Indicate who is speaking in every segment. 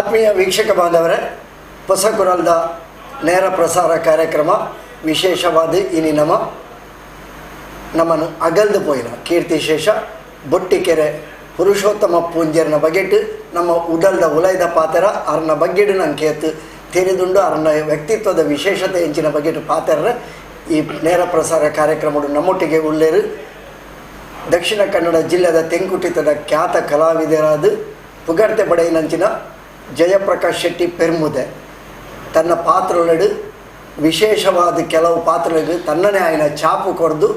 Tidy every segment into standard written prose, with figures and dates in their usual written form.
Speaker 1: ಆತ್ಮೀಯ ವೀಕ್ಷಕ ಬಾಂಧವರೇ, ಹೊಸಕುರಲ್ದ ನೇರ ಪ್ರಸಾರ ಕಾರ್ಯಕ್ರಮ ವಿಶೇಷವಾದ ಇನಿ ನಮ್ಮನ್ನು ಅಗಲ್ದು ಪೋಯಿನ ಕೀರ್ತಿಶೇಷ ಬೊಟ್ಟಿಕೆರೆ ಪುರುಷೋತ್ತಮ ಪೂಂಜರ್ನ ಬಗೆಟ್ ನಮ್ಮ ಉಡಲ್ದ ಉಲೈದ ಪಾತ್ರ ಅರ್ನ ಬಗ್ಗೆಡು ನಂಕೇತು ತೆರೆದುಂಡು ಅರ್ನ ವ್ಯಕ್ತಿತ್ವದ ವಿಶೇಷತೆ ಎಂಚಿನ ಬಗೆಟ್ ಪಾತ್ರ ಈ ನೇರ ಪ್ರಸಾರ ಕಾರ್ಯಕ್ರಮಡು ನಮ್ಮೊಟ್ಟಿಗೆ ಉಳ್ಳೇರು ದಕ್ಷಿಣ ಕನ್ನಡ ಜಿಲ್ಲೆದ ತೆಂಕುಟಿತದ ಖ್ಯಾತ ಕಲಾವಿದರಾದ ಪುಗರ್ತೆ ಪಡೆಯಿನಂಚಿನ ಜಯಪ್ರಕಾಶ್ ಶೆಟ್ಟಿ ಪೆರ್ಮುದೆ ತನ್ನ ಪಾತ್ರಗಳು ವಿಶೇಷವಾದ ಕೆಲವು ಪಾತ್ರಗಳಿಗೆ ತನ್ನನೇ ಆಯ್ನ ಛಾಪು ಕೊರ್ದು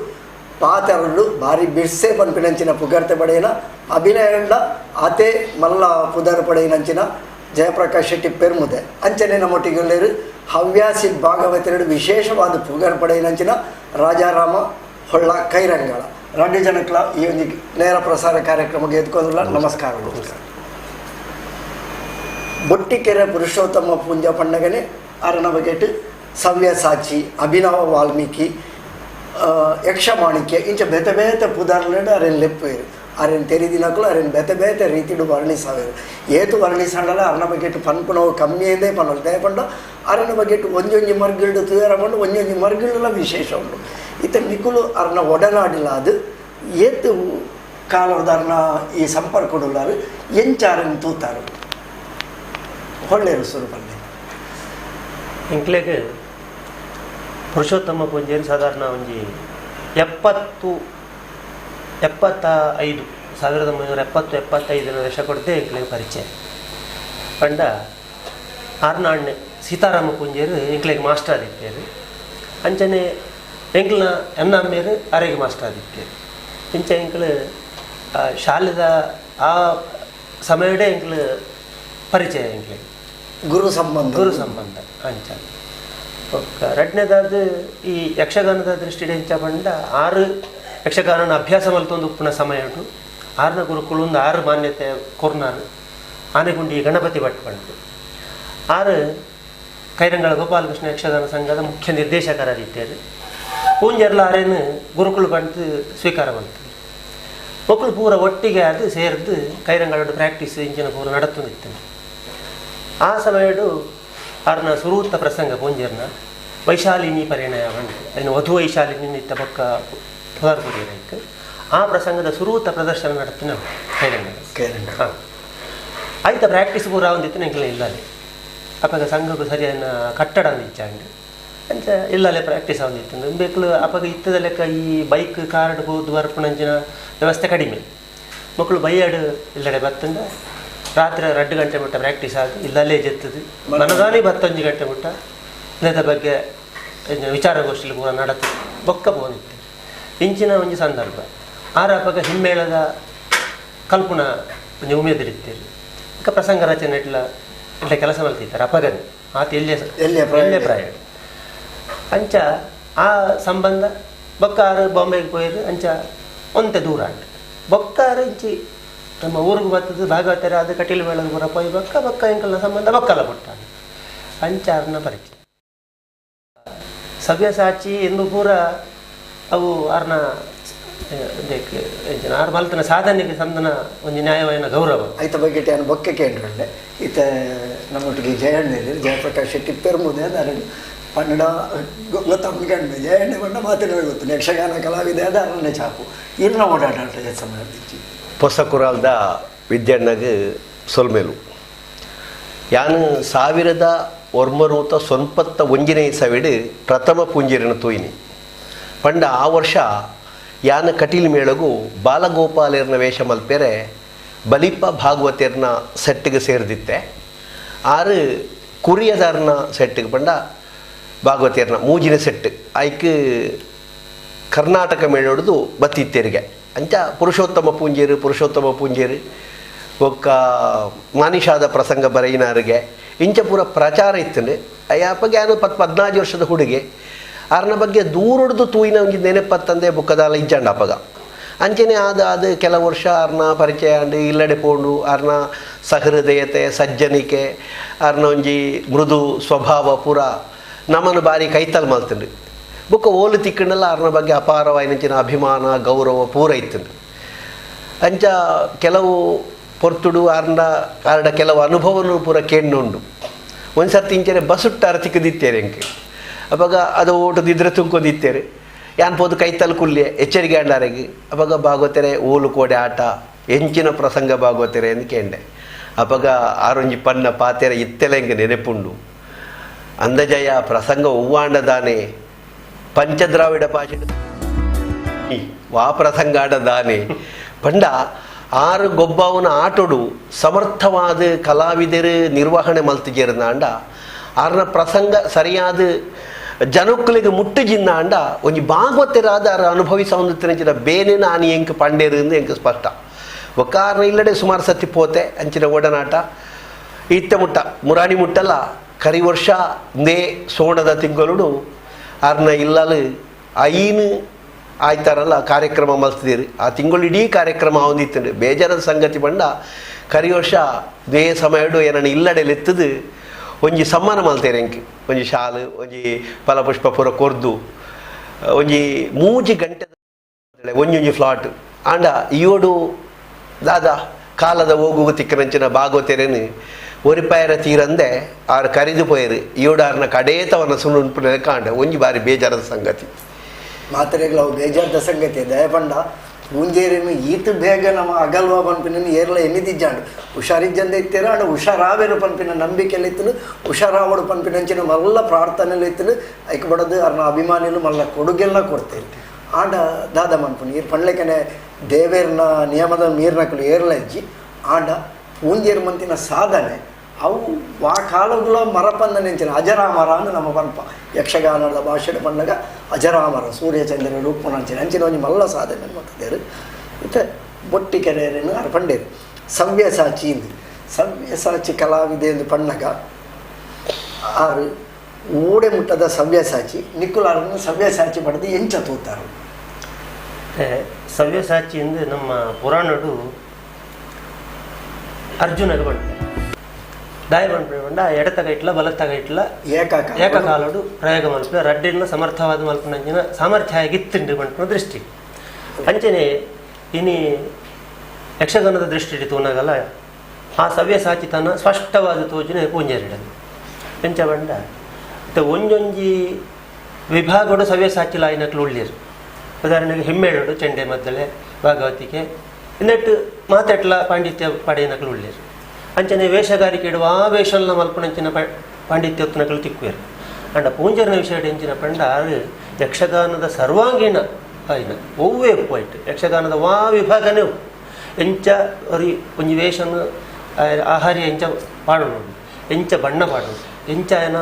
Speaker 1: ಪಾತ್ರಗಳು ಭಾರಿ ಬಿರ್ಸೆ ಪನ್ಪಿನಂಚಿನ ಪುಗರ್ತೆ ಪಡೆಯಿನ ಅಭಿನಯಂಡ ಆತೆ ಮಲ್ಲ ಪುದರ್ ಪಡೆಯಿನಂಚಿನ ಜಯಪ್ರಕಾಶ್ ಶೆಟ್ಟಿ ಪೆರ್ಮುದೆ. ಅಂಚನೆ ನಮ್ಮೊಟ್ಟಿಗೆ ಹವ್ಯಾಸಿ ಭಾಗವತರು ವಿಶೇಷವಾದ ಪುಗರ್ ಪಡೆಯಿನಂಚಿನ ರಾಜಾರಾಮ ಹೊಳ್ಳ ಕೈರಂಗಳ ರಡ್ಡು ಜನಕ್ಲ ಈ ಒಂದು ನೇರ ಪ್ರಸಾರ ಕಾರ್ಯಕ್ರಮಕ್ಕೆ ಎದ್ಕೋದಿಲ್ಲ. ನಮಸ್ಕಾರಗಳು. ಬೊಟ್ಟಿಕೆರೆ ಪುರುಷೋತ್ತಮ ಪೂಂಜ ಪಂಡಗನೆ ಅರಣ ಬಗೆಟ್ ಸವ್ಯಸಾಚಿ, ಅಭಿನವ ವಾಲ್ಮೀಕಿ, ಯಕ್ಷಮಾಣಿಕ್ಯ ಇಂಚ ಬೇತೆ ಬೇತೆ ಪುದಾರ್ಲೆಡ್ ಅರೆನ್ ಲೆಪ್ಪೇರು ಅರೆನ್ ತೆರಿದಿನಕುಲು ಅರೆನ್ ಬೇತೆ ಬೇತೆ ರೀತಿಡು ವರ್ಣಿಸಾವೇರು. ಏತು ವರ್ಣಿಸಾಂಡಲ ಅರಣ ಬಗೆಟ್ ಪನ್ಪುನವು ಕಮ್ಮಿಯೇ ಪನ್ನೊಲು. ದಯಪಂಡ ಅರಣ ಬಗೆಟ್ ಒಂಜೊಂಜಿ ಮರ್ಗಿಲ್ಡು ತುಯರ ಪಂಡು ಒಂಜೊಂಜಿ ಮರ್ಗಿಲ್ಡುಲ ವಿಶೇಷ ಉಂಡು. ಇತ್ತ ನಿಕುಲು ಅರ್ನ ಒಡನಾಡಿಲ ಅದು ಏತು ಕಾಲದ ಅರ್ನ ಈ ಸಂಪರ್ಕಡುಲ್ಲಾರು ಎಂಚಾರನ್ ತೂತಾರು ಹೊಳ್ಳೆರು ಸ್ವರೂಪಲ್ಲಿ.
Speaker 2: ಎಂಕ್ಲೆಗ್ ಪುರುಷೋತ್ತಮ ಪೂಂಜೆರ್ ಸಾಧಾರಣ ಒಂಜಿ 70 75 1970 75 ದಶಕೊಡ್ದೆ ಎಂಕ್ಲೆಗ್ ಪರಿಚಯ. ಪಂಡ ಆರ್ನಾಣ್ಣೆ ಸೀತಾರಾಮ ಪೂಂಜೆರ್ ಎಂಕ್ಲೆಗ್ ಮಾಸ್ಟರ್ ಆದಿತ್ತೇರು. ಅಂಚನೆ ಎಂಕ್ಲನ ಎನ್ನಮ್ಮೇರು ಅರೆಗೆ ಮಾಸ್ಟರ್ ಆದಿತ್ತೇರು. ಇಂಚ ಎಂಕ್ಲು ಶಾಲೆದ ಆ ಸಮಯಡೇ ಎಂಕ್ಲು ಪರಿಚಯ ಎಂಕ್ಲೆಗ್
Speaker 1: ಗುರು ಸಂಬಂಧ.
Speaker 2: ಗುರು ಸಂಬಂಧ. ಅಂಚ ರಡ್ನೇದಾದ ಈ ಯಕ್ಷಗಾನದ ದೃಷ್ಟಿಡ್ ಎಂಚ ಪಂಡ ಆರು ಯಕ್ಷಗಾನನ ಅಭ್ಯಾಸ ಮಲ್ತೊಂದು ಉಪ್ಪುನ ಸಮಯ ಉಂಟು. ಆರ್ನ ಗುರುಕುಲು ಒಂದು ಆರು ಮಾನ್ಯತೆ ಕೊರ್ನಾರು ಆನೆಗುಂಡಿ ಗಣಪತಿ ಭಟ್ ಪಂಡು ಆರು ಕೈರಂಗಳ ಗೋಪಾಲಕೃಷ್ಣ ಯಕ್ಷಗಾನ ಸಂಘದ ಮುಖ್ಯ ನಿರ್ದೇಶಕರಾದಿತ್ತೇರು. ಪೂಂಜರ್ಲ ಆರೇನು ಗುರುಕುಲು ಬಂತು ಸ್ವೀಕಾರ ಮಾಡ್ತಾರೆ. ಮಕ್ಕಳು ಪೂರ ಒಟ್ಟಿಗೆ ಅದು ಸೇರ್ದು ಕೈರಂಗಳೋಡು ಪ್ರಾಕ್ಟೀಸ್ ಇಂಚಿನ ಪೂರ ನಡತ್ತೊಂದಿತ್ತು. ಆ ಸಮಯಡು ಆರ್ನ ಸುರೂತ ಪ್ರಸಂಗ ಪೂಂಜರ್ನ ವೈಶಾಲಿನಿ ಪರಿಣಯ ಬಂದು ಅದನ್ನು ವಧು ವೈಶಾಲಿನಿ ಇತ್ತ ಪಕ್ಕ ಪುದಾರ್ಪುಡಿಯರೈಕ್ ಆ ಪ್ರಸಂಗದ ಸುರೂತ ಪ್ರದರ್ಶನ ನಡತ್ತಿನ ಕೈರಂಗಳ.
Speaker 1: ಕೈರಂಗಳ.
Speaker 2: ಹಾಂ, ಆಯ್ತಾ ಪ್ರಾಕ್ಟೀಸ್ ಪೂರ ಒಂದಿತ್ತು ಎಂಕ್ಲೆ ಇಲ್ಲಲೆ ಅಪಗ ಸಂಘಕ್ಕೂ ಸರಿಯಾದ ಕಟ್ಟಡ ಇಚ್ಚಾಂಡ್ ಅಂಚ ಇಲ್ಲಲೆ ಪ್ರಾಕ್ಟೀಸ್ ಆವೊಂದಿತ್ತು. ಬೇಕಲು ಅಪಗ ಇತ್ತದ ಲೆಕ್ಕ ಈ ಬೈಕ್ ಕಾರ್ಡ್ ಪೋದು ಬರ್ಪುನಂಚಿನ ವ್ಯವಸ್ಥೆ ಕಡಿಮೆ. ಮಕ್ಕಳು ಬೈಯಾಡು ಇಲ್ಲಡೆ ಬತ್ತಂಡ ರಾತ್ರಿ 2 ಗಂಟೆ ಮುಟ್ಟ ಪ್ರಾಕ್ಟೀಸ್ ಆಗಿ ಇಲ್ಲಲ್ಲೇ ಜೆತ್ತದು ಮನದಾನಿ 11 ಗಂಟೆ ಮುಟ್ಟ ಇದರ ಬಗ್ಗೆ ವಿಚಾರಗೋಷ್ಠಿಲಿ ಪೂರ ನಡತು ಬೊಕ್ಕ ಪೋನಿತ್ತು. ಇಂಚಿನ ಒಂಜಿ ಸಂದರ್ಭ ಆರ ಅಪಗ ಹಿಮ್ಮೇಳದ ಕಲ್ಪುನ ಒಂಜಿ ಉಮೇದಿರಿತ್ತೀರಿ. ಇಕ ಪ್ರಸಂಗ ರಚನೆ ಇಟ್ಲ ಇಟ್ಲ ಕೆಲಸ ಮಲ್ತಿದ್ದಾರೆ ಅಪಗನೆ ಆತ ಎಲ್ಲೇ
Speaker 1: ಎಲ್ಯ ಪ್ರಾಯ.
Speaker 2: ಎಲ್ಲೇ ಪ್ರಾಯ. ಅಂಚ ಆ ಸಂಬಂಧ ಬೊಕ್ಕಾರು ಬಾಂಬೆಗೆ ಪೋಯಿರು. ಅಂಚ ಒಂತೆ ದೂರ ಆಂಡ್ ಬೊಕ್ಕಾರು ಇಂಚಿ ನಮ್ಮ ಊರಿಗೆ ಬರ್ತದೆ ಭಾಗವತರ ಅದು ಕಟೀಲು ಮೇಳದ ಪೂರ ಪೋಯಿ ಬೊಕ್ಕ ಬೊಕ್ಕ ಎಂಕಲ್ನ ಸಂಬಂಧ ಬೊಕ್ಕಲ ಪುಟ್ಟ ಅಂಚಾರನ ಪರಿಚಯ. ಸವ್ಯಸಾಚಿ ಎಂದು ಪೂರ ಅವು ಆರ್ನ ಆರ್ ಮಲ್ತನ ಸಾಧನೆಗೆ ಸಂದನ ಒಂಜಿ ನ್ಯಾಯವಾಯಿನ ಗೌರವ.
Speaker 1: ಐತ ಬಗ್ಗೆ ನಾನು ಬೊಕ್ಕೆ ಕೇಂದ್ರಲ್ಲೇ ಈತ ನಮ್ಮೊಟ್ಟಿಗೆ ಜಯಣ್ಣ ಜಯಪ್ರಕಾಶ್ ಶೆಟ್ಟಿ ಪೆರ್ಮುದೆ ನಾನು ಪನ್ನಡ ಗೊತ್ತಮ್ಮಗಂಡು ಜಯಣ್ಣ ಬಣ್ಣ ಮಾತಿನ ಗೊತ್ತು ಯಕ್ಷಗಾನ ಕಲಾವಿದ ಅದ ಅರಣ್ಯ ಚಾಪು ಇರ್ನ ಓಡಾಟ ಸಮಯ.
Speaker 3: ಹೊಸಕುರಾಲ್ದ ವಿದ್ಯಣ್ಣಗೆ ಸೊಲ್ಮೇಲು ಯಾನು 1991ನೇ ಇಸವಿಡು ಪ್ರಥಮ ಪೂಂಜೆರಿನ ತೂಯಿನಿ. ಪಂಡ ಆ ವರ್ಷ ಯಾನ ಕಟೀಲ್ ಮೇಳಗು ಬಾಲಗೋಪಾಲರ್ನ ವೇಷ ಮಲ್ಪೆರೆ ಬಲಿಪ ಭಾಗವತರ್ನ ಸೆಟ್ಟಿಗೆ ಸೇರಿದಿತ್ತೆ. ಆರು ಕುರಿಯದಾರನ ಸೆಟ್ಟಿಗೆ ಪಂಡ ಭಾಗವತಿಯರ್ನ ಮೂಜಿನ ಸೆಟ್ಟು ಆಯ್ಕೆ ಕರ್ನಾಟಕ ಮೇಳೊಡ್ದು ಬತ್ತಿತ್ತೆರಿಗೆ. ಅಂಚ ಪುರುಷೋತ್ತಮ ಪೂಂಜೇರು ಪುರುಷೋತ್ತಮ ಪೂಂಜೇರು ಒಕ್ಕ ಮಾನಿಷಾದ ಪ್ರಸಂಗ ಬರೆಯಿನಾರಿಗೆ ಇಂಚ ಪೂರ ಪ್ರಚಾರ ಇತ್ತಂಡೆ. ಅಯ್ಯಪ್ಪಗೆ ಯಾನು 14 ವರ್ಷದ ಹುಡುಗೆ ಆರ್ನ ಬಗ್ಗೆ ದೂರೊಡ್ದು ತೂಯಿನ ಒಂಜಿ ನೆನಪತ್ತಂದೆ ಬುಕ್ಕದಾಲ ಇಜ್ಜಂಡ ಅಪಗ. ಅಂಚನೆ ಆದ ಅದು ಕೆಲವು ವರ್ಷ ಆರ್ನ ಪರಿಚಯ ಅಂಡು ಇಲ್ಲಡೆ ಪೋಂಡು ಆರ್ನ ಸಹೃದಯತೆ ಸಜ್ಜನಿಕೆ ಆರ್ನ ಒಂಜಿ ಮೃದು ಸ್ವಭಾವ ಪೂರ ನಮ್ಮನ್ನು ಬಾರಿ ಕೈತಲ್ ಮಲ್ತಂಡು. ಬೊಕ್ಕ ಓಲು ತಿಕ್ಕಂಡಲ್ಲ ಆರ್ನ ಬಗ್ಗೆ ಅಪಾರವಾಯಿನಂಚಿನ ಅಭಿಮಾನ ಗೌರವ ಪೂರ ಇತ್ತಂಡು. ಅಂಚ ಕೆಲವು ಪೊರ್ತುಡು ಆರ್ನ ಆರ್ಡ ಕೆಲವು ಅನುಭವನು ಪೂರ ಕೇಂಡುಂಡು. ಒಂದು ಸರ್ತಿ ಇಂಚನೆ ಬಸುಟ್ಟಾರ ತಿಕ್ಕದಿತ್ತೇರೆ ಎಂಕ್ ಅವಾಗ ಅದು ಓಟದಿದ್ರೆ ತುಂಕೊಂದಿತ್ತೇರೆ ಯಾನ್ ಪೋದು ಕೈತಲ್ ಕುಲ್ಲೆ ಎಚ್ಚರಿಕೆ ಅಂಡಾರೆಗೆ ಅವಾಗ ಭಾಗವತರೆ ಓಲು ಕೋಡೆ ಆಟ ಎಂಚಿನ ಪ್ರಸಂಗ ಭಾಗವತರೆ ಎಂದು ಕೇಂಡೆ. ಅಪಗ ಆರೊಂಜಿ ಪನ್ನ ಪಾತೆರೆ ಇತ್ತೆಲ ಎಂಕ್ ನೆನೆಪುಂಡು. ಅಂದಜಯ ಪ್ರಸಂಗ ಒವ್ವಾಂಡದಾನೆ ಪಂಚದ್ರಾವಿಡ ಭಾಷೆ ವಾ ಪ್ರಸಂಗಾಡದಾನೆ ಪಂಡ ಆರು ಗೊಬ್ಬವನ ಆಟೋಡು ಸಮರ್ಥವಾದ ಕಲಾವಿದರು ನಿರ್ವಹಣೆ ಮಲ್ತಿಜೇರ್ನಾಂಡ ಆರ್ನ ಪ್ರಸಂಗ ಸರಿಯಾದ ಜನಕ್ಕಲಿಗೆ ಮುಟ್ಟುಜಿನ್ನಾಂಡ ಒಂಜಿ ಭಾಗವತರಾದ ಆರ ಅನುಭವಿಸವಂದಿನ ಬೇನೇನ ಆನಿ ಎಂಕ್ ಪಂಡೇರು ಎಂಕ್ ಸ್ಪಷ್ಟ. ಒಕ್ಕಾರನ ಇಲ್ಲಡೆ ಸುಮಾರು ಸತಿ ಪೋತೆ ಅಂಚಿನ ಒಡನಾಟ ಇತ್ತೆ ಮುಟ್ಟ ಮುರಾಣಿ ಮುಟ್ಟಲ್ಲ ಕರಿ ವರ್ಷ ನೇ ಸೋಣದ ತಿಂಗಳುಡು ಆರ್ನ ಇಲ್ಲಲು ಐನು ಆಯ್ತಾರಲ್ಲ ಕಾರ್ಯಕ್ರಮ ಮಲ್ತಿದ್ದೀರಿ. ಆ ತಿಂಗಳು ಇಡೀ ಕಾರ್ಯಕ್ರಮ ಅವನಿತ್ತು. ಬೇಜಾರದ ಸಂಗತಿ ಬಂಡ ಕರಿ ವರ್ಷ they ಸಮಯಡು ಏನನ್ನ ಇಲ್ಲಡೆಲೆತ್ತದು ಒಂಜಿ ಸಮ್ಮಾನ ಮಲ್ತೇನೆ ಎಂಕ್ ಒಂಜಿ ಶಾಲು ಒಂಜಿ ಫಲಪುಷ್ಪ ಪೂರ ಕೊರ್ದು ಒಂಜಿ ಮೂಜಿ ಗಂಟೆ ಒಂಜೊಂಜಿ ಫ್ಲಾಟ್ ಆಂಡ ಇಯೋಡು ದಾದಾ ಕಾಲದ ಹೋಗುವ ತಿಕ್ಕನಂಚಿನ ಭಾಗವತೆರೇನು ಒರಿಪಾಯರ ತೀರಂದೆ ಆರು ಕರಿದು ಪೋಯರು ಇಯೋಡು ಆರ್ನ ಕಡೇತವನ್ನ ಸುಣ್ಣು ಕಾಂಡ ಒಂಜಿ ಬಾರಿ ಬೇಜಾರದ ಸಂಗತಿ.
Speaker 1: ಮಾತ್ರೆಗಳು ಅವು ಬೇಜಾರದ ಸಂಗತಿ. ದಯಪಂಡ ಪೂಂಜೇರಿನ ಈತ ಬೇಗ ನಮ್ಮ ಅಗಲ್ವ ಪನ್ಪಿನ ಏರ್ಲ ಎನ್ನಿದಿಜ್ಜಾಂಡು ಹುಷಾರಿಜ್ಜಂದೆ ಇತ್ತೀರ ಅಂಡ ಹುಷಾರಾವೇರು ಪನ್ಪಿನ ನಂಬಿಕೆಯಲ್ಲಿ ಇತ್ತನು ಹುಷಾರಾವಡು ಪನ್ಪಿನಂಚಿನ ಮಲ್ಲ ಪ್ರಾರ್ಥನೆಯಲ್ಲಿ ಇತ್ತನು ಐಕ್ ಬಡದು ಅರ್ನ ಅಭಿಮಾನಿಲು ಮಲ್ಲ ಕೊಡುಗೆಲ್ಲ ಕೊಡ್ತೇವೆ. ಆಂಡ ದಾದ ಮನ್ಪುನಿ ಈರ್ ಪಣ್ಲೆಕನೆ ದೇವೇರ್ನ ನಿಯಮದ ಮೀರ್ನಕಲು ಏರ್ಲ ಇಜ್ಜಿ ಆಂಡ ಪೂಂಜೇರು ಮಂತಿನ ಸಾಧನೆ ಅವು ವಾ ಕಾಲಗಳ ಮರಪಂದ ನೆಂಚಿನ ಅಜರಾಮರ ಅಂದು ನಮ್ಮ ಪನ್ಪ ಯಕ್ಷಗಾನದ ಭಾಷೆ ಪಂಡಗ ಅಜರಾಮರ ಸೂರ್ಯಚಂದ್ರ ರೂಪನಂಚಿನ ಅಂಚಿನ ಒಂಜಿ ಮಲ್ಲ ಸಾಧನೆ ಮತ್ತಿದ್ದೇರು. ಮತ್ತು ಬೊಟ್ಟಿ ಕೆರೆಯರೇನು ಅರ್ ಪಂಡೇರು ಸವ್ಯಸಾಚಿ ಇಂದು ಸವ್ಯಸಾಚಿ ಕಲಾವಿದೆ ಎಂದು ಪಣ್ಣಗ ಆರು ಓಡೆ ಮುಟ್ಟದ ಸವ್ಯಸಾಚಿ ನಿಕ್ಕುಲಾರನ್ನು ಸವ್ಯಸಾಚಿ ಪಡೆದು ಎಂಚ ತೂತಾರು.
Speaker 2: ಸವ್ಯಸಾಚಿ ಎಂದು ನಮ್ಮ ಪುರಾಣಡು ಅರ್ಜುನಗ ಬಂಡ ದಾಯ ಬಂಡ ಎಡತಗ ಇಟ್ಲ ಬಲತ್ತಗ ಇಟ್ಲ ಏಕಕಾಲಡು ಪ್ರಯೋಗ ಮಲ್ಪೆ ರಡ್ಡಿನ ಸಮರ್ಥವಾದ ಮಲ್ಪನಂಚಿನ ಸಾಮರ್ಥ್ಯ ಆಗಿತ್ತಿಂಡು ಬಂಟ್ನ ದೃಷ್ಟಿ. ಅಂಚನೆ ಇನಿ ಯಕ್ಷಗಾನದ ದೃಷ್ಟಿ ತೂನಾಗಲ್ಲ ಆ ಸವ್ಯಸಾಚಿ ತನ್ನ ಸ್ಪಷ್ಟವಾದ ತೋಜಿನ ಪೂಂಜರಿಡದು ಎಂಚ ಬಂಡ ಮತ್ತು ಒಂಜೊಂಜಿ ವಿಭಾಗಡು ಸವ್ಯಸಾಚಿ ಲಾಯಿನಕ್ಲು ಉಳ್ಳೀರು. ಉದಾಹರಣೆಗೆ ಹಿಮ್ಮೇಳಡು ಚೆಂಡೆ ಮದ್ದಳೆ ಭಾಗವತಿಕೆ ಇನ್ನೆಟ್ಟು ಮಾತೆಟ್ಲ ಪಾಂಡಿತ್ಯ ಪಡೆಯನಕ್ಲು ಉಳ್ಳೀರು. ಅಂಚನೆ ವೇಷಗಾರಿಕೆ ಇಡುವ ಆ ವೇಷಲ್ನ ಮಲ್ಪನಂಚಿನ ಪಾಂಡಿತ್ಯೋತ್ನಗಳು ತಿಕ್ಕುವೇರು. ಅಂಡ ಪೂಂಜರನ ವಿಷಯ ಎಂಚಿನ ಪಂಡ ಆರು ಯಕ್ಷಗಾನದ ಸರ್ವಾಂಗೀಣ ಆಯ್ನ ಒವ್ವೇ ಪಾಯಿಂಟ್ ಯಕ್ಷಗಾನದ ವಾ ವಿಭಾಗನೇ ಎಂಚ ಒರಿ ಒಂಜಿ ವೇಷನು ಆಹಾರ್ಯ ಎಂಚ ಪಾಡೋಡು ಎಂಚ ಬಣ್ಣ ಪಾಡೋಡು ಎಂಚ ಆಯನ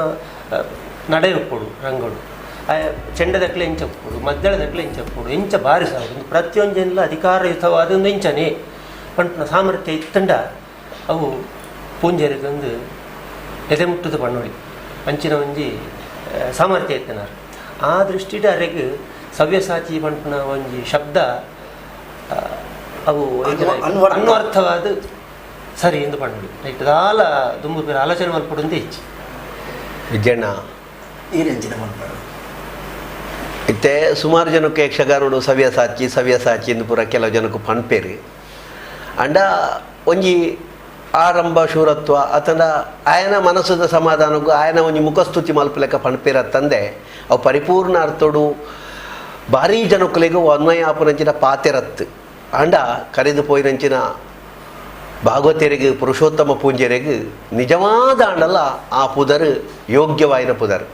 Speaker 2: ನಡೆ ಉಪ್ಪೊಡು ರಂಗೋಡು ಆಯ ಚೆಂಡದಕ್ಲೆ ಎಂಚ ಉಪ್ಪೊಡು ಮದ್ದಳದಕ್ಲೆ ಎಂಚ ಉಪ್ಪೊಡು ಎಂಚ ಬಾರಿಸಾವಡು ಒಂದು ಪ್ರತಿಯೊಂಜೆಲ್ಲ ಅಧಿಕಾರಯುತವಾದ ಒಂದು ಎಂಚನೆ ಪಂಟನ ಸಾಮರ್ಥ್ಯ ಇತ್ತಂಡ ಅವು ಪೂಂಜರಿಗೊಂದು ಎದೆ ಮುಟ್ಟದ ಪಣ್ಣೊಳಿ ಅಂಚಿನ ಒಂಜಿ ಸಾಮರ್ಥ್ಯ ಇತ್ತನಾರು. ಆ ದೃಷ್ಟಿಡ್ ಅರೆಗ್ ಸವ್ಯಸಾಚಿ ಪಂಪನ ಒಂಜಿ ಶಬ್ದ ಅವು ಅನ್ವರ್ಥವಾದ ಸರಿ ಎಂದು ಪಣ್ಣೊಳಿ ರೈಟ್ ದಾಲ ದುಂಬು ಬೇರೆ ಆಲೋಚನೆ ಮಲ್ಪಡುಂದೇ ಹೆಚ್ಚು.
Speaker 3: ವಿಜಯಣ್ಣ
Speaker 1: ಈ ರಂಚಿನ ಮಲ್ಪಡು
Speaker 3: ಇತ್ತೆ ಸುಮಾರು ಜನಕ್ಕೆ ಯಕ್ಷಗಾನಡು ಸವ್ಯಸಾಚಿ ಸವ್ಯಸಾಚಿ ಎಂದು ಪೂರ ಕೆಲವು ಜನಕ್ಕೆ ಪನ್ಪೇರು. ಅಂಡ ಒಂಜಿ ಆರಂಭ ಶೂರತ್ವ ಅತಂಡ ಆಯನ ಮನಸ್ಸದ ಸಮಾಧಾನಕ್ಕೂ ಆಯನ ಒಂಜಿ ಮುಖಸ್ತುತಿ ಮಲ್ಪಲೆಕ್ಕ ಪಣ್ಪೇರ ತಂದೆ ಅವು ಪರಿಪೂರ್ಣ ಅರ್ಥೋಡು ಭಾರೀ ಜನಕ್ಕಲಿಗೂ ಅನ್ವಯ ಆಪುನಂಚಿನ ಪಾತೆರತ್ತು. ಅಂಡ ಕರೆದು ಪೋಯಿನಂಚಿನ ಭಾಗವತರಿಗೆ ಪುರುಷೋತ್ತಮ ಪೂಂಜರಿಗೆ ನಿಜವಾದ ಆಂಡಲ್ಲ ಆ ಪುದರ್ ಯೋಗ್ಯವಾಯಿನ ಪುದರ್.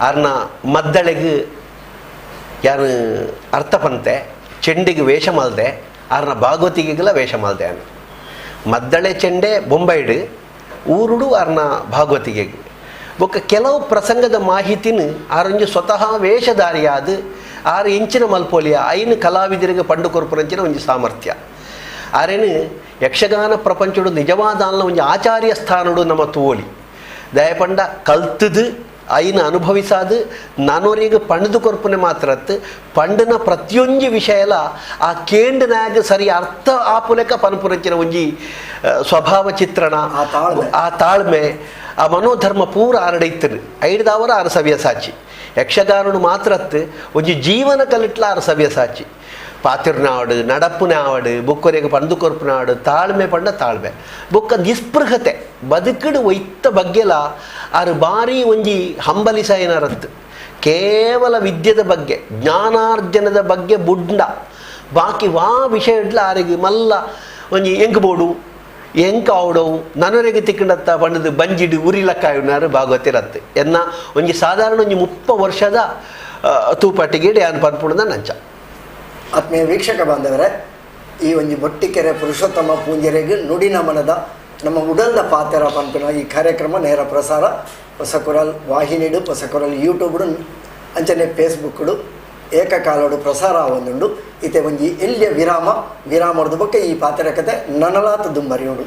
Speaker 3: ಅರ್ನ ಮದ್ದಳೆಗೆ ಯಾರು ಅರ್ಥ ಪಂತೆ ಚೆಂಡಿಗೆ ವೇಷ ಮಲ್ದೆ ಆರ್ನ ಭಾಗವತಿಗೆಲ್ಲ ವೇಷ ಮಲ್ದೆ ಅನ್ನ ಮದ್ದಳೆ ಚೆಂಡೆ ಬೊಂಬೈಡು ಊರುಡು ಆರ್ನ ಭಾಗವತಿಗೆ ಬೊಕ್ಕ ಕೆಲವು ಪ್ರಸಂಗದ ಮಾಹಿತಿನ ಆರೊಂಜಿ ಸ್ವತಃ ವೇಷಧಾರಿಯಾದ ಆರು ಇಂಚಿನ ಮಲ್ಪೋಲಿಯ ಐನು ಕಲಾವಿದರಿಗೆ ಪಂಡು ಕೊರ್ಪುರಂಚಿನ ಒಂಜಿ ಸಾಮರ್ಥ್ಯ. ಆರೇನು ಯಕ್ಷಗಾನ ಪ್ರಪಂಚಡು ನಿಜವಾದ ಒಂಜಿ ಆಚಾರ್ಯ ಸ್ಥಾನಡು ನಮ್ಮ ತೋಲಿ ದಯಪಂಡ ಕಲ್ತದು ಐನು ಅನುಭವಿಸಾದು ನಾನೋರಿಗೆ ಪಂಡದು ಕೊರ್ಪುನೆ ಮಾತ್ರತ್ತು ಪಂಡನ ಪ್ರತಿಯೊಂಜಿ ವಿಷಯಲ ಆ ಕೇಂದ್ರನಾಗ ಸರಿ ಅರ್ಥ ಆಪುಲೆಕ ಪನ್ಪುರಂಚಿನ ಒಂಜಿ ಸ್ವಭಾವ ಚಿತ್ರಣ ಆ ತಾಳ್ಮೆ ಆ ಮನೋಧರ್ಮ ಪೂರ ಆರಡೆ ಇತ್ತರು ಐಡ್ದಾವರ ಆರು ಸವ್ಯಸಾಚಿ ಯಕ್ಷಗಾನನು ಮಾತ್ರತ್ತು ಒಂಜಿ ಜೀವನ ಕಲಿಟ್ಲ ಆರು ಸವ್ಯಸಾಚಿ. ಪಾತಿರ್ನಾವಡು ನಡಪುನಾವಡು ಬುಕ್ಕೊರೆಗೆ ಪಂದು ಕೊರ್ಪುನಾವಡು ತಾಳ್ಮೆ ಪಂಡ ತಾಳ್ಮೆ ಬೊಕ್ಕ ನಿಸ್ಪೃಹತೆ ಬದುಕಡು ಒಯ್ತ ಬಗ್ಗೆಲ ಆರು ಬಾರಿ ಒಂಜಿ ಹಂಬಲಿಸಾಯಿನರತ್ತು ಕೇವಲ ವಿದ್ಯೆದ ಬಗ್ಗೆ ಜ್ಞಾನಾರ್ಜನದ ಬಗ್ಗೆ ಬುಡ್ಡ ಬಾಕಿ ವಾ ವಿಷಯ ಇಡ್ಲ ಆರಿಗೆ ಮಲ್ಲ ಒಂಜಿ ಎಂಕ್ ಬೋಡು ಎಂಕ್ ಆವಡವು ನನೊರೆಗೆ ತಿಕ್ಕಂಡತ್ತ ಪಂಡದು ಬಂಜಿಡು ಉರಿಲಕ್ಕಾಯುನಾರು ಭಾಗವತಿರತ್ತು ಎನ್ನ ಒಂಜಿ ಸಾಧಾರಣ ಒಂಜಿ 30 ವರ್ಷದ ತೂಪಾಟಿಗೆ ಯಾನ್ ಪನ್ಪುಣದ ನಂಚ.
Speaker 1: ಆತ್ಮೀಯ ವೀಕ್ಷಕ ಬಾಂಧವರೇ, ಈ ಒಂಜಿ ಬೊಟ್ಟಿಕೆರೆ ಪುರುಷೋತ್ತಮ ಪೂಂಜೆರೆಗ್ ನುಡಿ ನಮನದ ನಮ್ಮ ಉಡಲ್ದ ಪಾತೆರ ಪನ್ಪಿನ ಈ ಕಾರ್ಯಕ್ರಮ ನೇರ ಪ್ರಸಾರ ಹೊಸಕೊರಲ್ ವಾಹಿನಿಡು, ಹೊಸಕೊರಲ್ ಯೂಟ್ಯೂಬ್ಡು ಅಂಚನೆ ಫೇಸ್ಬುಕ್ಡು ಏಕಕಾಲಡು ಪ್ರಸಾರ ಆವೊಂದುಂಡು. ಇತ್ತೆ ಒಂಜಿ ಎಲ್ಲಿಯ ವಿರಾಮ ವಿರಾಮದ ಬೊಕ್ಕ ಈ ಪಾತೆರ ಕತೆ ನನಲಾತ ದುಂಬರಿಯೋಡು.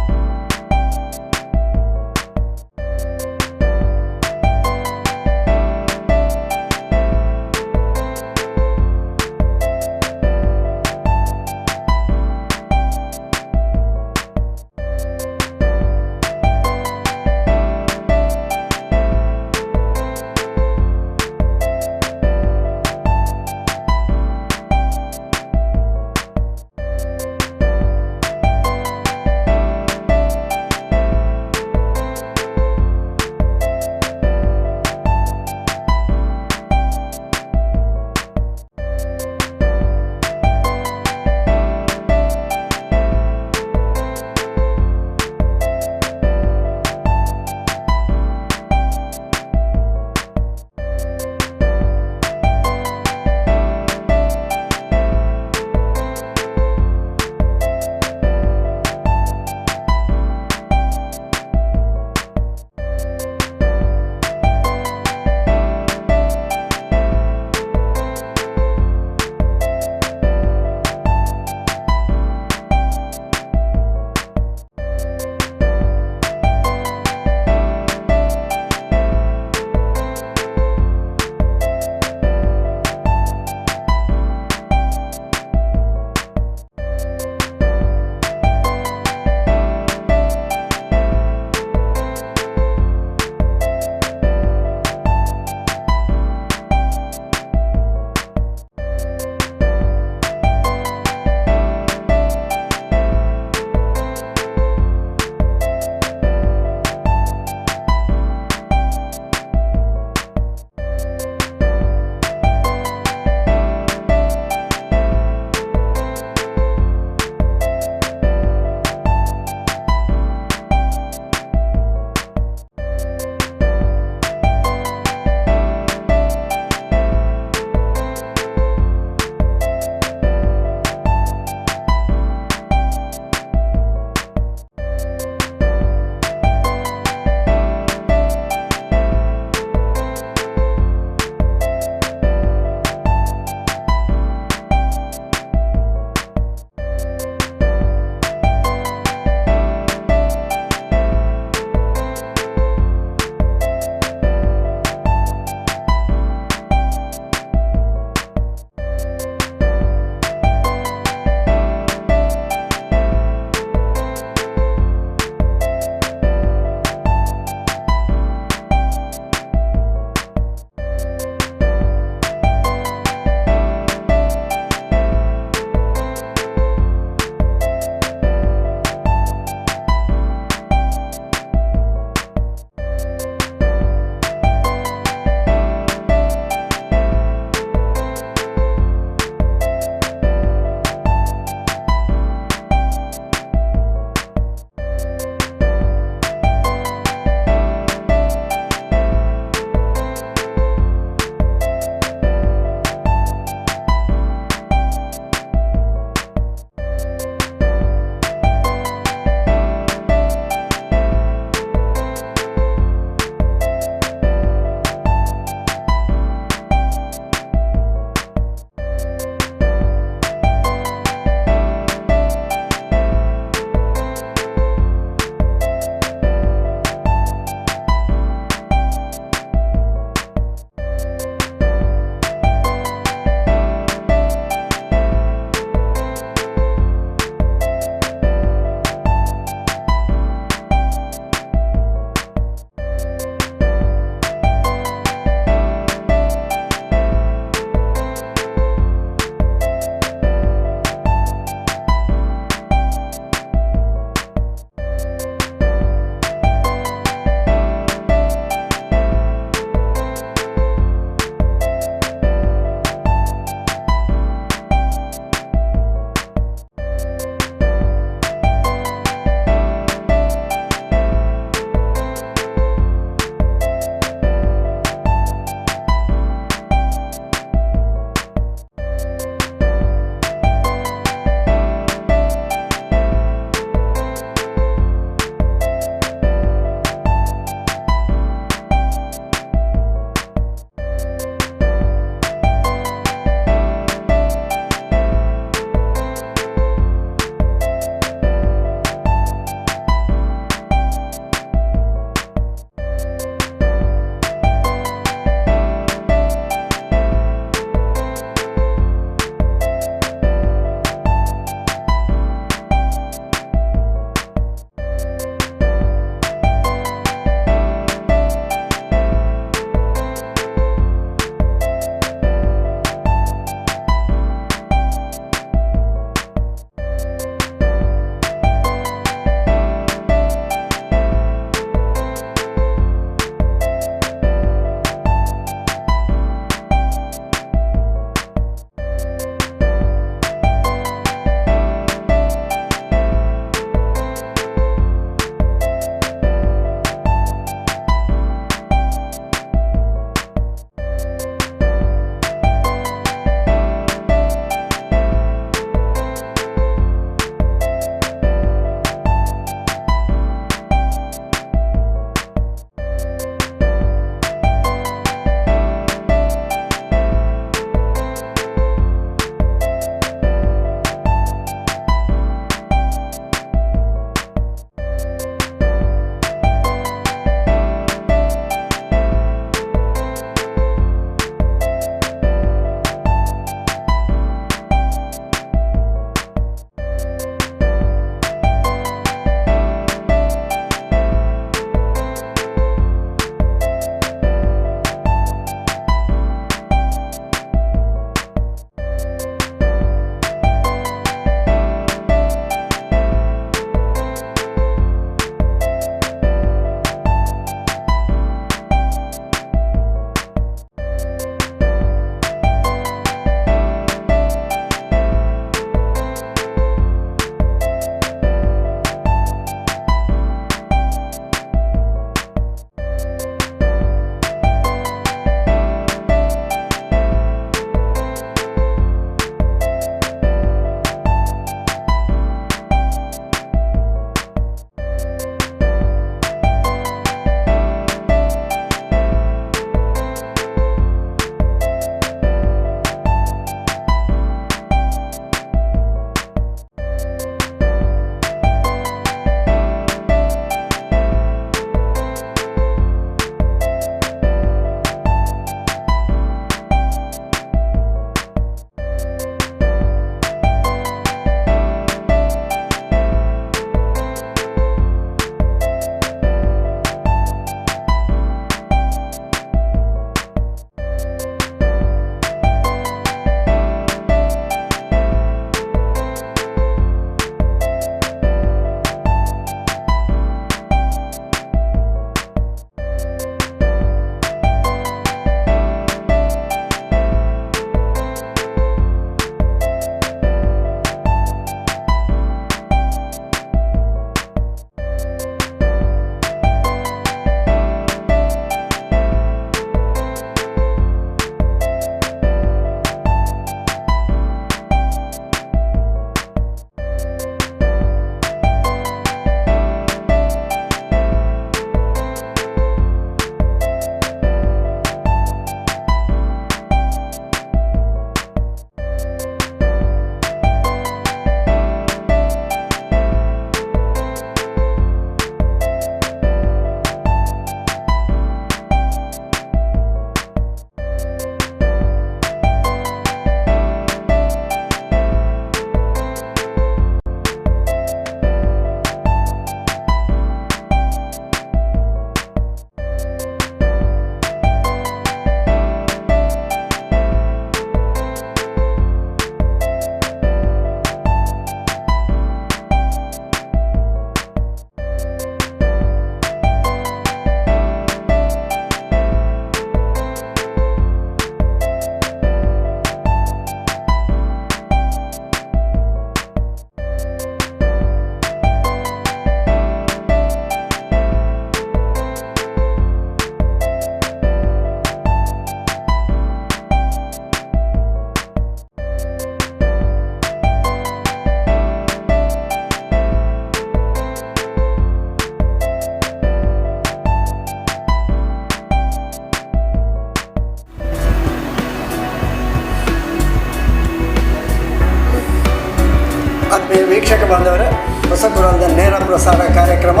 Speaker 1: ಆತ್ಮೀಯ ವೀಕ್ಷಕ ಬಾಂಧವರೇ, ಹೊಸಕುರಲ್ದ ನೇರ ಪ್ರಸಾರ ಕಾರ್ಯಕ್ರಮ.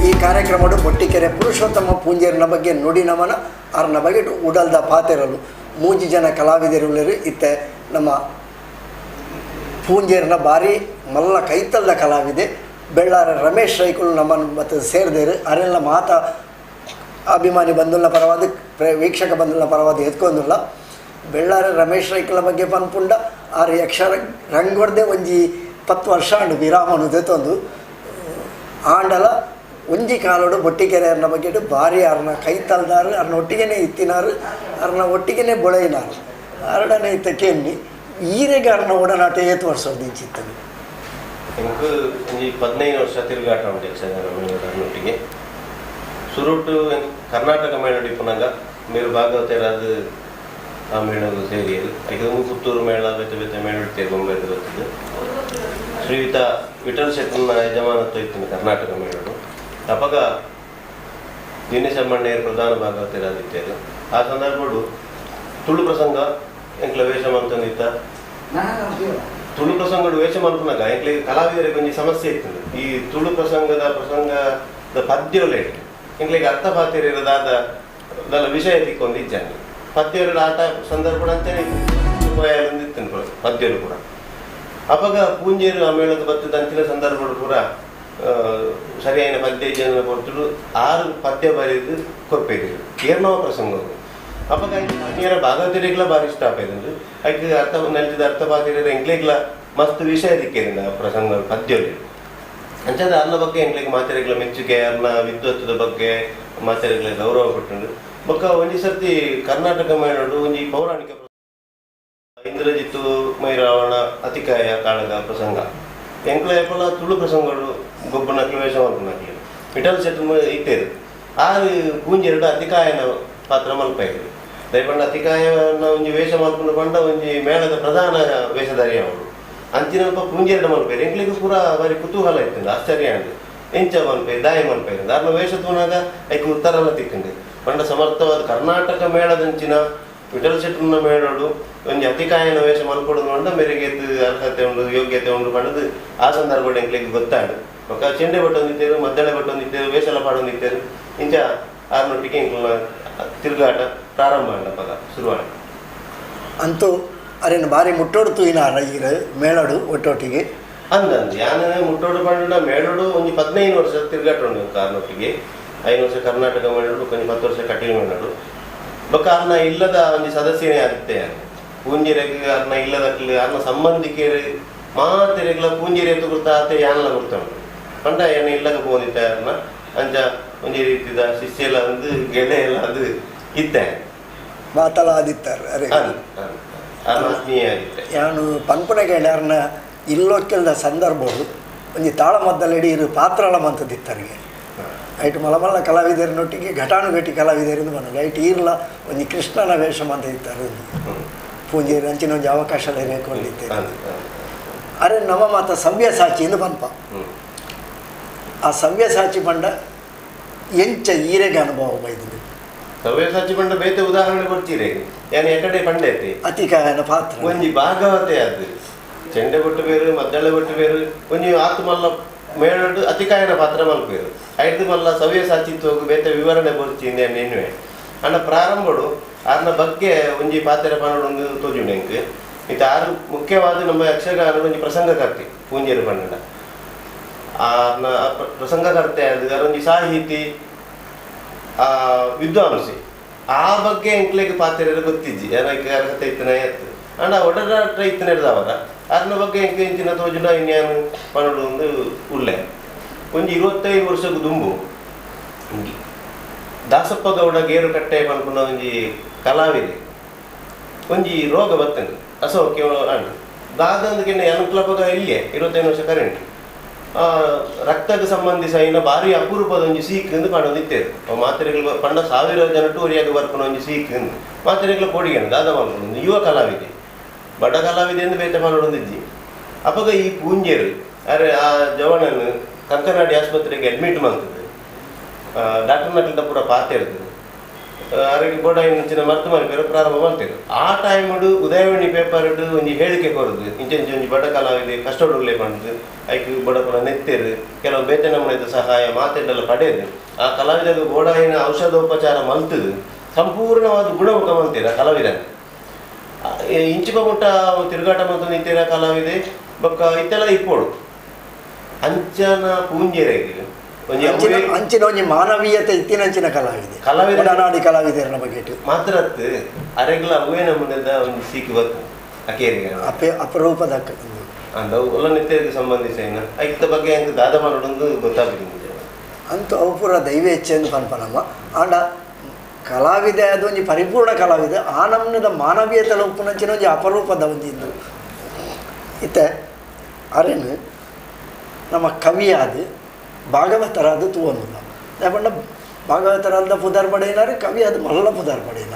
Speaker 1: ಈ ಕಾರ್ಯಕ್ರಮಡು ಬೊಟ್ಟಿಕೆರೆ ಪುರುಷೋತ್ತಮ ಪೂಂಜೇರಿನ ಬಗ್ಗೆ ನುಡಿ ನಮನ, ಅರ್ನ ಬಗ್ಗೆ ಉಡಲ್ದ ಪಾತೆರಲು ಮೂಜಿ ಜನ ಕಲಾವಿದರುಳ್ಳರು. ಇತ್ತೆ ನಮ್ಮ ಪೂಂಜೇರಿನ ಭಾರಿ ಮಲ್ಲ ಕೈತಲ್ದ ಕಲಾವಿದೆ ಬೆಳ್ಳಾರ ರಮೇಶ್ ರೈಕುಲು ನಮ್ಮನ್ನು ಮತ್ತು ಸೇರಿದೇರು. ಅರೆಲ್ಲ ಮಾತ ಅಭಿಮಾನಿ ಬಂದುಲ್ಲ ಪರವಾದ ವೀಕ್ಷಕ ಬಂದುಲ್ಲ ಪರವಾದ ಎತ್ಕೊಂದುಲ್ಲ. ಬೆಳ್ಳಾರ ರಮೇಶ್ ರೈಕುಲ ಬಗ್ಗೆ ಪನ್ಪುಂಡ ಆರು ಯಕ್ಷ ರಂಗೊಡ್ದೆ ಒಂಜಿ 10 ವರ್ಷ ಅಂಡು ವಿರಾಮನು ದೆತ್ತೊಂದು ಆಂಡಲ ಒಂಜಿ ಕಾಲೋಡು ಬೊಟ್ಟಿಕೆರೆ ಅರ್ನ ಬಗ್ಗೆ ಭಾರಿ ಅರ್ನ ಕೈತಲ್ದಾರು, ಅರ್ನ ಒಟ್ಟಿಗೆನೇ ಇತ್ತಿನಾರು, ಅರ್ನ ಒಟ್ಟಿಗೆನೇ ಬೊಳೆಯಿನಾರು. ಅರಡನೆ ಇತ್ತ ಕೆನ್ನಿ ಈರೆಗೆ ಅರ್ನ ಒಡನಾಟ ಏತು ವರ್ಷದ ಇಂಚಿತ್ತನು.
Speaker 4: ಎಂಕ್ ಒಂಜಿ 15 ವರ್ಷ ತಿರುಗಾಟ ಉಂಟು ಯಕ್ಷಗಾನ ಮೇಳದೊಟ್ಟಿಗೆ. ಸುರುಟು ಕರ್ನಾಟಕ ಮೇಳ ಇಪ್ಪುನಗ ಮೇರು ಭಾಗವತರಾದ ಆ ಮೇಳಗೂ ಸೇರಿಯರು. ಐಕೆ ಪುತ್ತೂರು ಮೇಳ ಬೇತೆ ಬೇತೆ ಮೇಳ ಇಡ್ತೇವೆ ಬೊಂಬೆ ಗೊತ್ತಿದ್ದು. ಶ್ರೀಯುತ ವಿಠಲ್ ಶೆಟ್ಟನ ಯಜಮಾನತ್ವ ಇತ್ತು ಕರ್ನಾಟಕ ಮೇಳಡು. ಅಪಗ ದಿನೇಶ ಮಣ್ಣೇರು ಪ್ರಧಾನ ಭಾಗವತರಾದಿತ್ತೇರು. ಆ ಸಂದರ್ಭಡು ತುಳು ಪ್ರಸಂಗ ಎಂಕ್ಲ ವೇಷ ಮಂತಂದಿತ್ತ. ತುಳು ಪ್ರಸಂಗಡು ವೇಷ ಮಲ್ಪುನಗ ಎಂಕ್ಲೆ ಕಲಾವಿದರಿಗೆ ಒಂಜಿ ಸಮಸ್ಯೆ ಇತ್ತು. ಈ ತುಳು ಪ್ರಸಂಗದ ಪ್ರಸಂಗದ ಪದ್ಯೊಲೆ ಎಂಕ್ಲೆಗೆ ಅರ್ಥ ಪಾತಿರದಾದ ದಲ್ಲ ವಿಷಯ ತಿಕ್ಕೊಂದು ಇಜ್ಜಾನಿ ಪದ್ಯಗಳು ಆಟ ಸಂದರ್ಭ ಅಂಚನೆ ಇತ್ತು ಪದ್ಯಲು ಕೂಡ. ಅಪಗ ಪೂಂಜೇರು ಆ ಮೇಳದ ಬತ್ತದ ಅಂಚಿನ ಸಂದರ್ಭಗಳು ಪೂರ ಸರಿಯಾದ ಪದ್ಯ ಜನ ಕೊಡ್ತರು 6 ಪದ್ಯ ಬರೆದು ಕೊರ್ಪೇರು ಏರ್ನವ ಪ್ರಸಂಗಗಳು. ಅಪಗ ಅನ್ಯರ ಭಾಗವತರಿಗ್ಲ ಭಾರಿ ಇಷ್ಟ ಆಪೇದಂದ್ರೆ ಐಕ್ ಅರ್ಥ ನಲ್ತಿದ ಅರ್ಥ ಪಾತಿರ ಎಂಕ್ಲೆಗ್ಲ ಮಸ್ತ್ ವಿಷಯ ದಿಕ್ಕೇರಿಂದ ಆ ಪ್ರಸಂಗ ಪದ್ಯಗಳು. ಅಂಚಾದ ಅರ್ನ ಬಗ್ಗೆ ಎಂಕ್ಲೆಗ್ ಮಾತೆರೆಗ್ಲ ಮೆಚ್ಚುಗೆ, ಅರ್ನ ವಿದ್ವತ್ವದ ಬಗ್ಗೆ ಮಾತೆರೆಗ್ಲ ಗೌರವ ಕೊಟ್ಟುಂಡು. ಬೊಕ್ಕ ಒಂಜಿ ಸರ್ತಿ ಕರ್ನಾಟಕ ಮೇಳಡು ಒಂಜಿ ಪೌರಾಣಿಕ ಇಂದ್ರಜಿತ್ತು ಮೈರಾವಣ ಅತಿಕಾಯ ಕಾಳಗ ಪ್ರಸಂಗ ಎಂಕ್ಲ ಎಪ್ಪಲ ತುಳು ಪ್ರಸಂಗಗಳು ಗೊಬ್ಬನ ವೇಷ ಮಲ್ಪುನಕ್ಲು ವಿಠಲ್ ಶೆಟ್ಟಿ ಇತ್ತೇರು ಆರು ಪೂಂಜೆರಡು ಅತಿಕಾಯನ ಪಾತ್ರ ಮಲ್ಪೈರು. ದಯಪಂಡ ಅತಿಕಾಯನ ಒಂಜಿ ವೇಷ ಮಲ್ಪುನ ಪಂಡ ಒಂಜಿ ಮೇಳದ ಪ್ರಧಾನ ವೇಷಧಾರಿ ಅವಳು. ಅಂಚಿನಲ್ಪ ಪೂಂಜೆರಡು ಮಲ್ಪೈರು ಎಂಕ್ಲಿಗೂ ಪೂರ ಬಾರಿ ಕುತೂಹಲ ಇತ್ತು, ಆಶ್ಚರ್ಯ ಅಂಡು ಎಂಚ ಮಲ್ಪೈರು ದಾಯ ಮಲ್ಪೈರು ದಾರ್ನ ವೇಷ ತೂನಾಗ ಐಕ್ ಉತ್ತರಲ್ಲ ತಿಕ್ಕಂಡು. ಪಂಡ ಸಮರ್ಥವಾದ ಕರ್ನಾಟಕ ಮೇಳದಂಚಿನ ವಿಠಲ್ ಶೆಟ್ಟನ ಮೇಳಡು ಒಂಜಿ ಅತಿಕಾಯನ ವೇಷ ಮಲ್ಪೊಡು ಪಂಡ ಮೇರೆಗೆ ಅರ್ಹತೆ ಉಂಡು ಯೋಗ್ಯತೆ ಉಂಡು ಪಂಡದು ಆ ಸಂದರ್ಭ ಎಂಕ್ಲಿಗೆ ಗೊತ್ತಾಡು. ಬೊಕ್ಕ ಚೆಂಡೆ ಬಟ್ಟೊಂದಿತ್ತೇರು, ಮದ್ದಳೆ ಬಟ್ಟೊಂದಿತ್ತೇರು, ವೇಷಲ ಪಾಡೊಂದಿತ್ತೇರು. ಇಂಚ ಆರ್ನೊಟ್ಟಿಗೆ ಎಂಕ್ಲ ತಿರುಗಾಟ ಪ್ರಾರಂಭ ಆಂಡ ಪದ ಶುರುವಾಡ.
Speaker 1: ಅಂತೂ ಅರೇನು ಭಾರಿ ಮುಟ್ಟೋಡು ತೂಯಿನ ಈರು ಮೇಳಡು ಒಟ್ಟೊಟ್ಟಿಗೆ
Speaker 4: ಅಂದಂದು ಯಾನ ಮುಟ್ಟೋಡು ಪಂಡ ಮೇಳಡು ಒಂಜಿ 15 ವರ್ಷ ತಿರುಗಾಟ ಉಂಡು ಆರ್ನೊಟ್ಟಿಗೆ. 5 ವರ್ಷ ಕರ್ನಾಟಕ ಮೇಳಡು, ಒಂಜಿ 10 ವರ್ಷ ಕಟೀಲು ಮೇಳಡು. ಬೊಕ್ಕ ಅರ್ನ ಇಲ್ಲದ ಒಂಜಿ ಸದಸ್ಯನೇ ಆಗುತ್ತೆ. ಪೂಂಜಿರೆಗ್ ಅರ್ನ ಇಲ್ಲದ ಅರ್ನ ಸಂಬಂಧಿಕರು ಮಾತೆರೆಗ್ಲ ಪೂಂಜಿರೆ ಗುರ್ತ ಆತೆ ಯಾನಲ ಗುರ್ತ ಉಂಟು. ಪಂಡ ಏನ ಇಲ್ಲಗ ಪೋಂದಿತ್ತ ಅರ್ನ ಅಂಚ ಒಂಜಿ ರೀತಿದ ಶಿಷ್ಯಲ ಒಂದು ಗೆಳೆಯಲ್ಲ ಅದು ಇತ್ತೆ
Speaker 1: ಮಾತಲ ಆದಿತ್ತಾರೆ. ಅರೆ
Speaker 4: ಆತ್ಮೀಯ ಆಗಿತ್ತೆ.
Speaker 1: ಯಾನು ಪನ್ಪುನಗೆ ಅರ್ನ ಇಲ್ಲೊಕ್ಕೆಲ್ದ ಸಂದರ್ಭವು ಒಂಜಿ ತಾಳಮದ್ದಲೆಡಿ ಇರು ಪಾತ್ರಳ ಮಂತದಿತ್ತರಿಗೆ. ಐಟ್ ಮಲಮಲ್ಲ ಕಲಾವಿದರನ್ನೊಟ್ಟಿಗೆ ಘಟಾನುಘಟಿ ಕಲಾವಿದರಿಂದ ಬಂದರು. ಐಟ್ ಈರ್ಲ ಒಂಜಿ ಕೃಷ್ಣನ ವೇಷ ಅಂತ ಇತ್ತಾರೆ ಪೂಂಜೇರು ಅಂಚಿನ ಒಂಜಿ ಅವಕಾಶ ಕೊಂಡಿದ್ದೆ. ಅರೆ ನಮ್ಮ ಮಾತ ಸವ್ಯಸಾಚಿ ಎಂದು ಪನ್ಪ. ಆ ಸವ್ಯಸಾಚಿ ಪಂಡ ಎಂಚ ಈರೆಗೆ ಅನುಭವ ಬೈದು
Speaker 4: ಸವ್ಯಸಾಚಿ ಪಂಡ ಬೇತೆ ಉದಾಹರಣೆ ಕೊಡ್ತೀರಿ ಯಾನು ಎಕಡೆ ಪಂಡೈತಿ
Speaker 1: ಅತಿಕಾಯನ ಪಾತ್ರ
Speaker 4: ಒಂಜಿ ಭಾಗವತೆ ಅದು ಚೆಂಡೆ ಬೊಟ್ಟು ಬೇರು ಮದ್ದಳೆ ಬೊಟ್ಟು ಬೇರು ಒಂಜಿ ಆತ್ಮಲ್ಲ ಮೇಳಡು ಅತಿಕಾಯನ ಪಾತ್ರ ಮಲ್ಪೇರು ಐದು ಮಲ್ಲ ಸವ್ಯಸಾಚಿ ಹೋಗು ಬೇತೆ ವಿವರಣೆ ಕೊಡ್ತೀನಿ ಎನ್ನುವೆ. ಅಣ್ಣ ಪ್ರಾರಂಭಡು ಆರ್ನ ಬಗ್ಗೆ ಒಂಜಿ ಪಾತ್ರ ಪನ್ನಡು ಒಂದು ತೋಜುಂಡು ಎಂಕ್. ಇತ್ತೆ ಆರು ಮುಖ್ಯವಾದ ನಮ್ಮ ಯಕ್ಷಗಾನದ ಒಂಜಿ ಪ್ರಸಂಗಕರ್ತೆ ಪೂಂಜೇರು ಪಂಡ ಆರ್ನ ಪ್ರಸಂಗಕರ್ತೆ ಅದು ಒಂಜಿ ಸಾಹಿತಿ ಆ ವಿದ್ವಾಂಸಿ ಆ ಬಗ್ಗೆ ಎಂಕ್ಲೆಗ್ ಪಾತ್ರ ಗೊತ್ತಿಜ್ಜಿ ಏನಕ್ಕೆ ಅರ್ಹತೆ ಇತ್ತನ ಎತ್ತು ಅಂಡ ಒಡನಾಟ ಇತ್ತನ ಹಿಡ್ದವರ ಅರ್ನ ಬಗ್ಗೆ ಎಂಕ್ ಇಂಚಿನ ತೋಜುಂಡ ಇನ್ಯಾನು ಪನ್ನಡು ಒಂದು ಉಳ್ಳೆ. ಒಂಜಿ 25 ವರ್ಷಕ್ಕೆ ದುಂಬು ದಾಸಪ್ಪ ಗೌಡ ಗೇರುಕಟ್ಟೆ ಪನ್ಪುನ ಒಂಜಿ ಕಲಾವಿದೆ ಒಂಜಿ ರೋಗ ಬತ್ತಂಗೆ ಅಸೌಖ್ಯ ಅಂಡು ದಾದಂದಕ್ಕೆ ಅನುಕೂಲಪಗ ಇಲ್ಲೇ 25 ವರ್ಷ ಕರೆಂಟ್ ರಕ್ತಕ್ಕೆ ಸಂಬಂಧಿಸಿದ ಭಾರಿ ಅಪರೂಪದ ಒಂಜಿ ಸೀಕ್ ಎಂದು ಪಂಡೊಂದಿತ್ತೇರು. ಮಾತ್ರೆಗಳು ಪಂಡ 1000 ಜನ ಟೂರಿಯಾಗಿ ಬರ್ಪುನ ಒಂಜಿ ಸೀಕ್ ಎಂದು ಮಾತ್ರೆಗಳ ಕೊಡಿಗೆನು ದಾದ ಮಲ್ಪುನ ಯುವ ಕಲಾವಿದೆ ಬಡ ಕಲಾವಿದೆ ಎಂದು ಬೇತೆ ಪನ್ನೊಂದಿಜ್ಜಿ. ಅಪಗ ಈ ಪೂಂಜೇರು ಅರೆ ಆ ಜವನನ್ನು ಕಂಕನಾಡಿ ಆಸ್ಪತ್ರೆಗೆ ಅಡ್ಮಿಟ್ ಮಾಡ್ತದೆ. ಡಾಕ್ಟರ್ ನಕ್ಲಿಂದ ಪೂರ ಪಾತೆ ಇರ್ತದೆ. ಆರೋಗ್ಯ ಬೋಡಾಯಿನ ಮರ್ತು ಮಲ್ಪೆರ್ ಪ್ರಾರಂಭ ಮಲ್ತೇರು. ಆ ಟೈಮ್ಡು ಉದಯವಾಣಿ ಪೇಪರ್ಡ್ ಒಂಜಿ ಹೇಳಿಕೆ ಕೊರದು ಇಂಚ ಇಂಚ ಒಂಜಿ ಬಡ ಕಲಾವಿದೆ ಕಷ್ಟೊಡುಲ್ಲೆ ಪಂಡ್ದು ಐಕ್ ಬಡಪುನ ನೆತ್ತೇರು ಕೆಲವು ಬೇತೆ ನಮೂನೆದ ಸಹಾಯ ಮಾತೆಡ್ಡೆಲ್ಲ ಪಡೆದು ಆ ಕಲಾವಿದಗ ಬೋಡಾಯಿನ ಔಷಧೋಪಚಾರ ಮಲ್ತದು ಸಂಪೂರ್ಣವಾದ ಗುಣಮುಖ ಮಲ್ತೀರ ಕಲಾವಿದನ. ಇಂಚಿಪ ಮುಟ್ಟ ತಿರುಗಾಟ ಮತ್ತು ನಿಂತಿರ ಕಲಾವಿದೆ ಬೊಕ್ಕ ಇತ್ತೆಲ್ಲ ಇಪ್ಪೋಡು ಅಂಚನ ಪೂಂಜೆರೆಗ್ ಒಂಜಿ
Speaker 1: ಅಂಚಿನ ಒಂಜಿ ಮಾನವೀಯತೆ ಇತ್ತಿನಂಚಿನ ಕಲಾವಿದೆ
Speaker 4: ಕಲಾವಿದ
Speaker 1: ಒಡನಾಡಿ ಕಲಾವಿದರನ ಬಗ್ಗೆ
Speaker 4: ಮಾತ್ರ ಅರೆಗ್ಲ ಅವೇ ನಮ್ಮನೆದ ಒಂಜಿ ಸೀಕು ಬತ್ತು ಅಕೇರಿಗೆ
Speaker 1: ಅಪೆ ಅಪರೂಪದ
Speaker 4: ಅಂದ ಒಲ್ಲ ನಿತ್ಯಕ್ಕೆ ಸಂಬಂಧಿಸಿನ ಐತ ಬಗ್ಗೆ ಅಂಕ ದಾದ ಮಾಡೋದು ಗೊತ್ತಾಗ್ಬಿಟ್ಟಿದೆ.
Speaker 1: ಅಂತೂ ಅವು ಪೂರ ದೈವ ಇಚ್ಛೆಂದು ಪನ್ಪನಮ್ಮ. ಆಂಡ ಕಲಾವಿದೆ ಅದು ಒಂಜಿ ಪರಿಪೂರ್ಣ ಕಲಾವಿದೆ ಆ ನಮ್ನದ ಮಾನವೀಯತೆ ಉಪ್ಪುನಂಚಿನ ಒಂಜಿ ಅಪರೂಪದ ಒಂಜಿ ಇಂದು ಇತ್ತೆ ಅರೆನು ನಮ್ಮ ಕವಿಯಾದ ಭಾಗವತರಾದ ತೂವೊಂದುಲ್ಲ. ಪಂಡ ಭಾಗವತರಾದ ಪುದರ್ ಪಡೆಯಿನಾರು ಕವಿ ಅದು ಮಲ್ಲ ಪುದರ್ ಪಡೆಯಿನ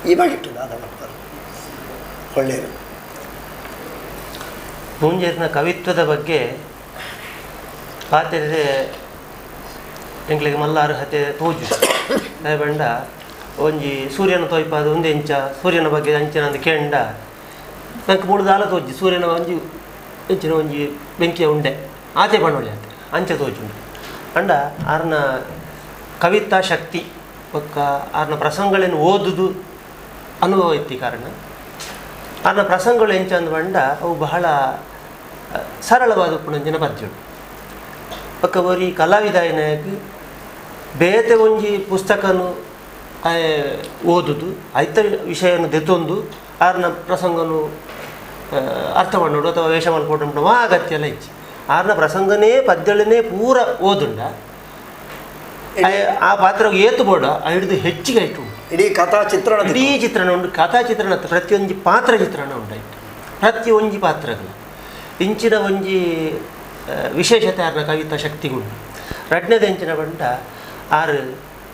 Speaker 1: ಈ ಬಗೆಟ್ಟು ದಾದ ಮಾಡ್ತಾರೆ ಒಳ್ಳೆಯದು.
Speaker 2: ಪೂಂಜೆರ್ನ ಕವಿತ್ವದ ಬಗ್ಗೆ ಪಾತೆರೆ ಎಂಕ್ಲೆಗ್ ಮಲ್ಲ ಅರ್ಹತೆ ತೋಜು ಬಂಡ ಒಂಜಿ ಸೂರ್ಯನ ತೋಯ್ಪಾದ ಒಂದೆಂಚ ಸೂರ್ಯನ ಬಗ್ಗೆ ಅಂಚಿನ ಅಂದ್ ಕೆಂಡ ನಂಗೆ ಮೂಡುದಾಲ ತೋಜಿ ಸೂರ್ಯನ ಒಂಜಿ ಎಂಚಿನ ಒಂಜಿ ಬೆಂಕಿಯ ಉಂಡೆ ಆತೆ ಪಣ್ಣೊಳಿ ಆತೆ ಅಂಚೆ ತೋಜುಂಡು. ಅಂಡ ಆರ್ನ ಕವಿತಾ ಶಕ್ತಿ ಬೊಕ್ಕ ಆರ್ನ ಪ್ರಸಂಗಗಳನ್ನು ಓದುದು ಅನುಭವ ಇತ್ತಿ ಕಾರಣ ಆರ್ನ ಪ್ರಸಂಗಗಳು ಎಂಚ ಅಂದ್ ಪಂಡ ಅವು ಬಹಳ ಸರಳವಾದ ಉಪ್ಪುನಂಚಿನ ಪದ್ಯಗಳು. ಬೊಕ್ಕ ಒರಿ ಕಲಾವಿದಾಯನಾಯಕ್ ಬೇತೆ ಒಂಜಿ ಪುಸ್ತಕನು ಓದುದು ಐತ ವಿಷಯನು ದೆತ್ತೊಂದು ಆರ್ನ ಪ್ರಸಂಗನು ಅರ್ಥ ಮಾಡೋಡು ಅಥವಾ ವೇಷ ಮಲ್ಪೊಡು ವಾ ಅಗತ್ಯ ಎಲ್ಲ ಇಜ್ಜಿ. ಆರ್ನ ಪ್ರಸಂಗನೇ ಪದ್ಯಗಳನ್ನೇ ಪೂರ ಓದುಂಡ ಆ ಪಾತ್ರ ಏತು ಬೋಡ ಹಿಡಿದು ಹೆಚ್ಚಿಗೆ ಆಯ್ತು.
Speaker 1: ಇಡೀ ಕಥಾ ಚಿತ್ರಣ
Speaker 2: ಇಡೀ ಚಿತ್ರಣ ಉಂಟು, ಕಥಾ ಚಿತ್ರಣ ಪ್ರತಿಯೊಂಜಿ ಪಾತ್ರ ಚಿತ್ರಣ ಉಂಟಾಯ್ತು ಪ್ರತಿಯೊಂಜಿ ಪಾತ್ರಗಳು ಇಂಚಿನ ಒಂಜಿ ವಿಶೇಷತೆ ಆರ್ನ ಕವಿತಾ ಶಕ್ತಿಗುಂಡು. ರಡ್ನದ ಎಂಚಿನ ಬಂಡ ಆರು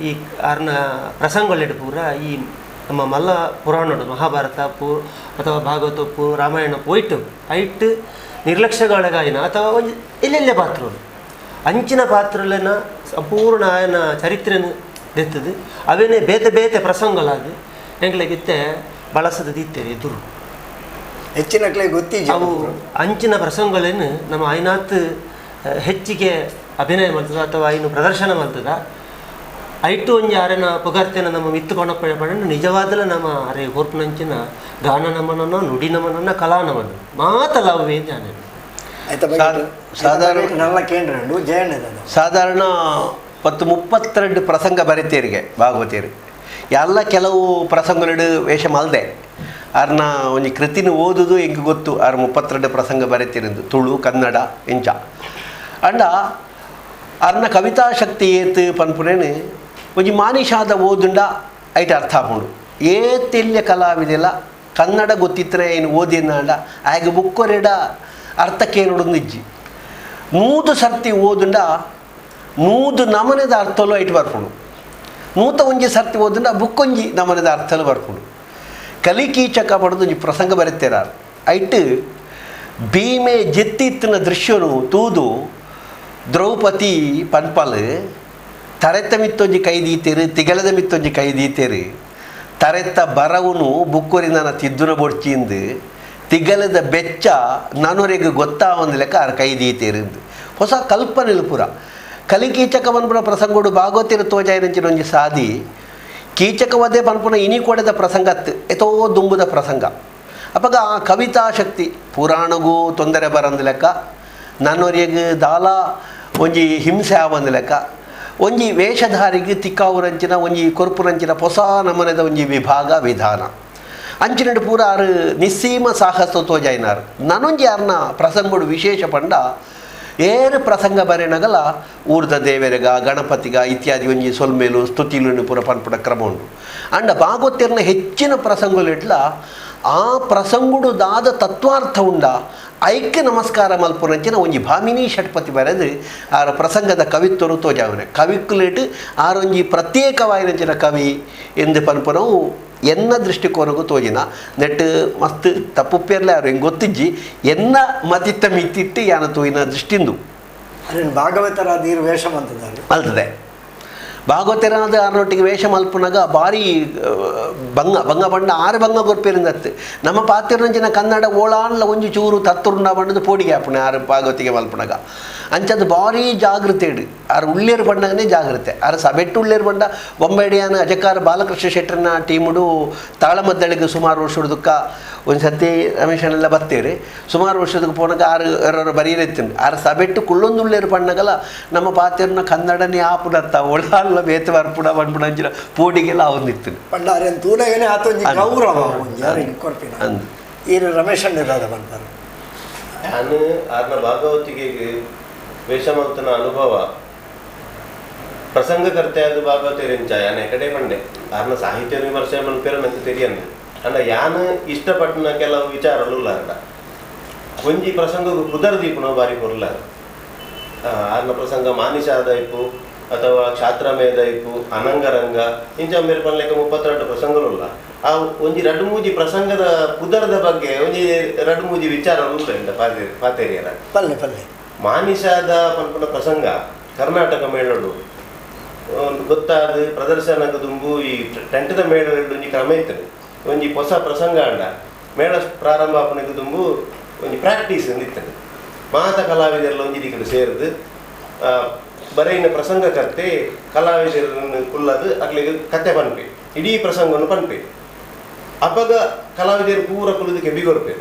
Speaker 2: ಈ ಆರ್ನ ಪ್ರಸಂಗಳೆಡು ಪೂರ ಈ ನಮ್ಮ ಮಲ್ಲ ಪುರಾಣಡು ಮಹಾಭಾರತ ಪೂ ಅಥವಾ ಭಾಗವತ ಪೂ ರಾಮಾಯಣ ಪೋಯ್ಟು ಐಟ್ ನಿರ್ಲಕ್ಷ್ಯಗೊಳಗಾಯಿನ ಅಥವಾ ಒಂಜಿ ಎಲ್ಲೆಲ್ಲೇ ಪಾತ್ರಗಳು ಅಂಚಿನ ಪಾತ್ರಲೆನ ಸಂಪೂರ್ಣ ಆಯನ ಚರಿತ್ರೆನು ದೆತ್ತದು ಅವೇನೇ ಬೇತೆ ಬೇತೆ ಪ್ರಸಂಗಗಳಾದ ಎಂಕ್ಲೆಗಿತ್ತೆ ಬಳಸದ ದಿತ್ತೇವೆ ಎದುರು
Speaker 1: ಹೆಚ್ಚಿನ ಕ್ಲೆ ಗೊತ್ತಿಜ್ಜಿ
Speaker 2: ಅವು ಅಂಚಿನ ಪ್ರಸಂಗಗಳನ್ನು ನಮ್ಮ ಐನಾತ್ ಹೆಚ್ಚಿಗೆ ಅಭಿನಯ ಮಾಡ್ತದ ಅಥವಾ ಐನು ಪ್ರದರ್ಶನ ಮಾಡ್ತದ ಐಟು ಒಂಜಿ ಆರೆನ ಪುಗರ್ತೆನ ನಮ್ಮ ಮಿತ್ತು ಕೊಣಪಡೆ ಪಂಡ ನಿಜವಾದಲ ನಮ್ಮ ಅರೆ ಹೊರ್ಪುನಂಚಿನ ಗಾನ ನಮನನ ನುಡಿ ನಮನನ ಕಲಾ ನಮನ ಮಾತಲವೇ ಜಾನೆ.
Speaker 3: ಸಾಧಾರಣ
Speaker 1: ನಲ್ಲ ಕೇಂದ್ರ ಜಯಣ್ಣ
Speaker 3: ಸಾಧಾರಣ 10-32 ಪ್ರಸಂಗ ಬರಿತೇರಿಗೆ ಭಾಗವತೇರು ಎಲ್ಲ ಕೆಲವು ಪ್ರಸಂಗಗಳು ವೇಷ ಮಲ್ದೆ ಆರ್ನ ಒಂಜಿ ಕೃತಿನ ಓದುದು ಎಂಕ್ ಗೊತ್ತು ಆರ್ 32 ಪ್ರಸಂಗ ಬರಿತೀರಿಂದು ತುಳು ಕನ್ನಡ ಇಂಚ ಅಂಡ ಆರ್ನ ಕವಿತಾ ಶಕ್ತಿ ಏತ್ ಪನ್ಪುನೇನು ಒಂಜಿ ಮಾನಿಷಾದ ಓದುಂಡ ಐಟ್ ಅರ್ಥ ಆಪುಂಡು ಏತೆಲ್ಯ ಕಲಾವಿದೆಲ್ಲ ಕನ್ನಡ ಗೊತ್ತಿತ್ತರೆ ಏನು ಓದಿನ ಆಗ ಬುಕ್ಕೊರೆಡ ಅರ್ಥಕ್ಕೇನುಡು ಇಜ್ಜಿ 100 ಸರ್ತಿ ಓದುಂಡ 100 ನಮನದ ಅರ್ಥಲು ಐಟ್ ಬರ್ಪುಂಡು 101 ಸರ್ತಿ ಓದುಂಡ ಬುಕ್ಕೊಂಜಿ ನಮನದ ಅರ್ಥಲು ಬರ್ಪುಂಡು. ಕಲಿಕೀಚಕ ಪಡೆದು ಒಂಜಿ ಪ್ರಸಂಗ ಬರೆತೇರ ಐಟ್ ಭೀಮೆ ಜೆತ್ತಿತ್ತಿನ ದೃಶ್ಯನು ತೂದು ದ್ರೌಪದಿ ಪನ್ಪಲ್ ತರೆತ ಮಿತ್ತೊಂಜಿ ಕೈದೀತೇರು ತಿಗಲದ ಮಿತ್ತೊಂಜಿ ಕೈದೀತೇರು ತರೆತ ಬರವುನು ಬುಕ್ಕೊರಿನ ತಿದ್ದುನ ಬೊಡ್ಚಿಂದು ತಿಗಲದ ಬೆಚ್ಚ ನನೊರೆಗ್ ಗೊತ್ತಾವಂದು ಲೆಕ್ಕ ಆರ್ ಕೈದೀತೇರು ಹೊಸ ಕಲ್ಪನೆಲು ಪೂರ ಕಲಿಕೀಚಕ ಪನ್ಪುನ ಪ್ರಸಂಗೋಡು ಭಾಗವತಿರ ತೋಜಾಯಿನಂಚಿನ ಒಂಜಿ ಸಾದಿ ಕೀಚಕವದೇ ಪನ್ಪುನ ಇನಿ ಕೊಡೆದ ಪ್ರಸಂಗತ್ ಎತೋ ದುಂಬುದ ಪ್ರಸಂಗ. ಅಪಗ ಆ ಕವಿತಾ ಶಕ್ತಿ ಪುರಾಣಗೂ ತೊಂದರೆ ಬರಂದು ಲೆಕ್ಕ ನನ್ನೊರಿಯಗ್ ದಾಲ ಒಂಜಿ ಹಿಂಸೆ ಆವಂದು ಲೆಕ್ಕ ಒಂಜಿ ವೇಷಧಾರಿಗೆ ತಿಕ್ಕಾವುರಂಚಿನ ಒಂಜಿ ಕೊರ್ಪುರಂಚಿನ ಹೊಸ ನಮನದ ಒಂಜಿ ವಿಭಾಗ ವಿಧಾನ ಅಂಚಿನಡು ಪೂರ ಆರು ನಿಸ್ಸೀಮ ಸಾಹಸ ತೋಜಾಯಿನಾರು. ನನೊಂಜಿ ಆರ್ನ ಪ್ರಸಂಗೋಡು ವಿಶೇಷ ಪಂಡ ಏರು ಪ್ರಸಂಗ ಬರೆನಗಲ ಊರ್ದ ದೇವರೆಗ ಗಣಪತಿಗ ಇತ್ಯಾದಿ ಒಂಜಿ ಸೊಲ್ಮೇಲು ಸ್ತುತಿಲು ಪೂರ ಪನ್ಪುನ ಕ್ರಮ ಉಂಡು. ಅಂಡ ಭಾಗವತಿಯರ್ನ ಹೆಚ್ಚಿನ ಪ್ರಸಂಗಗಳಿಟ್ಲ ಆ ಪ್ರಸಂಗುಡು ದಾದ ತತ್ವಾರ್ಥ ಉಂಡ ಐಕ್ಯ ನಮಸ್ಕಾರ ಮಲ್ಪುನಂಚಿನ ಒಂಜಿ ಭಾಮಿನಿ ಷಟ್ಪತಿ ಬರೆದು ಆರ ಪ್ರಸಂಗದ ಕವಿತ್ವರು ತೋಜಾವನೆ ಕವಿಕ್ಕುಲೇಟ್ ಆರೊಂಜಿ ಪ್ರತ್ಯೇಕವಾಯಿನಂಚಿನ ಕವಿ ಎಂದು ಪನ್ಪುನವು ಎನ್ನ ದೃಷ್ಟಿಕೋನಗೂ ತೋಜಿನ ನೆಟ್ ಮಸ್ತ್ ತಪ್ಪುಪ್ಪೇರ್ಲೆ ಆರು ಹೆಂಗೆ ಗೊತ್ತಿಜ್ಜಿ ಎನ್ನ ಮತಿತ್ತ ಮಿತ್ತಿಟ್ಟು ಯಾನ ತೋಯಿನ ದೃಷ್ಟಿಂದು
Speaker 1: ಅರೇನು ಭಾಗವತರ ನೀರು ವೇಷ ಮಂತದಾರೆ
Speaker 3: ಅಲ್ತದೆ. ಭಾಗವತರಾದ ಆರ್ನೊಟ್ಟಿಗೆ ವೇಷ ಮಲ್ಪುನಾಗ ಭಾರಿ ಬಂಗ ಬಂಗ ಬಂಡ ಆರು ಬಂಗ ಕೊರ್ಪೇರಿಂದತ್ತು ನಮ್ಮ ಪಾತಿರಂಚಿನ ಕನ್ನಡ ಓಳಾನ್ಲ ಒಂಜಿ ಚೂರು ತತ್ತುರುಂಡ ಬಂಡದು ಪೋಡಿಗೆ ಆಪುಣೆ ಆರು ಭಾಗವತಿಗೆ ಮಲ್ಪುನಾಗ ಅಂಚದು ಭಾರಿ ಜಾಗೃತೆ ಇಡು ಆರು ಉಳ್ಳೇರು ಬಂಡಗನೇ ಜಾಗೃತೆ ಆರು ಸಬೆಟ್ಟು ಉಳ್ಳೇರು ಬಂಡ ಬೊಂಬೈಡಿಯಾನ ಅಜಕಾರ ಬಾಲಕೃಷ್ಣ ಶೆಟ್ಟರ್ನ ಟೀಮುಡು ತಾಳಮದ್ದಳಿಗೆ ಸುಮಾರು ವರ್ಷದ ಒಂದು ಸತಿ ರಮೇಶನೆಲ್ಲ ಬರ್ತೇವೆ ಸುಮಾರು ವರ್ಷದಕ್ಕೆ ಪೋನಾಗ ಆರು ಎರರು ಬರೀರೆತ್ತಿಂಡು ಆರು ಸಬೆಟ್ಟು ಕುಳ್ಳೊಂದುಳ್ಳೇರು ಪಣ್ಣಗಲ ನಮ್ಮ ಪಾತಿರ್ನ ಕನ್ನಡನೇ ಆಪುಡತ್ತ ಒಳಲ್ಲ ಬೇತೆ ಬರ್ಪುಡ ಬಂಡ್ಪುಡ ಅಂಚಿನ ಪೋಡಿಗೆಲ್ಲ ಅವನಿತ್ತು
Speaker 1: ಪಂಡ ಆರೆನ್ ತೂನಗನೇ ಆತೊಂಜಿ ಗೌರವ ಒಂಜಿ ಆರೆಗ್ ಕೊರ್ಪಿನ
Speaker 3: ಅಂದ್.
Speaker 1: ಈರು ರಮೇಶಣ್ಣದಾದ ಪನ್ಪರ್.
Speaker 4: ನಾನು ಆರ್ನ ಭಾಗವತಿಗೆ ವೇಷ ಮಲ್ತನ ಅನುಭವ ಪ್ರಸಂಗಕರ್ತೆಯಾದ ಭಾಗವತಿರಿಂಚ ಯಾನ ಎಕಡೆ ಪಂಡೆ ಆರ್ನ ಸಾಹಿತ್ಯ ವಿಮರ್ಶೆ ಮನ್ಪೇರ ನಂಗೆ ತೆರಿಯಂದು ಅಂಡ ಯಾನ ಇಷ್ಟಪಟ್ಟನ ಕೆಲವು ವಿಚಾರಲು ಉಲ್ಲಾರ್ಡ ಒಂಜಿ ಪ್ರಸಂಗకు ಪುದರ್ ದೀಪುನ ಬಾರಿ ಕೊರ್ಲಾರ ಆರ್ನ ಪ್ರಸಂಗ ಮಾನಿಷಾದ ಇಪ್ಪು ಅಥವಾ ಕ್ಷಾತ್ರಮೇಧ ಇಪ್ಪು ಅನಂಗರಂಗ ಇಂಚ ಮೇರೆ ಪನ್ಲೆಕ್ಕ 32 ಪ್ರಸಂಗಲುಲ್ಲ ಆ ಒಂಜಿ ರಡ್ಡು ಮೂಜಿ ಪ್ರಸಂಗದ ಪುದರ್ದ ಬಗ್ಗೆ ಒಂಜಿ ರಡ್ಡು ಮೂಜಿ ವಿಚಾರ ಉಲ್ಲ ಪಾತೇರಿಯರ
Speaker 1: ಪಲ್ಲೆ ಪಲ್ಲೆ
Speaker 4: ಮಾನಿಷಾದ ಪನ್ಪುನ ಪ್ರಸಂಗ ಕರ್ನಾಟಕ ಮೇಳಡು ಒಂದು ಗೊತ್ತಾದ ಪ್ರದರ್ಶನಕ್ಕೆ ದುಂಬು ಈ ಟೆಂಟದ ಮೇಳಡು ಒಂಜಿ ಕ್ರಮ ಇತ್ತು ಒಂಜಿ ಹೊಸ ಪ್ರಸಂಗ ಅಂಡ ಮೇಳ ಪ್ರಾರಂಭ ಆಪಣಕ್ಕೆ ದುಂಬು ಒಂಜಿ ಪ್ರಾಕ್ಟೀಸ್ ಇತ್ತು ಮಾತ ಕಲಾವಿದರೆಲ್ಲ ಒಂಜಿ ದಿಕ್ಕಡು ಸೇರಿದು ಬರೆಯಿನ ಪ್ರಸಂಗಕರ್ತೆ ಕಲಾವಿದರನ್ನು ಕುಲ್ಲದು ಅಕ್ಲಿಗೆ ಕತೆ ಪನ್ಪೆ ಇಡೀ ಪ್ರಸಂಗವನ್ನು ಪನ್ಪೆ ಅಪಗ ಕಲಾವಿದರು ಪೂರ ಕುಲಿದು ಕೆಬಿಗೊರ್ಪೆ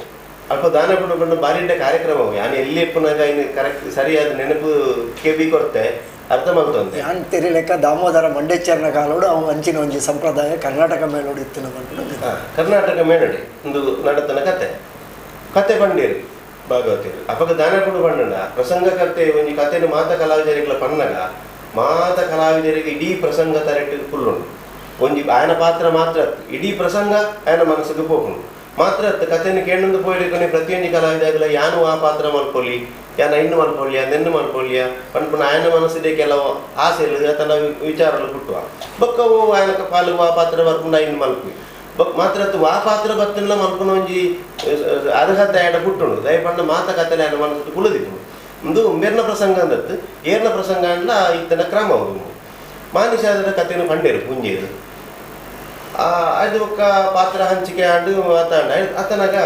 Speaker 4: ಅಲ್ಪ ದಾನ ಪಂಡ ಪಂಡ ಬಾರಿಡ್ಡ ಕಾರ್ಯಕ್ರಮ ಯಾನ್ ಎಲ್ಲಿ ಎಪ್ಪುನಾಗ ಇನ್ನು ಕರೆಕ್ಟ್ ಸರಿಯಾದ ನೆನಪು ಕೆಬಿ ಕೊರ್ತೆ ಅರ್ಥ ಮಾಡ್ತಂತೆ
Speaker 1: ಯಾನ್ ತೆರಿಲೆಕ್ಕ ದಾಮೋದರ ಮಂಡೇಚರ್ನ ಕಾಲೋಡು ಅವು ಅಂಚಿನ ಒಂಜಿ ಸಂಪ್ರದಾಯ ಕರ್ನಾಟಕ ಮೇಳೋಡು ಇತ್ತಿನ ಪನ್ಪುನ.
Speaker 4: ಕರ್ನಾಟಕ ಮೇಳಡೆ ಒಂದು ನಡತನ ಕತೆ ಕತೆ ಪಂಡೇರು ಭಾಗವತರು ಅಪಗ ದಾನ ಕೊಡು ಪಂಡನ ಪ್ರಸಂಗಕರ್ತೆ ಒಂಜಿ ಕತೆನು ಮಾತ ಕಲಾವಿದರಿಗಳ ಪನ್ನಗ ಮಾತ ಕಲಾವಿದರಿಗೆ ಇಡೀ ಪ್ರಸಂಗ ತರೆಟ್ಟು ಕುಲ್ಲುಂಡು ಒಂಜಿ ಆಯನ ಪಾತ್ರ ಮಾತ್ರ ಇಡೀ ಪ್ರಸಂಗ ಆಯನ ಮನಸ್ಸಿಗೆ ಪೋಪುಂಡು ಮಾತ್ರ ಅತ್ತು ಕತೆಯನ್ನು ಕೇಳೊಂದು ಪೋಯಿಡ್ಕೊನೆ ಪ್ರತಿಯೊಂಜಿ ಕಲಾವಿದಾಗಲ ಯಾನು ಆ ಪಾತ್ರ ಮಲ್ಪೊಲಿ ಯಾನ ಇನ್ನು ಮಲ್ಪೊಲಿಯ ನೆನ್ನು ಮಲ್ಪೊಲಿಯ ಪನ್ಪುನ ಆಯನ ಮನಸ್ಸಿದೆ ಕೆಲವು ಆಸೆಲು ತನ್ನ ವಿಚಾರలు ಹುಟ್ಟುವ ಬೊಕ್ಕವು ಆಯನ ಪಾಲು ಆ ಪಾತ್ರ ಬರ್ಪುಂಡ ಇನ್ನು ಮಲ್ಪಿ ಬೊಕ್ ಮಾತ್ರ ಅತ್ತು ಆ ಪಾತ್ರ ಬತ್ತಿನ ಮಲ್ಪುನ ಒಂಜಿ ಅರ್ಹತೆ ಆಯಡ ಹುಟ್ಟುಂಡು ದಯಪಂಡ ಮಾತ ಕತೆಲೆ ಆಯನ ಮನಸ್ಸು ಕುಲದಿಪ್ಪುಂಡು ಒಂದು ಮೇರ್ನ ಪ್ರಸಂಗ ಅಂದತ್ತು ಏರ್ನ ಪ್ರಸಂಗ ಅಂಡ್ಲ ಇತ್ತನ ಕ್ರಮ ಅವರು ಮಾನಿಷಾದರ ಕತೆಯನ್ನು ಪಂಡೇರು ಪುಂಜೇರು ಅದು ಒಕ್ಕ ಪಾತ್ರ ಹಂಚಿಕೆ ಆಂಡು ಮಾತಾಂಡ ಆತನಾಗ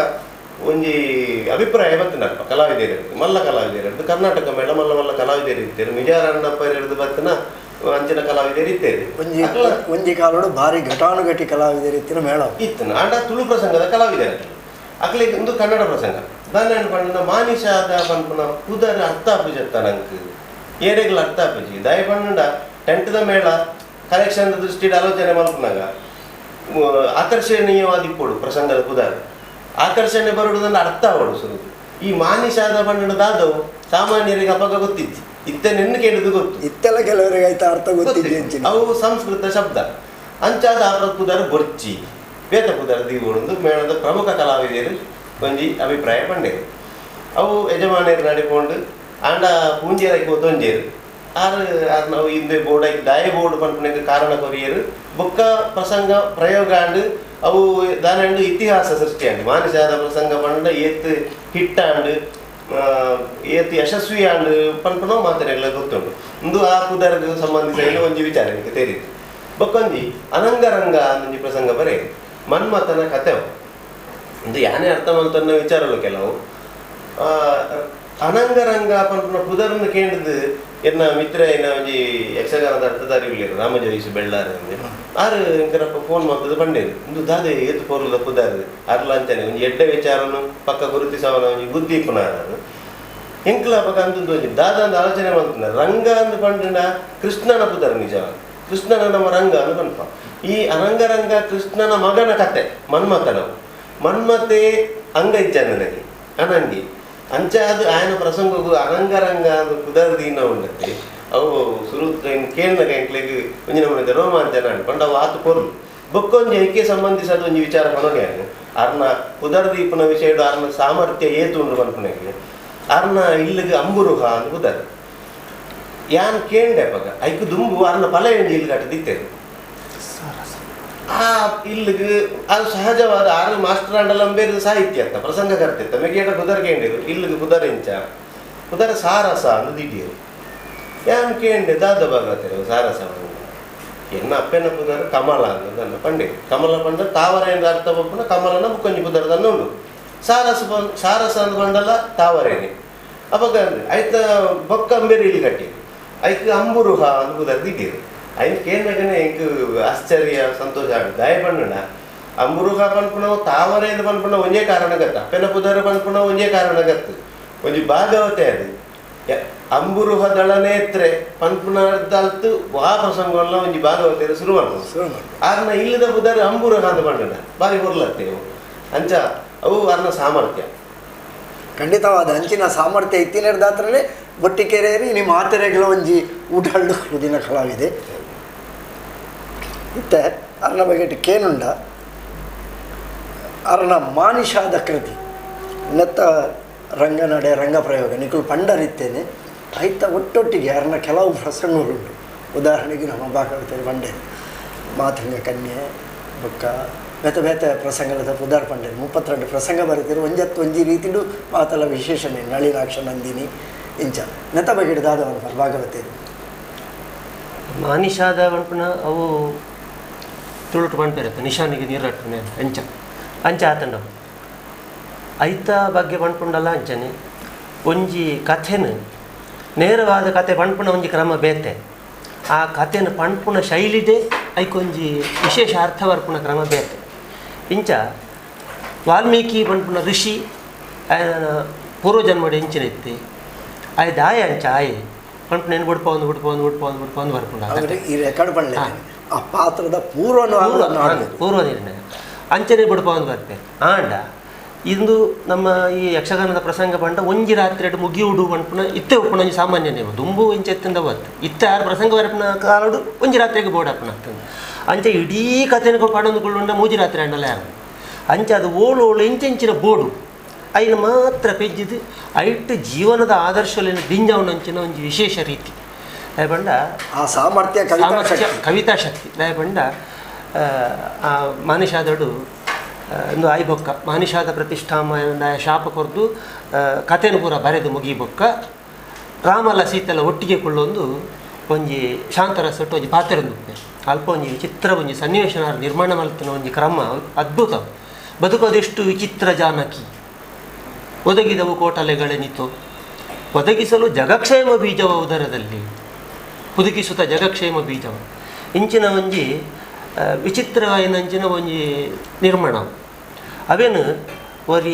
Speaker 4: ಒಂಜಿ ಅಭಿಪ್ರಾಯ ಬತ್ತಿನಲ್ಪ ಕಲಾವಿದರು ಮಲ್ಲ ಕಲಾವಿದರು ಕರ್ನಾಟಕ ಮೇಳ ಮಲ್ಲ ಮಲ್ಲ ಕಲಾವಿದರು ಇತ್ತೇರು ಮಿಜಾರಣ್ಣಪ್ಪ ಹಿಡಿದು ಬತ್ತಿನ ಅಂಚಿನ ಕಲಾವಿದರು ಇತ್ತೇರು
Speaker 1: ಒಂಜಿ ಒಂಜಿ ಕಾಲೋಡು ಭಾರಿ ಘಟಾನುಘಟಿ ಕಲಾವಿದರು ಇತ್ತಿನ ಮೇಳ
Speaker 4: ಇತ್ತು ಆಂಡ ತುಳು ಪ್ರಸಂಗದ ಕಲಾವಿದರು ಅಕ್ಲಿಗೆ ಒಂದು ಕನ್ನಡ ಪ್ರಸಂಗ ದಾನ ಪಂಡನ ಮಾನಿಷಾದ ಪನ್ಪುನ ಪುದರ್ ಅರ್ಥ ಆಪುಜತ್ತ ನಂಕ್ ಏರೆಗ್ಲ ಅರ್ಥ ಆಪುಜಿ ದಯ ಪಂಡ ಟೆಂಟದ ಮೇಳ ಕಲೆಕ್ಷನ್ ದೃಷ್ಟಿಡ್ ಆಲೋಚನೆ ಮಲ್ಪುನಾಗ ಆಕರ್ಷಣೀಯವಾದ ಇಪ್ಪೊಡು ಪ್ರಸಂಗದ ಪುದರ್ ಆಕರ್ಷಣೆ ಬರುವುದನ್ನು ಅರ್ಥ ಅವಳು ಸುರು ಈ ಮಾನಿಷಾದ ಪಂಡನ ದಾದವು ಸಾಮಾನ್ಯರಿಗೆ ಅಪಗ ಗೊತ್ತಿತ್ತು ಇತ್ತ ನಿನ್ನ ಕೇಳಿದ್ದು ಗೊತ್ತು
Speaker 1: ಇತ್ತೆಲ್ಲ ಕೆಲವರಿಗೆ ಆಯ್ತಾ ಅರ್ಥ ಗೊತ್ತಿದ್ದೆ
Speaker 4: ಅವು ಸಂಸ್ಕೃತ ಶಬ್ದ ಅಂಚಾದ ಆ ಪುದರ್ ಬೊರ್ಚಿ ವೇದ ಪುದರ್ ದೀವೊಂದು ಮೇಳದ ಪ್ರಮುಖ ಕಲಾವಿದರು ಒಂಜಿ ಅಭಿಪ್ರಾಯ ಪಂಡೇರು ಅವು ಯಜಮಾನರು ನಡಿಕೊಂಡು ಆಂಡ ಪೂಂಜೇರಕ್ಕೆ ತೊಂಜೇರು ಆರು ಆರು ನಾವು ಹಿಂದೆ ಬೋರ್ಡ್ ಹಾಕಿ ದಾಯ ಬೋರ್ಡ್ ಪನ್ಪುನಕ್ಕೆ ಕಾರಣ ಕೊರಿಯರು ಬೊಕ್ಕ ಪ್ರಸಂಗ ಪ್ರಯೋಗ ಆಂಡ್ ಅವು ದಾನಂಡು ಇತಿಹಾಸ ಸೃಷ್ಟಿಯಾಂಡು ಮಾನಸಾದ ಪ್ರಸಂಗ ಪಂಡ ಏತ್ ಹಿಟ್ಟಾಂಡು ಏತ್ ಯಶಸ್ವಿ ಆಂಡ್ ಪನ್ಪುನ ಮಾತನೆಲ್ಲ ಗೊತ್ತುಂಟು ಇಂದು ಆ ಪುದರ್ಗೆ ಸಂಬಂಧಿಸಿದ ಒಂಜಿ ವಿಚಾರ എനിക്ക് ತೆರೀದು ಬೊಕ್ಕೊಂಜಿ ಅನಂಗರಂಗ ಅಂದೊಂಜಿ ಪ್ರಸಂಗ ಬರೆ ಮನ್ಮಥನ ಕತೆ ಇಂದು ಯಾನೇ ಅರ್ಥ ಮಲ್ತನ್ನ ವಿಚಾರಲು ಕೆಲವು ಅನಂಗರಂಗ ಪನ್ಪುನ ಪುದರ್ನ ಕೇಂದ್ರದ್ದು ಎನ್ನ ಮಿತ್ರ ಎನ್ನ ಒಂಜಿ ಯಕ್ಷಗಾನದ ಅರ್ಥಧಾರಿ ಉಳ್ಳೇರು ರಾಮಜೋಯಿಸು ಬೆಳ್ಳಾರ ಅಂದೆ ಆರು ಎಂಕರಪ್ಪ ಫೋನ್ ಮಾಡ್ತದೆ ಬಂಡೇರು ಇಂದು ದಾದೆ ಏತು ಪೊರ್ಲದ ಪುದರ್ ಅರ್ಲ ಅಂತಾನೆ ಒಂಜಿ ಎಡ್ಡೆ ವಿಚಾರನು ಪಕ್ಕ ಗುರುತಿಸವನ ಒಂಜಿ ಬುದ್ಧಿ ಇಪ್ಪುನಾರು ಎಂಕ್ಲ ಪಕ್ಕ ಅಂದು ಒಂಜಿ ದಾದ ಅಂದ ಆಲೋಚನೆ ಮಾಡ್ತದೆ ರಂಗ ಅಂದ್ ಪಂಡಿನ ಕೃಷ್ಣನ ಪುದರ್ ನಿಜ ಕೃಷ್ಣನ ನಮ್ಮ ರಂಗ ಅಂದ್ ಪನ್ಪ ಈ ಅನಂಗರಂಗ ಕೃಷ್ಣನ ಮಗನ ಕತೆ ಮನ್ಮಥನವು ಮನ್ಮತೆ ಅಂಗ ಇಜ್ಜಂದನಿಗೆ ಅನಂಗಿ ಅಂಚ ಅದು ಆಯನ ಪ್ರಸಂಗಗೂ ಅನಂಗರಂಗ ಅಂದ್ ಪುದರ್ ದೀನ ಉಂಡತ್ತೆ ಅವು ಸುರು ಕೇಳಿನಾಗ ಎಂಕ್ಲೆಗ್ ಒಂಜಿ ನಮೂನೆ ರೋಮಾಂಚನ ಅಂಡ್ ಪಂಡ ಅವು ಆತು ಪೊರ್ಲು ಬೊಕ್ಕೊಂಜಿ ಐಕೆ ಸಂಬಂಧಿಸದ ಒಂಜಿ ವಿಚಾರ ಪನೊಡೆ ಅರ್ನ ಪುದರ್ ದೀಪನ ವಿಷಯಡು ಅರ್ನ ಸಾಮರ್ಥ್ಯ ಏತು ಉಂಡು ಪನ್ಪುನೆಗೆ ಅರ್ನ ಇಲ್ಲಿಗೆ ಅಂಬುರುಹ ಅಂದ್ ಪುದರ್ ಯಾನ್ ಕೇಂಡೆ ಪಗ ಐಕ್ ದುಂಬು ಅರ್ನ ಫಲ ಎಂಜಿ ಇಲ್ಲಿ ಕಟ್ಟದಿತ್ತೇವೆ ಆ ಇಲ್ಲಿಗೆ ಅದು ಸಹಜವಾದ ಆರು ಮಾಸ್ಟರ್ ಅಂಡಲಂಬೇರು ಸಾಹಿತ್ಯ ಅಂತ ಪ್ರಸಂಗಕರ್ತೆ ಮೆಗೇಟ ಪುದರ್ ಕೇಂಡಿರು ಇಲ್ಲಿಗೆ ಪುದರ್ ಇಂಚ ಪುದರ್ ಸಾರಸ ಅಂದ್ ದಿಢೀರು ಯಾನ್ ಕೇಂಡೆ ದಾದ ಭಾಗವತರು ಸಾರಸ. ಎನ್ನ ಅಪ್ಪೆನ ಪುದರ್ ಕಮಲ ಅಂತ ಪಂಡೆ ಕಮಲ ಪಂಡ ತಾವರೇನ ಅರ್ಥ ಪಪ್ಪುನ ಕಮಲನ ಬುಕ್ಕೊಂಜಿ ಪುದರ್ ದನ್ನ ಉಂಡು ಸಾರಸ ಸಾರಸ ಅಂದ್ ಪಂಡಲ ತಾವರೇನೆ ಅಪಗ ಐತ ಬೊಕ್ಕ ಅಂಬೇರಿ ಇಲ್ಲಿ ಕಟ್ಟಿ ಐಕ್ ಅಂಬುರುಹ ಅಂದ್ ಪುದರ್ ದಿಡೀರು ಐನ್ ಕೇಂದ್ರಗನೆ ಎಂಕ್ ಆಶ್ಚರ್ಯ ಸಂತೋಷ ಆಗ ದಾಯ ಪಂಡಣ ಅಂಬುರುಹ ಪನ್ಪುನವು ತಾವರೇಂದು ಪನ್ಪುನ ಒಂಜೇ ಕಾರಣ ಗತ್ತ ಅಪ್ಪೆನ ಪುದರ್ ಪನ್ಪುನ ಒಂಜೇ ಕಾರಣ ಗತ್ತು ಒಂಜಿ ಭಾಗವತೆ ಅದು ಅಂಬುರುಹ ದಳನೇತ್ರೆ ಪನ್ಪುನರ್ದಲ್ತು ವಾ ಪ್ರಸಂಗವಲ್ಲ ಒಂಜಿ ಭಾಗವತೆ ಶುರು ಮಾಡ್ತದೆ. ಆರ್ನ ಇಲ್ಲದ ಪುದರ್ ಅಂಬುರುಹ ಅಂತ ಪಂಡಣ ಬಾರಿ ಹೊರ್ಲತ್ತೆ ಅಂಚ ಅವು ಅರ್ನ ಸಾಮರ್ಥ್ಯ.
Speaker 1: ಖಂಡಿತವಾದ ಅಂಚಿನ ಸಾಮರ್ಥ್ಯ ಇತ್ತಿನರ್ದಾತ್ರನೇ ಬೊಟ್ಟಿಕೆರೆಯರಿ ನಿಮ್ಮ ಆತರೆಗಳ ಒಂಜಿ ಊಟಲ್ಡು ದಿನ ಕಲಾವಿದೆ ಇತ್ತೆ ಅರ್ನ ಬಗ್ಗೆ ಕೇನುಂಡ ಅರ್ನ ಮಾನಿಷಾದ ಕೃತಿ ನೆತ್ತ ರಂಗನಡೆ ರಂಗಪ್ರಯೋಗ ನಿಕುಲು ಪಂಡರಿತ್ತೇನೆ ಐತ ಒಟ್ಟೊಟ್ಟಿಗೆ ಅರ್ನ ಕೆಲವು ಪ್ರಸಂಗಗಳುಂಟು. ಉದಾಹರಣೆಗೆ ನಮ್ಮ ಭಾಗವತರು ಪಂಡೆ ಮಾತಂಗ ಕನ್ಯೆ ಬೊಕ್ಕ ಬೇತೆ ಬೇತೆ ಪ್ರಸಂಗದ ಪುದಾರ್ ಪಂಡೆ 32 ಪ್ರಸಂಗ ಬರೀತಿರು ಒಂಜತ್ತು ಒಂಜಿ ರೀತಿಡು ಮಾತಲ ವಿಶೇಷಣೆ ನಳಿನಾಕ್ಷ ನಂದಿನಿ ಇಂಚ ನೆತ್ತ ಬಗ್ಗೆ ದಾದವನ ಭಾಗವತರು
Speaker 2: ಮಾನಿಷಾದ ಪನ್ಪುನ ಅವು ತುಳುಟು ಪನ್ಪೆರತ್ತೆ ನಿಶಾನಿಗೆ ನೀರಟ್ಟುನೆ ಅಂಚ ಅಂಚ ಆತಂಡವು ಐತ ಬಗ್ಗೆ ಪನ್ಪುಂಡಲ್ಲ ಅಂಚನೆ ಒಂಜಿ ಕಥೆನ ನೇರವಾದ ಕತೆ ಪನ್ಪುನ ಒಂಜಿ ಕ್ರಮ ಬೇತೆ ಆ ಕಥೆನ ಪನ್ಪುನ ಶೈಲಿದೆ ಐಕೊಂಜಿ ವಿಶೇಷ ಅರ್ಥವರ್ಪುಣ ಕ್ರಮ ಬೇತೆ ಇಂಚ ವಾಲ್ಮೀಕಿ ಪನ್ಪುನ ಋಷಿ ಪೂರ್ವಜನ್ಮಡು ಎಂಚಿನ ಇತ್ತಿ ಆಯ್ ದಾಯ ಅಂಚ ಆಯೆ ಪನ್ಪುನ ಏನು ಬುಡ್ಪೊಂದು ಬುಡ್ಪೊಂದು ಬುಡ್ಪೊಂದು ಬುಡ್ಪೊಂದು ಬರ್ಪುಂಡು
Speaker 1: ಈ ರೆಕಾರ್ಡ್ ಪನ್ಲೆ ಆ ಪಾತ್ರದ ಪೂರ್ವ
Speaker 2: ಪೂರ್ವ ನಿರ್ಣಯ ಅಂಚನೆ ಬುಡ್ಪೊಂದು ಬರ್ಪೆ ಆಂಡ ಇಂದು ನಮ್ಮ ಈ ಯಕ್ಷಗಾನದ ಪ್ರಸಂಗ ಪಂಡ ಒಂಜಿ ರಾತ್ರಿ ಮುಗಿಯುಡು ಪನ್ಪುನ ಇತ್ತೆ ಉಪ್ಪುನ ಒಂಜಿ ಸಾಮಾನ್ಯ ನೇಮ ದುಂಬು ಇಂಚ ಎತ್ತಿಂದ ಬತ್ತು ಇತ್ತೆ ಆರು ಪ್ರಸಂಗ ಬರ್ಪುನ ಕಾಲಡು ಒಂಜಿ ರಾತ್ರಿಗೆ ಬೋಡಪ್ಪನ ಆಗ್ತದೆ ಅಂಚ ಇಡೀ ಕಥೆನ ಪಡೊಂದು ಮೂಜಿ ರಾತ್ರಿ ಅಂಡಲ ಯಾರು ಅಂಚ ಅದು ಓಳು ಓಳು ಇಂಚೆಂಚಿನ ಬೋಡು ಐನ ಮಾತ್ರ ಪೆಜ್ಜಿದು ಐಟ್ ಜೀವನದ ಆದರ್ಶಲಿನ ದಿಂಜವನಂಚಿನ ಒಂಜಿ ವಿಶೇಷ ರೀತಿ ದಯಪಂಡ
Speaker 1: ಆ ಸಾಮರ್ಥ್ಯ
Speaker 2: ಕವಿತಾ ಶಕ್ತಿ ದಯಪಂಡ ಆ ಮಾನಿಷಾದಡು ಒಂದು ಆಯ್ಬೊಕ್ಕ ಮಾನಿಷಾದ ಪ್ರತಿಷ್ಠಾಮ ಶಾಪ ಕೊರ್ದು ಕಥೆನ ಪೂರ ಬರೆದು ಮುಗಿಬೊಕ್ಕ ರಾಮಲ ಸೀತೆಲ್ಲ ಒಟ್ಟಿಗೆ ಕೊಳ್ಳೊಂದು ಒಂಜಿ ಶಾಂತರಸಟ್ಟು ಒಂಜಿ ಪಾತ್ರೆಂದು ಅಲ್ಪ ಒಂಜಿ ವಿಚಿತ್ರ ಒಂಜಿ ಸನ್ನಿವೇಶನ ನಿರ್ಮಾಣ ಮಲ್ತಿನ ಒಂಜಿ ಕ್ರಮ ಅದ್ಭುತ. ಬದುಕೋದೆಷ್ಟು ವಿಚಿತ್ರ ಜಾನಕಿ ಒದಗಿದವು ಕೋಟಲೆಗಳೆನಿತು ಒದಗಿಸಲು ಜಗಕ್ಷೇಮ ಬೀಜವ ಉದರದಲ್ಲಿ ಹುದುಗಿಸುತ್ತ ಜಗಕ್ಷೇಮ ಬೀಜವ ಇಂಚಿನ ಒಂಜಿ ವಿಚಿತ್ರವಾಯಿನಂಚಿನ ಒಂಜಿ ನಿರ್ಮಾಣ ಅವೇನು ಒರಿ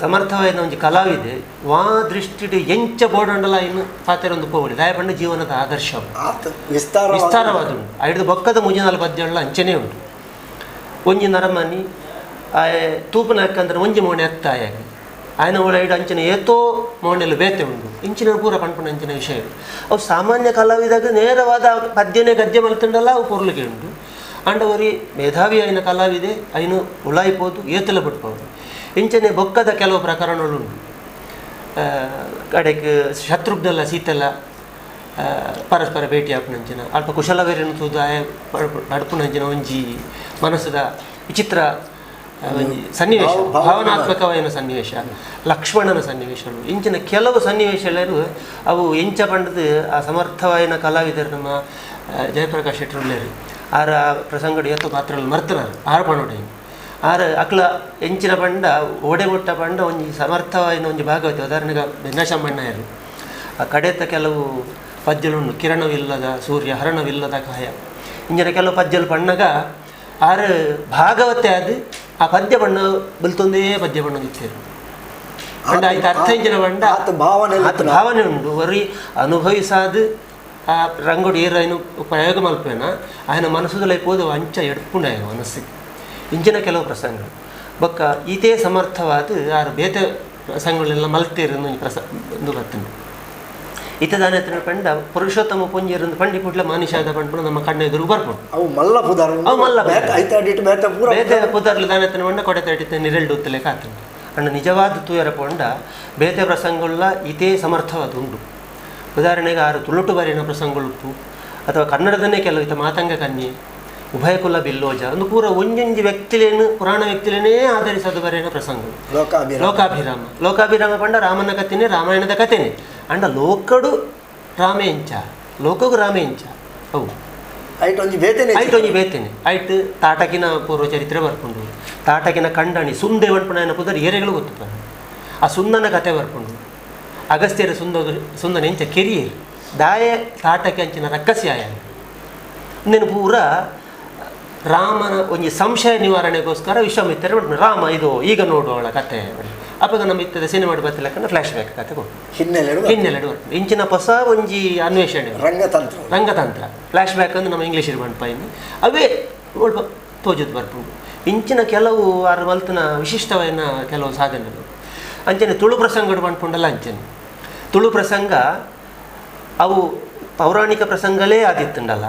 Speaker 2: ಸಮರ್ಥವಾಯಿನ ಒಂಜಿ ಕಲಾವಿದೆ ವಾ ದೃಷ್ಟಿಡ್ ಎಂಚ ಬೋಡಂಡಲ ಇನ್ನು ಪಾತೆರೊಂದು ಪೋವಳಿ ದಾಯಪಂಡ ಜೀವನದ ಆದರ್ಶ ವಿಸ್ತಾರವಾದ ಉಂಟು. ಐದು ಬೊಕ್ಕದ ಮುಜಿನಾಲ್ ಪದ್ಯಗಳ ಅಂಚನೆ ಉಂಟು. ಒಂಜಿ ನರಮನಿ ತೂಪನ ಹಾಕಂದ್ರೆ ಒಂಜಿ ಮೋಣೆ ಅತ್ತಾಯಾಗಿ ಆಯನ ಒಳ ಐಡು ಅಂಚಿನ ಏತೋ ಮೋಣೆಲು ಬೇತೆ ಉಂಟು ಇಂಚಿನ ಪೂರ ಪಣ್ಪುಣ ಅಂಚಿನ ವಿಷಯ ಅವು ಸಾಮಾನ್ಯ ಕಲಾವಿದಾಗ ನೇರವಾದ ಪದ್ಯನೇ ಗದ್ಯ ಮಲ್ತುಂಡಲ್ಲ ಅವು ಪೊರ್ಲುಗೆ ಉಂಟು. ಅಂಡ ಒರಿ ಮೇಧಾವಿ ಆಯ್ನ ಕಲಾವಿದೆ ಐನು ಉಳಾಯ್ಬೋದು ಏತಲ ಬಿಟ್ಬೋದು ಇಂಚನೆ ಬೊಕ್ಕದ ಕೆಲವು ಪ್ರಕರಣಗಳುಂಟು. ಕಡೆಗೆ ಶತ್ರುಘ್ನೆಲ್ಲ ಸೀತೆಲ್ಲ ಪರಸ್ಪರ ಭೇಟಿ ಆಪುನಂಚಿನ ಅಲ್ಪ ಕುಶಲವೇರನ್ನು ತೂದು ಆಯ ನಡ್ಪುನಂಚಿನ ಒಂಜಿ ಮನಸ್ಸದ ವಿಚಿತ್ರ ಒಂಜಿ ಸನ್ನಿವೇಶ ಭಾವನಾತ್ಮಕವಾದ ಸನ್ನಿವೇಶ ಲಕ್ಷ್ಮಣನ ಸನ್ನಿವೇಶಗಳು ಇಂಚಿನ ಕೆಲವು ಸನ್ನಿವೇಶಗಳು ಅವು ಎಂಚ ಪಂಡದು ಆ ಸಮರ್ಥವಾಯಿನ ಕಲಾವಿದರು ನಮ್ಮ ಜಯಪ್ರಕಾಶ್ ಶೆಟ್ಟರುಳ್ಳೇರು ಆರ ಪ್ರಸಂಗಡು ಏತೋ ಪಾತ್ರಗಳು ಮರ್ತನಾರು ಆರು ಪಣೋಡೆ ಆರ ಅಕ್ಲ ಎಂಚಿನ ಪಂಡ ಓಡೆ ಮುಟ್ಟ ಪಂಡ ಒಂಜಿ ಸಮರ್ಥವಾಯಿನ ಒಂಜಿ ಭಾಗವತಿ ಉದಾಹರಣೆಗೆ ಬೆನ್ನಶಮ್ಮಣ್ಣಯರು ಆ ಕಡೆತ ಕೆಲವು ಪದ್ಯಲುಂಡು ಕಿರಣವಿಲ್ಲದ ಸೂರ್ಯ ಹರಣವಿಲ್ಲದ ಕಾಯ ಇಂಚಿನ ಕೆಲವು ಪದ್ಯಲು ಪಣ್ಣಗ ಆರು ಭಾಗವತೆ ಅದು ಆ ಪದ್ಯ ಬಣ್ಣ ಬಲ್ತೊಂದೇ ಪದ್ಯ ಬಣ್ಣ ಇತ್ತೇರು ಪಂಡ ಆಯ್ತು ಅರ್ಥ ಇಂಚಿನ ಪಂಡ
Speaker 1: ಭಾವನೆ
Speaker 2: ಭಾವನೆ ಉಂಟು ವರಿ ಅನುಭವಿಸಾದು ಆ ರಂಗೋಡು ಏರು ಪ್ರಯೋಗ ಮಲ್ಪೇನ ఆయన ಮನಸ್ಸುದಲೈ ಪೋದು ಅಂಚ ಎಡ್ಪುಂಡ ಮನಸ್ಸಿಗೆ ಇಂಚಿನ ಕೆಲವು ಪ್ರಸಂಗಗಳು ಬೊಕ್ಕ ಈತೇ ಸಮರ್ಥವಾದ ಆರು ಬೇತೆ ಪ್ರಸಂಗಗಳೆಲ್ಲ ಮಲ್ತೇರು ಒಂಜಿ ಪ್ರಸ ಬರ್ತದೆ. ಇತ್ತೆ ದಾನೆ ಪಂಡ ಪುರುಷೋತ್ತಮ ಪುಂಜೇರಂದು ಪಂಡಿ ಕೂಡ್ಲೆ ಮಾನಿಷಾದ ಪಂಡ್ಪುಣ ನಮ್ಮ ಕಣ್ಣ ಎದುರು ಬರ್ಪುಂಡು.
Speaker 1: ಅವು ಮಲ್ಲ ಪುದರ್
Speaker 2: ಅವು ಮಲ್ಲ
Speaker 1: ಪೂರ
Speaker 2: ಬೇತೆ ಪುದರ್ಲು ದಾನೆ ಪಂಡ ಕೊಡೆ ತಡಿತ ನಿರೆಲ್ಡು ಉತ್ತಲೇಕ ಆತುಂಡು. ಅಂಡ ನಿಜವಾದ ತೂಯರ ಪಂಡ ಬೇತೆ ಪ್ರಸಂಗಗಳ ಇತೇ ಸಮರ್ಥವಾದ ಉಂಡು. ಉದಾಹರಣೆಗೆ ಆರು ತುಳುಟು ಬಾರಿನ ಪ್ರಸಂಗಗಳು ಅಥವಾ ಕನ್ನಡದನ್ನೇ ಕೆಲವು ಇತ್ತ ಮಾತಂಗ ಕನ್ಯೆ ಉಭಯಕುಲ ಬಿಲ್ಲೋಜ ಒಂದು ಪೂರ ಒಂಜೊಂಜಿ ವ್ಯಕ್ತಿಲೇನು ಪುರಾಣ ವ್ಯಕ್ತಿಲೇನೇ ಆಧರಿಸದು ಬರೆಯನ ಪ್ರಸಂಗಗಳು. ಲೋಕಾಭಿರಾಮ ಲೋಕಾಭಿರಾಮ ಪಂಡ ರಾಮನ ಕಥೆನೇ ರಾಮಾಯಣದ ಕಥೆನೇ ಅಂಡ ಲೋಕಡು ರಾಮೇಂಚ ಲೋಕಗೂ ರಾಮೇಂಚ ಅವು
Speaker 1: ಐಟ್ ಒಂಜಿ ಬೇತನೆ
Speaker 2: ಐಟ್ ಒಂಜಿ ಬೇತನೆ ಐಟ್ ತಾಟಕಿನ ಪೂರ್ವ ಚರಿತ್ರೆ ಬರ್ಪುಂಡು. ತಾಟಕಿನ ಕಂಡಣಿ ಸುಂದೆ ಪನ್ಪುನ ಪುದರ್ ಏರೆಗಳು ಗೊತ್ತುಪ್ಪ. ಆ ಸುಂದನ ಕತೆ ಬರ್ಪುಂಡು. ಅಗಸ್ತ್ಯರ ಸುಂದ ಸುಂದನ ಎಂಚ ಕೆರಿಯೇರು ದಾಯ ತಾಟಕಿ ಅಂಚಿನ ರಕ್ಕಸಿ ಆಯ ಇಂದೆನು ಪೂರ ರಾಮನ ಒಂಜಿ ಸಂಶಯ ನಿವಾರಣೆಗೋಸ್ಕರ ವಿಶ್ವಾಮಿತ್ರರು ರಾಮ ಇದು ಈಗ ನೋಡುವಳ ಕತೆ ಅಪ್ಪಗ ನಮ್ಮ ಇತ್ತದ ಸಿನಿಮಾ ಬತ್ತಿಲಕ್ಕನ ಫ್ಲ್ಯಾಶ್ ಬ್ಯಾಕ್ ಕತೆ ಕೊಟ್ಟು
Speaker 1: ಹಿನ್ನೆಲೆ
Speaker 2: ಹಿನ್ನೆಲೆ ಇಂಚಿನ ಹೊಸ ಒಂಜಿ ಅನ್ವೇಷಣೆ
Speaker 1: ರಂಗತಂತ್ರ
Speaker 2: ರಂಗತಂತ್ರ ಫ್ಲ್ಯಾಶ್ ಬ್ಯಾಕ್ ಅಂದ್ರೆ ನಮ್ಮ ಇಂಗ್ಲೀಷ್ ಬಂಡ್ಪ ಇನ್ನು ಅವೇ ಒಲ್ಪ ತೋಜುದು ಬರ್ಪುಂಡು. ಇಂಚಿನ ಕೆಲವು ಆರು ಮಲ್ತನ ವಿಶಿಷ್ಟವಾದ ಕೆಲವು ಸಾಧನೆಗಳು ಅಂಚನೆ ತುಳು ಪ್ರಸಂಗಡು ಪಂಡ್ಪುಂಡಲ್ಲ ಅಂಚನೆ ತುಳು ಪ್ರಸಂಗ ಅವು ಪೌರಾಣಿಕ ಪ್ರಸಂಗಲೇ ಆದಿತ್ತುಂಡಲ್ಲ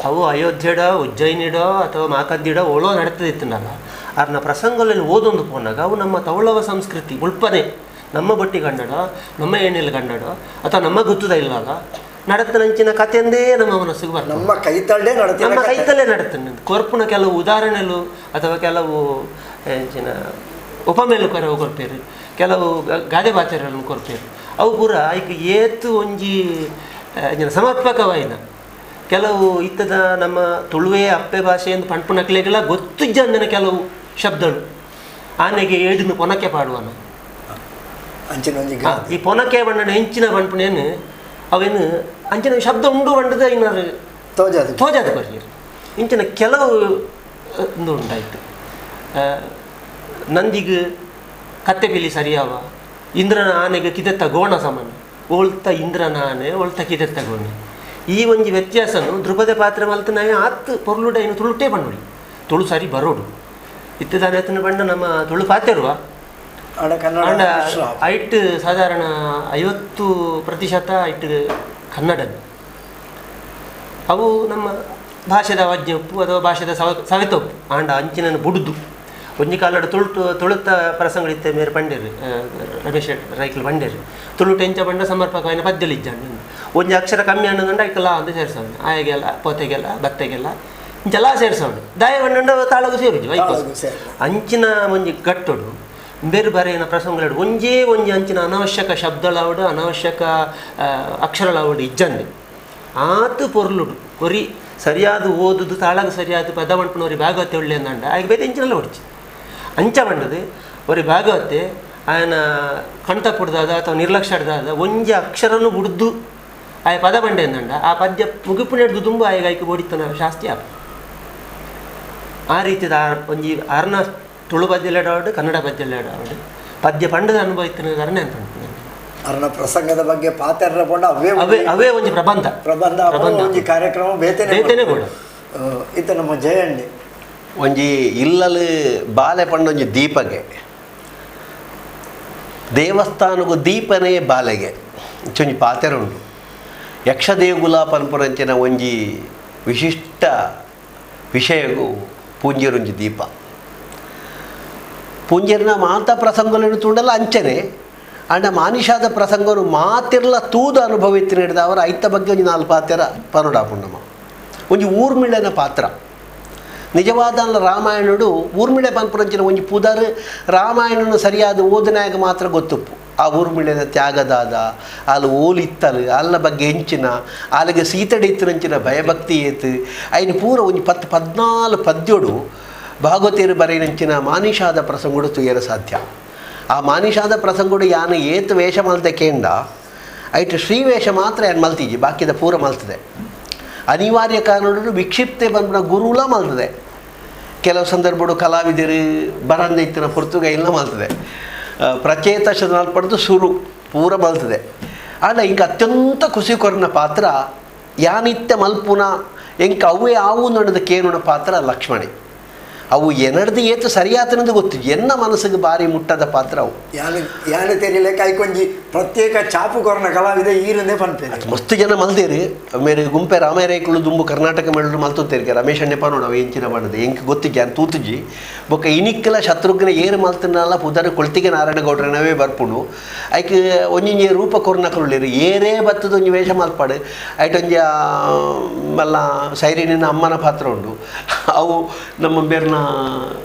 Speaker 2: ಅವು ಅಯೋಧ್ಯೆಡೋ ಉಜ್ಜಯಿನಿಡೋ ಅಥವಾ ಮಾಕದ್ದಿಡೋ ಓಳೋ ನಡೀತದಿತ್ತುಂಡಲ್ಲ ಅರ್ನ ಪ್ರಸಂಗಗಳಲ್ಲಿ ಓದೊಂದು ಪೋನಾಗ ಅವು ನಮ್ಮ ತೌಳವ ಸಂಸ್ಕೃತಿ ಉಳ್ಪನೆ ನಮ್ಮ ಬಟ್ಟಿ ಗಂಡಡೋ ನಮ್ಮ ಎಣ್ಣೆಲಿ ಗಂಡಡೋ ಅಥವಾ ನಮ್ಮ ಗೊತ್ತದ ಇಲ್ಲಲ್ಲ ನಡತನಂಚಿನ ಕಥೆಯಂದೇ ನಮ್ಮ ಮನಸ್ಸಿಗೆ ಬರ್ತದೆ.
Speaker 1: ನಮ್ಮ ಕೈತಲ್ಲೇ ನಡತ
Speaker 2: ನಮ್ಮ ಕೈತಲ್ಲೇ ನಡತನೆ ಕೊರ್ಪುನ ಕೆಲವು ಉದಾಹರಣೆಗಳು ಅಥವಾ ಕೆಲವು ಎಂಚಿನ ಉಪಮೇಲು ಕೊರವು ಕೊರ್ಪೇರು ಕೆಲವು ಗಾದೆ ಬಾಚರಗಳನ್ನು ಕೊರ್ಪೇರು ಅವು ಪೂರ ಐಕ್ ಏತು ಒಂಜಿ ಸಮರ್ಪಕವಾಯಿನ ಕೆಲವು ಇತ್ತದ ನಮ್ಮ ತುಳುವೆ ಅಪ್ಪೆ ಭಾಷೆ ಎಂದು ಪಣ್ಪುನಕ್ಲೆಗೆಲ್ಲ ಗೊತ್ತಿಜ್ಜಂದನ ಕೆಲವು ಶಬ್ದಗಳು ಆನೆಗೆ ಏಡಿನ ಪೊನಕೆ ಪಾಡುವನ
Speaker 1: ಅಂಚಿನ ಒಂಜಿ
Speaker 2: ಈ ಪೊನಕೆ ಬಣ್ಣನ ಹೆಂಚಿನ ಪಣ್ಪುನೇನು ಅವೇನು ಅಂಚಿನ ಶಬ್ದ ಉಂಡು ಬಂಡದ ಇನ್ನಾರು
Speaker 1: ತೋಜಾದು
Speaker 2: ತೋಜಾದು ಬರ್ಲಿರು ಇಂಚಿನ ಕೆಲವು ಒಂದು ಉಂಟಾಯಿತು. ನಂದಿಗೆ ಕತ್ತೆ ಪಿಲಿ ಸರಿಯಾವ ಇಂದ್ರನ ಆನೆಗೆ ಕಿದೆತ್ತ ಗೋಣ ಸಮಾನ ಓಳ್ತ ಇಂದ್ರನ ಆನೆ ಓಳ್ತ ಕಿದೆತ್ತ ಗೋಣ ಈ ಒಂಜಿ ವ್ಯತ್ಯಾಸನು ದ್ರುಪದ ಪಾತ್ರ ಮಲ್ತನಾಯ ಆತ್ ಪೊರ್ಲುಡ ಏನು ತುಳುಟೇ ಬಂಡುಳಿ ತುಳು ಸರಿ ಬರೋಡು ಇತ್ತದಾನೆ ಆತನ ಬಣ್ಣ ನಮ್ಮ ತುಳು ಪಾತೆರುವ
Speaker 1: ಕನ್ನಡ
Speaker 2: ಐಟ್ ಸಾಧಾರಣ 50% ಐಟ್ ಕನ್ನಡ. ಅವು ನಮ್ಮ ಭಾಷೆದ ವಾಜ್ಯ ಉಪ್ಪು ಅಥವಾ ಭಾಷೆದ ಸವೆತೊಪ್ಪು ಆಂಡ ಅಂಚಿನ ಬುಡುದು ಒಂಜಿ ಕಾಲಡು ತುಳುಟು ತುಳುತ ಪ್ರಸಂಗಗಳಿತ್ತೆ ಮೇರೆ ಪಂಡೇರು ರಮೇಶ್ ರೈಕಲ್ ಪಂಡೇರು ತುಳುಟು ಎಂಚ ಬಂಡ ಸಮರ್ಪಕವಾಯಿನ ಪದ್ಯಲು ಇಜ್ಜಂಡ ಒಂಜಿ ಅಕ್ಷರ ಕಮ್ಮಿ ಅನ್ನೋದಂಡ ಐಕಲ ಅಂತ ಸೇರ್ಸವನು ಆಯಗೆಲ್ಲ ಪೋತೆಗೆಲ್ಲ ಬತ್ತೆಗೆಲ್ಲ ಇಂಚೆಲ್ಲ ಸೇರ್ಸವನು ದಾಯ ಬಂಡ ತಾಳಗು ಸೇರುಜು ಅಂಚಿನ ಒಂಜಿ ಗಟ್ಟುಡು ಬೇರೆ ಬೇರೆ ಪ್ರಸಂಗಗಳು ಒಂಜೇ ಒಂಜಿ ಅಂಚಿನ ಅನಾವಶ್ಯಕ ಶಬ್ದಲಾವಡು ಅನಾವಶ್ಯಕ ಅಕ್ಷರಲಾವಡು ಇಜ್ಜಂದೆ ಆತು ಪೊರ್ಲುಡು ಕೊರಿ ಸರಿಯಾದ ಓದುದು ತಾಳಗ ಸರಿಯಾದ ಪದ ಮಣ್ಪುನವರಿ ಭಾಗವತೆ ಒಳ್ಳೆ ಅಂದಂಡ ಆಗ ಬೇರೆ ಇಂಚಿನೆಲ್ಲ ಹೊಡ್ಚಿ ಅಂಚ ಬಂಡದು ಒರಿ ಭಾಗವತೆ ಆಯನ ಕಣ್ತ ಪುಡ್ದಾದ ಅಥವಾ ನಿರ್ಲಕ್ಷ್ಯ ಹಿಡ್ದಾದ ಒಂಜಿ ಅಕ್ಷರನು ಬುಡ್ದು ಆಯ ಪದ ಬಂಡೆ ಅಂದಂಡ ಆ ಪದ್ಯ ಮುಗಿಪು ನಡೆದು ತುಂಬ ಆಯಗ ಐಕೆ ಬೋಡಿತನ ಶಾಸ್ತಿ ಆಪ ಆ ರೀತಿದ ಒಂಜಿ ಆರ್ನ ತುಳು ಪದ್ಯ ಕನ್ನಡ ಪದ್ಯ ಪದ್ಯ ಪಂಡದ ಅನುಭವ ಇತ್ತಿನ ಕಾರಣ ಅಂತ
Speaker 1: ಅರ್ನ ಪ್ರಸಂಗದ ಬಗ್ಗೆ ಪಾತ್ರ ಪಂಡ ಅವೇ
Speaker 2: ಅವೇ ಅವೇ ಒಂಜಿ ಪ್ರಬಂಧ
Speaker 1: ಪ್ರಬಂಧ
Speaker 2: ಪ್ರಬಂಧ
Speaker 1: ಒಂಜಿ ಕಾರ್ಯಕ್ರಮ ಬೇತನೆ
Speaker 2: ಬೇತನೆ ಕೂಡ
Speaker 1: ಇತ್ತ ನಮ್ಮ ಜಯಣ್ಣಿ
Speaker 3: ಒಂಜಿ ಇಲ್ಲಲು ಬಾಲೆ ಪಂಡೊಂಜಿ ದೀಪಗೆ ದೇವಸ್ಥಾನಗೂ ದೀಪನೇ ಬಾಲೆಗೆ ಇಂಚೊಂಜಿ ಪಾತೆರ ಉಂಡು. ಯಕ್ಷದೇಗುಲ ಪನ್ಪುರಂಚಿನ ಒಂಜಿ ವಿಶಿಷ್ಟ ವಿಷಯಗೂ ಪೂಂಜೆರೊಂಜಿ ದೀಪ ಪೂಂಜೆರ್ನ ಮಾತ ಪ್ರಸಂಗలను ತೂಂಡಲ ಅಂಚನೆ ಅಂಡ ಮಾನಿಷಾದ ಪ್ರಸಂಗನು ಮಾತಿರ್ಲ ತೂದು ಅನುಭವಿತ್ತು ನೀಡಿದ ಅವರ ಐತ ಬಗ್ಗೆ ಒಂಜಿ ನಾಲ್ಕು ಪಾತೆರ ಪನುಡಾಪುಂಡಮ್ಮ ಒಂಜಿ ಊರ್ಮಿಳನ ಪಾತ್ರ ನಿಜವಾದ ರಾಮಾಯಣುಡು ಊರ್ಮಿಳೆ ಪನ್ಪುರಂಚಿನ ಒಂಜಿ ಪುದರ್ ರಾಮಾಯಣನು ಸರಿಯಾದ ಓದನಾಗ ಮಾತ್ರ ಗೊತ್ತುಪ್ಪು. ಆ ಊರ್ಮಿಳೆನ ತ್ಯಾಗದಾದ ಅಲ್ಲಿ ಓಲಿತ್ತಲು ಅಲ್ಲ ಬಗ್ಗೆ ಹೆಂಚಿನ ಅಲ್ಲಿಗೆ ಸೀತಡಿತ್ತಿನಂಚಿನ ಭಯಭಕ್ತಿ ಏತು ಐನು ಪೂರ ಒಂಜಿ 10-14 ಪದ್ಯೋಡು ಭಾಗವತಿಯರು ಬರೆಯಿನಂಚಿನ ಮಾನಿಷಾದ ಪ್ರಸಂಗುಡು ತುಯರ ಸಾಧ್ಯ. ಆ ಮಾನಿಷಾದ ಪ್ರಸಂಗುಡು ಯಾನು ಏತು ವೇಷ ಮಲ್ತೆ ಕೇಂಡ ಐಟ್ ಶ್ರೀವೇಷ ಮಾತ್ರ ಯಾನು ಮಲ್ತಿಜಿ ಬಾಕಿದ ಪೂರ ಮಲ್ತದೆ. ಅನಿವಾರ್ಯ ಕಾರಣಗಳು ವಿಕ್ಷಿಪ್ತೆ ಬಂದ ಗುರುಲ ಮಲ್ತದೆ. ಕೆಲವು ಸಂದರ್ಭಡು ಕಲಾವಿದರು ಬರಂದ ಇತ್ತಿನ ಪೊರ್ತುಗೈಲ ಮಲ್ತದೆ. ಪ್ರಚೇತ ಪಡೆದು ಸುರು ಪೂರ ಮಲ್ತದೆ. ಆಂಡ ಇಂಕ ಅತ್ಯಂತ ಖುಷಿ ಕೊರನ ಪಾತ್ರ ಯಾನಿತ್ಯ ಮಲ್ಪುನ ಎಂಕ ಅವೇ ಆವು ನಡೆದ ಕೇನುನ ಪಾತ್ರ ಲಕ್ಷ್ಮಣೆ. ಅವು ಎನಡ್ದು ಏತು ಸರಿಯಾತನದು ಗೊತ್ತು ಎನ್ನ ಮನಸ್ಸಿಗೆ ಬಾರಿ ಮುಟ್ಟದ ಪಾತ್ರ ಅವು.
Speaker 1: ಯಾನು ಯಾನು ತೆರಿಲೆಕ್ಕ ಐಕೊಂಜಿ ಪ್ರತ್ಯೇಕ ಚಾಪು ಕೊರನ ಕಲಾವಿದ ಈರನ್ನೇ ಪನ್ಪೇರು
Speaker 3: ಮಸ್ತ್ ಜನ ಮಲ್ದೇರು ಮೇರೆ ಗುಂಪೆ ರಾಮರೇಕುಲು ದುಂಬು ಕರ್ನಾಟಕ ಮೇಳರು ಮಲ್ತೊತ್ತೇರಿಗೆ ರಮೇಶ್ ಅಣ್ಣೆ ಪನೋಡು ಅವ ಎಂಚಿನ ಬಣ್ಣದ ಎಂಕ್ ಗೊತ್ತಿಜ್ಜಿ ಅನ್ ತೂತುಜಿ ಬೊಕ್ಕ ಇನಿಕ್ಕಲ ಶತ್ರುಘ್ನ ಏರು ಮಲ್ತನಲ್ಲ ಪುದರ ಕೊಳ್ತಿಗೆ ನಾರಾಯಣಗೌಡ್ರನವೇ ಬರ್ಪುಂಡು ಐಕ್ ಒಂಜೊಂಜಿ ರೂಪ ಕೊರ್ನಕುಲು ಏರೇ ಬತ್ತದ ಒಂಜಿ ವೇಷ ಮಲ್ಪಾಡು ಐಟೊಂಜಿ ಮಲ್ಲ ಸೈರಿನಿನ ಅಮ್ಮನ ಪಾತ್ರ ಉಂಡು ಅವು ನಮ್ಮ ಬೇರ್ನ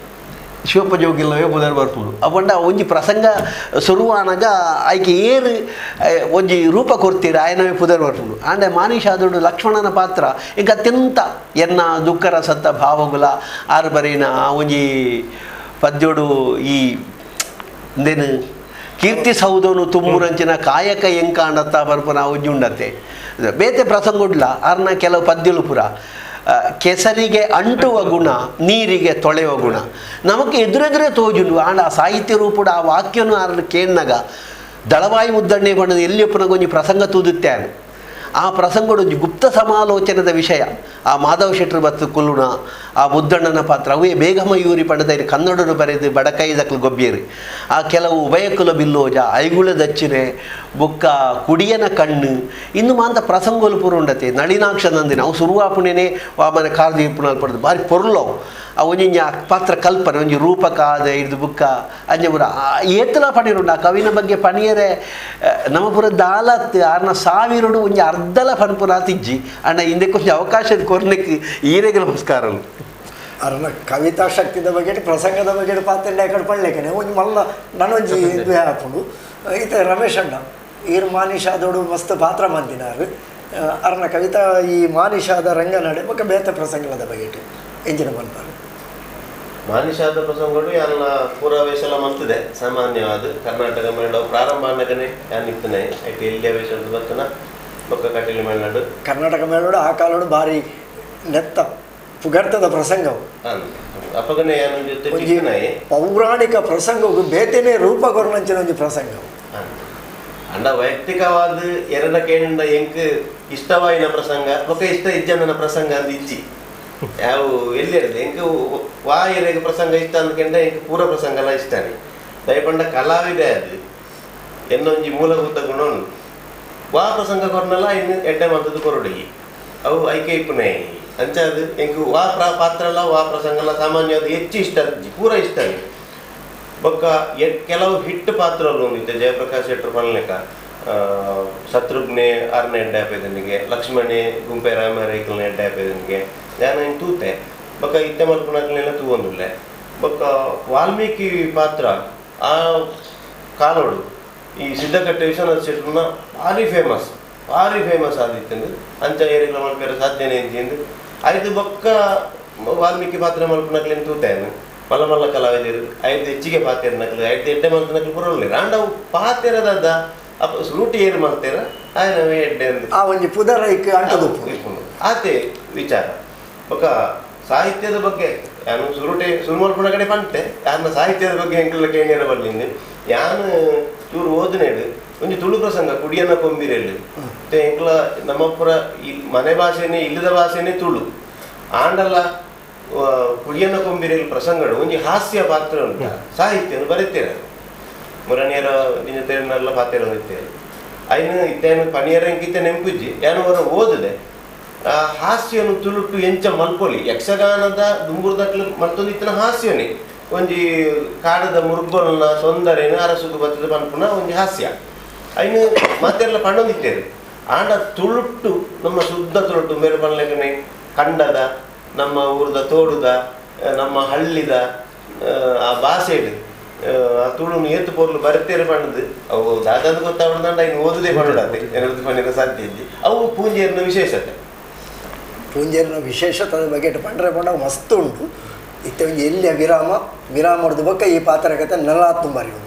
Speaker 3: Shivappa ಜೋಗಿಲ್ಲವೇ ಪುದರ್ ಬರ್ಪುಂಡು. ಅಪಂಡ ಒಂಜಿ ಪ್ರಸಂಗ ಸುರುವಾನಗ ಆಯ್ಕೆ ಏರು ಒಂಜಿ ರೂಪ ಕೊರ್ತೀರ ಆಯನವೇ ಪುದರ್ ಬರ್ಪುಂಡು. ಆಂಡ ಮಾನಿಷಾದೋಡು ಲಕ್ಷ್ಮಣನ ಪಾತ್ರ ಇಂಕ ಅತ್ಯಂತ ಎನ್ನ ದುಃಖರ ಸತ್ತ ಭಾವಗುಲ ಆರು ಬರೀನ ಆ ಒಂಜಿ ಪದ್ಯೋಡು ಈ ಇಂದೇನು ಕೀರ್ತಿ ಸೌದೋನು ತುಮ್ಮುರಂಚಿನ ಕಾಯಕ ಎಂಕಾಂಡತ್ತ ಬರ್ಪುನ ಒಂಜಿ ಉಂಡತ್ತೆ ಬೇತೆ ಪ್ರಸಂಗುಡ್ಲ ಆರ್ನ ಕೆಲವು ಪದ್ಯಲು ಪುರ ಕೆಸರಿಗೆ ಅಂಟುವ ಗುಣ ನೀರಿಗೆ ತೊಳೆಯುವ ಗುಣ ನಮಕ್ ಎದುರೆದುರೇ ತೋಜುಂಡು. ಆಂಡ ಆ ಸಾಹಿತ್ಯ ರೂಪುಡು ಆ ವಾಕ್ಯನು ಆರ್ನ ಕೇಣ್ಣಗ ದಳವಾಯಿ ಮುದ್ದಣ್ಣೆ ಬಣ್ಣದ ಎಲ್ಲಿಯಪ್ಪನಗ ಒಂಜಿ ಪ್ರಸಂಗ ತೂದುತ್ತಾನು. ಆ ಪ್ರಸಂಗಡು ಒಂಜಿ ಗುಪ್ತ ಸಮಾಲೋಚನದ ವಿಷಯ. ಆ ಮಾಧವ ಶೆಟ್ಟರು ಬತ್ತು ಕುಲ್ಲುಣ ಆ ಮುದ್ದಣ್ಣನ ಪಾತ್ರ ಅವೇ ಬೇಗಮಯೂರಿ ಪಂಡದ ಕನ್ನಡನು ಬರೆದು ಬಡಕೈದಕ್ಲು ಗೊಬ್ಬಿಯರು. ಆ ಕೆಲವು ಉಭಯಕುಲ ಬಿಲ್ಲೋಜ ಐಗುಳ ದಚ್ಚಿನೆ ಬೊಕ್ಕ ಕುಡಿಯನ ಕಣ್ಣು ಇನ್ನು ಮಾಂತ ಪ್ರಸಂಗೋಲು ಪೂರ ಉಂಡತೆ. ನಳಿನಾಕ್ಷ ನಂದಿನ ಅವು ಸುರುವಾಪುಣೆನೆ ವಾಮನ ಕಾರ್ದೀಪುಣಲ್ ಪಡೆದು ಭಾರಿ ಪೊರ್ಲವು. ಆ ಒಂಜಿ ಆ ಪಾತ್ರ ಕಲ್ಪನೆ ಒಂಜಿ ರೂಪಕ ಆದ ಹಿಡ್ದು ಬುಕ್ಕ ಅಂಜೆ ಪೂರ ಏತಲ ಪಣಿರುಂಡು. ಆ ಕವಿನ ಬಗ್ಗೆ ಪಣಿಯರೆ ನಮ್ಮ ಪೂರ ದಾಲತ್ ಆರ್ನ ಸಾವಿರುಡು ಒಂಜಿ ಅರ್ಧಲ ಪನ್ಪುರ ತಿಜ್ಜಿ ಅಣ್ಣ ಹಿಂದೆ ಕೊಂಚ ಅವಕಾಶ ಕೊರ್ನೆಕ್ ಈರೆಗೆ ನಮಸ್ಕಾರಲು.
Speaker 1: ಅರ್ನ ಕವಿತಾ ಶಕ್ತಿದ ಬಗ್ಗೆ ಪ್ರಸಂಗದ ಬಗ್ಗೆ ಪಾತ್ರ ಕಡೆ ಪಡ್ಲೇಕನೆ ಒಂಜಿ ಮಲ್ಲ ನನೊಂಜಿ ಇದು ಆಪುಂಡು. ಈತ ರಮೇಶ್ ಅಣ್ಣ ಈರ್ ಮಾನಿಷಾದೋಡು ಮಸ್ತ್ ಪಾತ್ರ ಮಂದಿನಾರು. ಅರ್ನ ಕವಿತಾ ಈ ಮಾನಿಷಾದ ರಂಗನಡೆ ಬೊಕ್ಕ ಬೇತೆ ಪ್ರಸಂಗದ ಬಗ್ಗೆ ಎಂಜಿನ ಪನ್ಪಾರು.
Speaker 4: ಮಾನಿಷಾದ ಪ್ರಸಂಗಗಳು ಎಲ್ಲ ಪೂರ ವೇಷಲ ಮಂತಿದೆ ಸಾಮಾನ್ಯವಾದ ಕರ್ನಾಟಕ ಮೇಳ ಪ್ರಾರಂಭ ಅನ್ನಕನೆ ಯಾನ್ ಇತ್ತನೆ ಐಟ್ ಎಲ್ಲಿಯ ವೇಷ ಬತ್ತನ ಬೊಕ್ಕ ಕಟೀಲು ಮೇಳನಾಡು
Speaker 1: ಕರ್ನಾಟಕ ಮೇಳೋಡು ಆ ಕಾಲೋಡು ಭಾರಿ ನೆತ್ತ ಪುಗರ್ತದ ಪ್ರಸಂಗವು.
Speaker 4: ಅಪ್ಪಗನೆ ಯಾನ್ ಜೊತೆ ಇತ್ತನೆ
Speaker 1: ಪೌರಾಣಿಕ ಪ್ರಸಂಗವು ಬೇತೆನೆ ರೂಪ ಕೊರ್ನಂಚಿನ ಒಂಜಿ ಪ್ರಸಂಗವು.
Speaker 4: ಅಂಡ ವೈಯಕ್ತಿಕವಾದ ಎರಡ ಕೇಂದ್ರ ಎಂಕ್ ಇಷ್ಟವಾಯಿನ ಪ್ರಸಂಗ ಬೊಕ್ಕ ಇಷ್ಟ ಇಜ್ಜನ ಪ್ರಸಂಗ ಅಂದ್ ಇಜ್ಜಿ ಯಾವ ಎಲ್ಲಿ ಇರ್ತದೆ ಎಂಕ್ ವಾ ಎರೆಗ್ ಪ್ರಸಂಗ ಇಷ್ಟ ಅಂದ್ಕೊಂಡೆ ಎಂಕ್ ಪೂರ ಪ್ರಸಂಗಲ ಇಷ್ಟನೇ. ದಯಪಂಡ ಕಲಾವಿದೆ ಅದು ಎನ್ನೊಂಜಿ ಮೂಲಭೂತ ಗುಣ ಉಂಡು. ವಾ ಪ್ರಸಂಗ ಕೊರ್ನಲ ಇನ್ನು ಎಡ್ಡೆ ಮಂತದ್ದು ಕೊರೊಡುಗಿ ಅವು ಐಕೆ ಇಪ್ಪುನೆ ಅಂಚ ಅದು ಎಂಕ್ ವಾ ಪಾತ್ರಲ ವಾ ಪ್ರಸಂಗಲ ಸಾಮಾನ್ಯವಾದ ಹೆಚ್ಚು ಇಷ್ಟ ಪೂರ ಇಷ್ಟನೇ. ಬೊಕ್ಕ ಕೆಲವು ಹಿಟ್ ಪಾತ್ರಗಳು ಉಂಡಿತ್ತೆ ಜಯಪ್ರಕಾಶ್ ಶೆಟ್ಟರು ಪನ್ಲೆಕ ಶತ್ರುಘ್ನೆ ಆರ್ನ ಎಡ್ಡೆ ಆಪೇದನಿಗೆ ಲಕ್ಷ್ಮಣೆ ಗುಂಪೆ ರಾಮರೇಕಲ್ನ ಎಡ್ಡೆ ಆಪೇದನಿಗೆ ನಾನು ಇನ್ನು ತೂತೆ ಬೊಕ್ಕ ಇತ್ತೆ ಮಲ್ಪುನಕ್ಲೆಲ್ಲ ತೂವೊಂದುಲ್ಲೆ. ಬೊಕ್ಕ ವಾಲ್ಮೀಕಿ ಪಾತ್ರ ಆ ಕಾಲೋಡು ಈ ಸಿದ್ಧಕಟ್ಟೆ ವಿಶ್ವನಾಥ ಶೆಟ್ಟರ್ನ ಭಾರಿ ಫೇಮಸ್ ಭಾರಿ ಫೇಮಸ್ ಆದಿತ್ತಂದು ಅಂಚ ಏರಿಗಳ ಮಲ್ಪೆರ ಸಾಧ್ಯನೇ ಇಜ್ಜಿಂದು ಐದು ಬೊಕ್ಕ ವಾಲ್ಮೀಕಿ ಪಾತ್ರ ಮಲ್ಪುನಕ್ಲೆನ್ ತೂತೇನು ಮಲ್ಲ ಮಲ್ಲ ಕಲಾವಿದರು ಐದು ಹೆಚ್ಚಿಗೆ ಪಾತೆರ್ನಕ್ಲು ಐದು ಎಡ್ಡೆ ಮಲ್ತನಕ್ಲು ಪುರೊಲ್ಲೇರು ಆಂಡ ಅವು ಪಾತೆರದಾದ ಅಪ್ಪ ರೂಟಿ ಏರು ಮಲ್ತೇರ ಆಯನವೇ ಎಡ್ಡೆ ಅಂದು
Speaker 1: ಆ ಒಂಜಿ ಪುದರ ಇಕ್ ಅಂಟದು
Speaker 4: ಆತೆ ವಿಚಾರ. ಬೊಕ್ಕ ಸಾಹಿತ್ಯದ ಬಗ್ಗೆ ಯಾನು ಸುರುಟೆ ಸುರು ಮಲ್ಪುನ ಕಡೆ ಪಂತೆ ಯಾನ ಸಾಹಿತ್ಯದ ಬಗ್ಗೆ ಎಂಕುಲ ಕೇಣಿಯರ ಬಲ್ಲಿಂದು ಯಾನು ಚೂರು ಓದಿನೇಡು ಒಂಜಿ ತುಳು ಪ್ರಸಂಗ ಕುಡಿಯನ ಕೊಂಬಿರೆಲ್ ಮತ್ತೆ ಎಂಕುಲ ನಮ್ಮಪುರ ಈ ಮನೆ ಭಾಷೆನೇ ಇಲ್ಲದ ಭಾಷೆನೇ ತುಳು ಆಂಡಲ ಕುಡಿಯನ ಕೊಂಬಿರೆಲ್ ಪ್ರಸಂಗಡು ಒಂಜಿ ಹಾಸ್ಯ ಪಾತ್ರ ಉಂಟು ಸಾಹಿತ್ಯನು ಬರೀತೇನೆ ಮುರಣಿಯರ ನಿಜತೆಯನ್ನೆಲ್ಲ ಪಾತ್ರ ಇತ್ತೇನೆ ಐನು ಇತ್ತೇನು ಪಣಿಯರ ಎಂಕಿತ್ತೆ ನೆಂಪುಜ್ಜಿ ಯಾನು ಹೊರ ಓದಿದೆ ಆ ಹಾಸ್ಯನು ತುಳುಟು ಎಂಚ ಮಲ್ಪೊಲಿ ಯಕ್ಷಗಾನದ ದುಂಬುರ್ದಕ್ಲು ಮಲ್ತೊಂದು ಇತ್ತಿನ ಹಾಸ್ಯನೇ ಒಂಜಿ ಕಾಡದ ಮುರ್ಗೊಲ್ನ ಸೊಂದರೇನು ಅರಸುಗು ಬತ್ತದ ಪನ್ಪುನ ಒಂಜಿ ಹಾಸ್ಯ ಐನು ಮಾತೆಲ್ಲ ಪಂಡೊಂದಿತ್ತೇರು. ಆಂಡ ತುಳುಟು ನಮ್ಮ ಶುದ್ಧ ತುಳುಟು ಮೇರು ಪನ್ಲೆಕನೆ ಕಂಡದ ನಮ್ಮ ಊರ್ದ ತೋಡುದ ನಮ್ಮ ಹಳ್ಳಿದ ಆ ಭಾಷೆಡು ಆ ತುಳುನು ಏತು ಪೊರ್ಲು ಬರ್ತೇರು ಪಂಡದು ಅವು ದಾದಾದ ಗೊತ್ತಾವಡ್ದಂಡ ಐನು ಓದುದೇ ಪಂಡಾತೆ ಏನಾದ್ರು ಪಂಡಿರ ಸಾಧ್ಯ ಇದ್ದಿ ಅವು ಪೂಂಜೆಯರ್ನ ವಿಶೇಷತೆ.
Speaker 1: ಪೂಂಜೆಯರ್ನ ವಿಶೇಷತೆ ಬಗ್ಗೆ ಪಂಡ್ರೆ ಪಂಡ ಮಸ್ತ್ ಉಂಟು. ಇತ್ತೆ ಒಂಜಿ ಎಲ್ಲಿಯ ವಿರಾಮ ವಿರಾಮ ಹೊಡೆದು ಬೊಕ್ಕ ಈ ಪಾತ್ರಕತೆ ನಲಾತ್ ಬರೆಯುವುದು.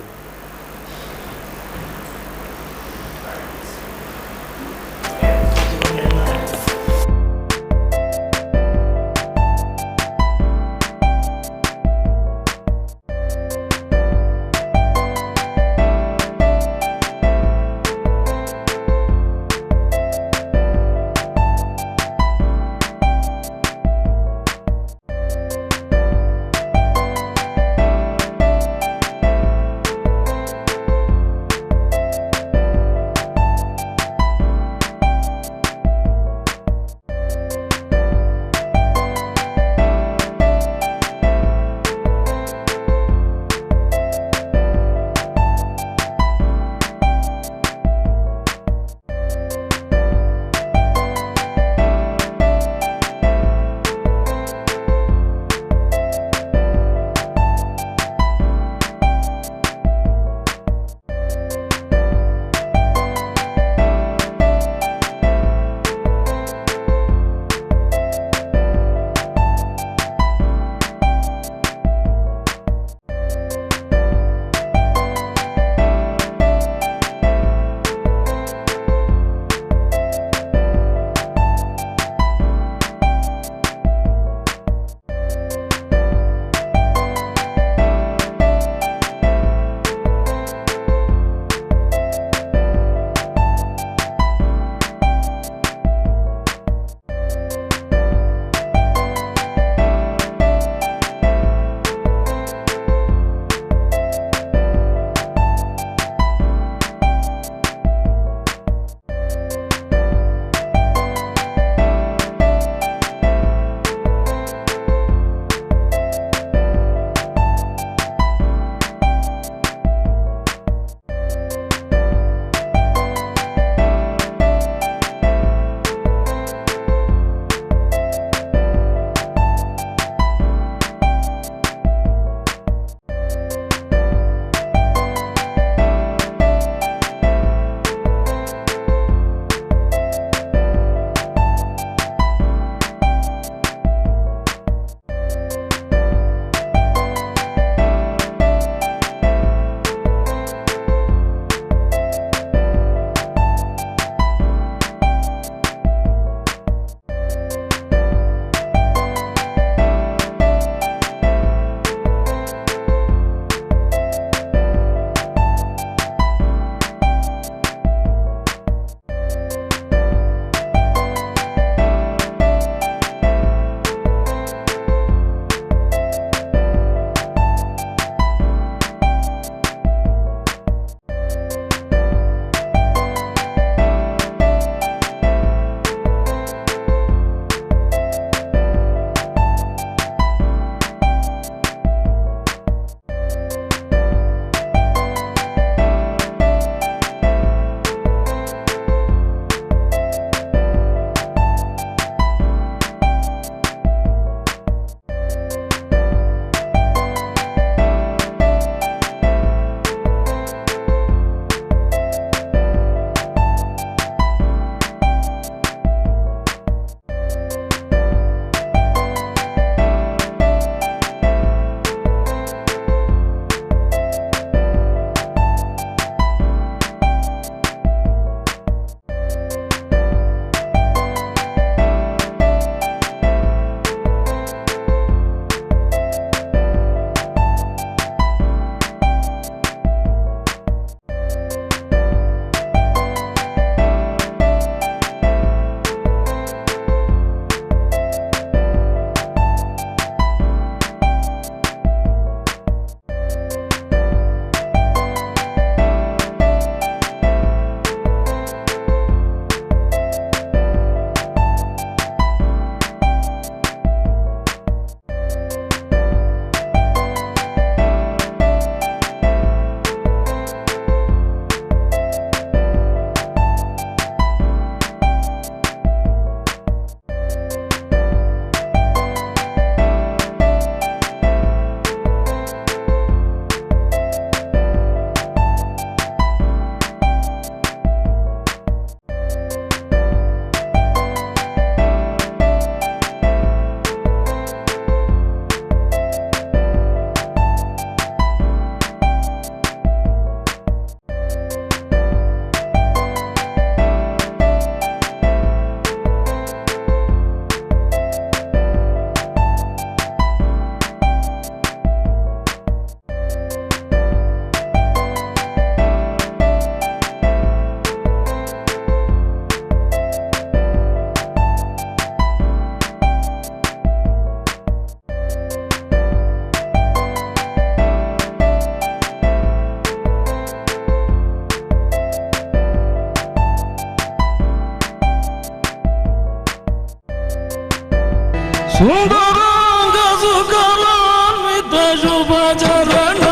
Speaker 5: ಕುಂಬರಾಂಗ ಸುಖಲಾನ್ವಿತ ಶುಭ ಚರಣ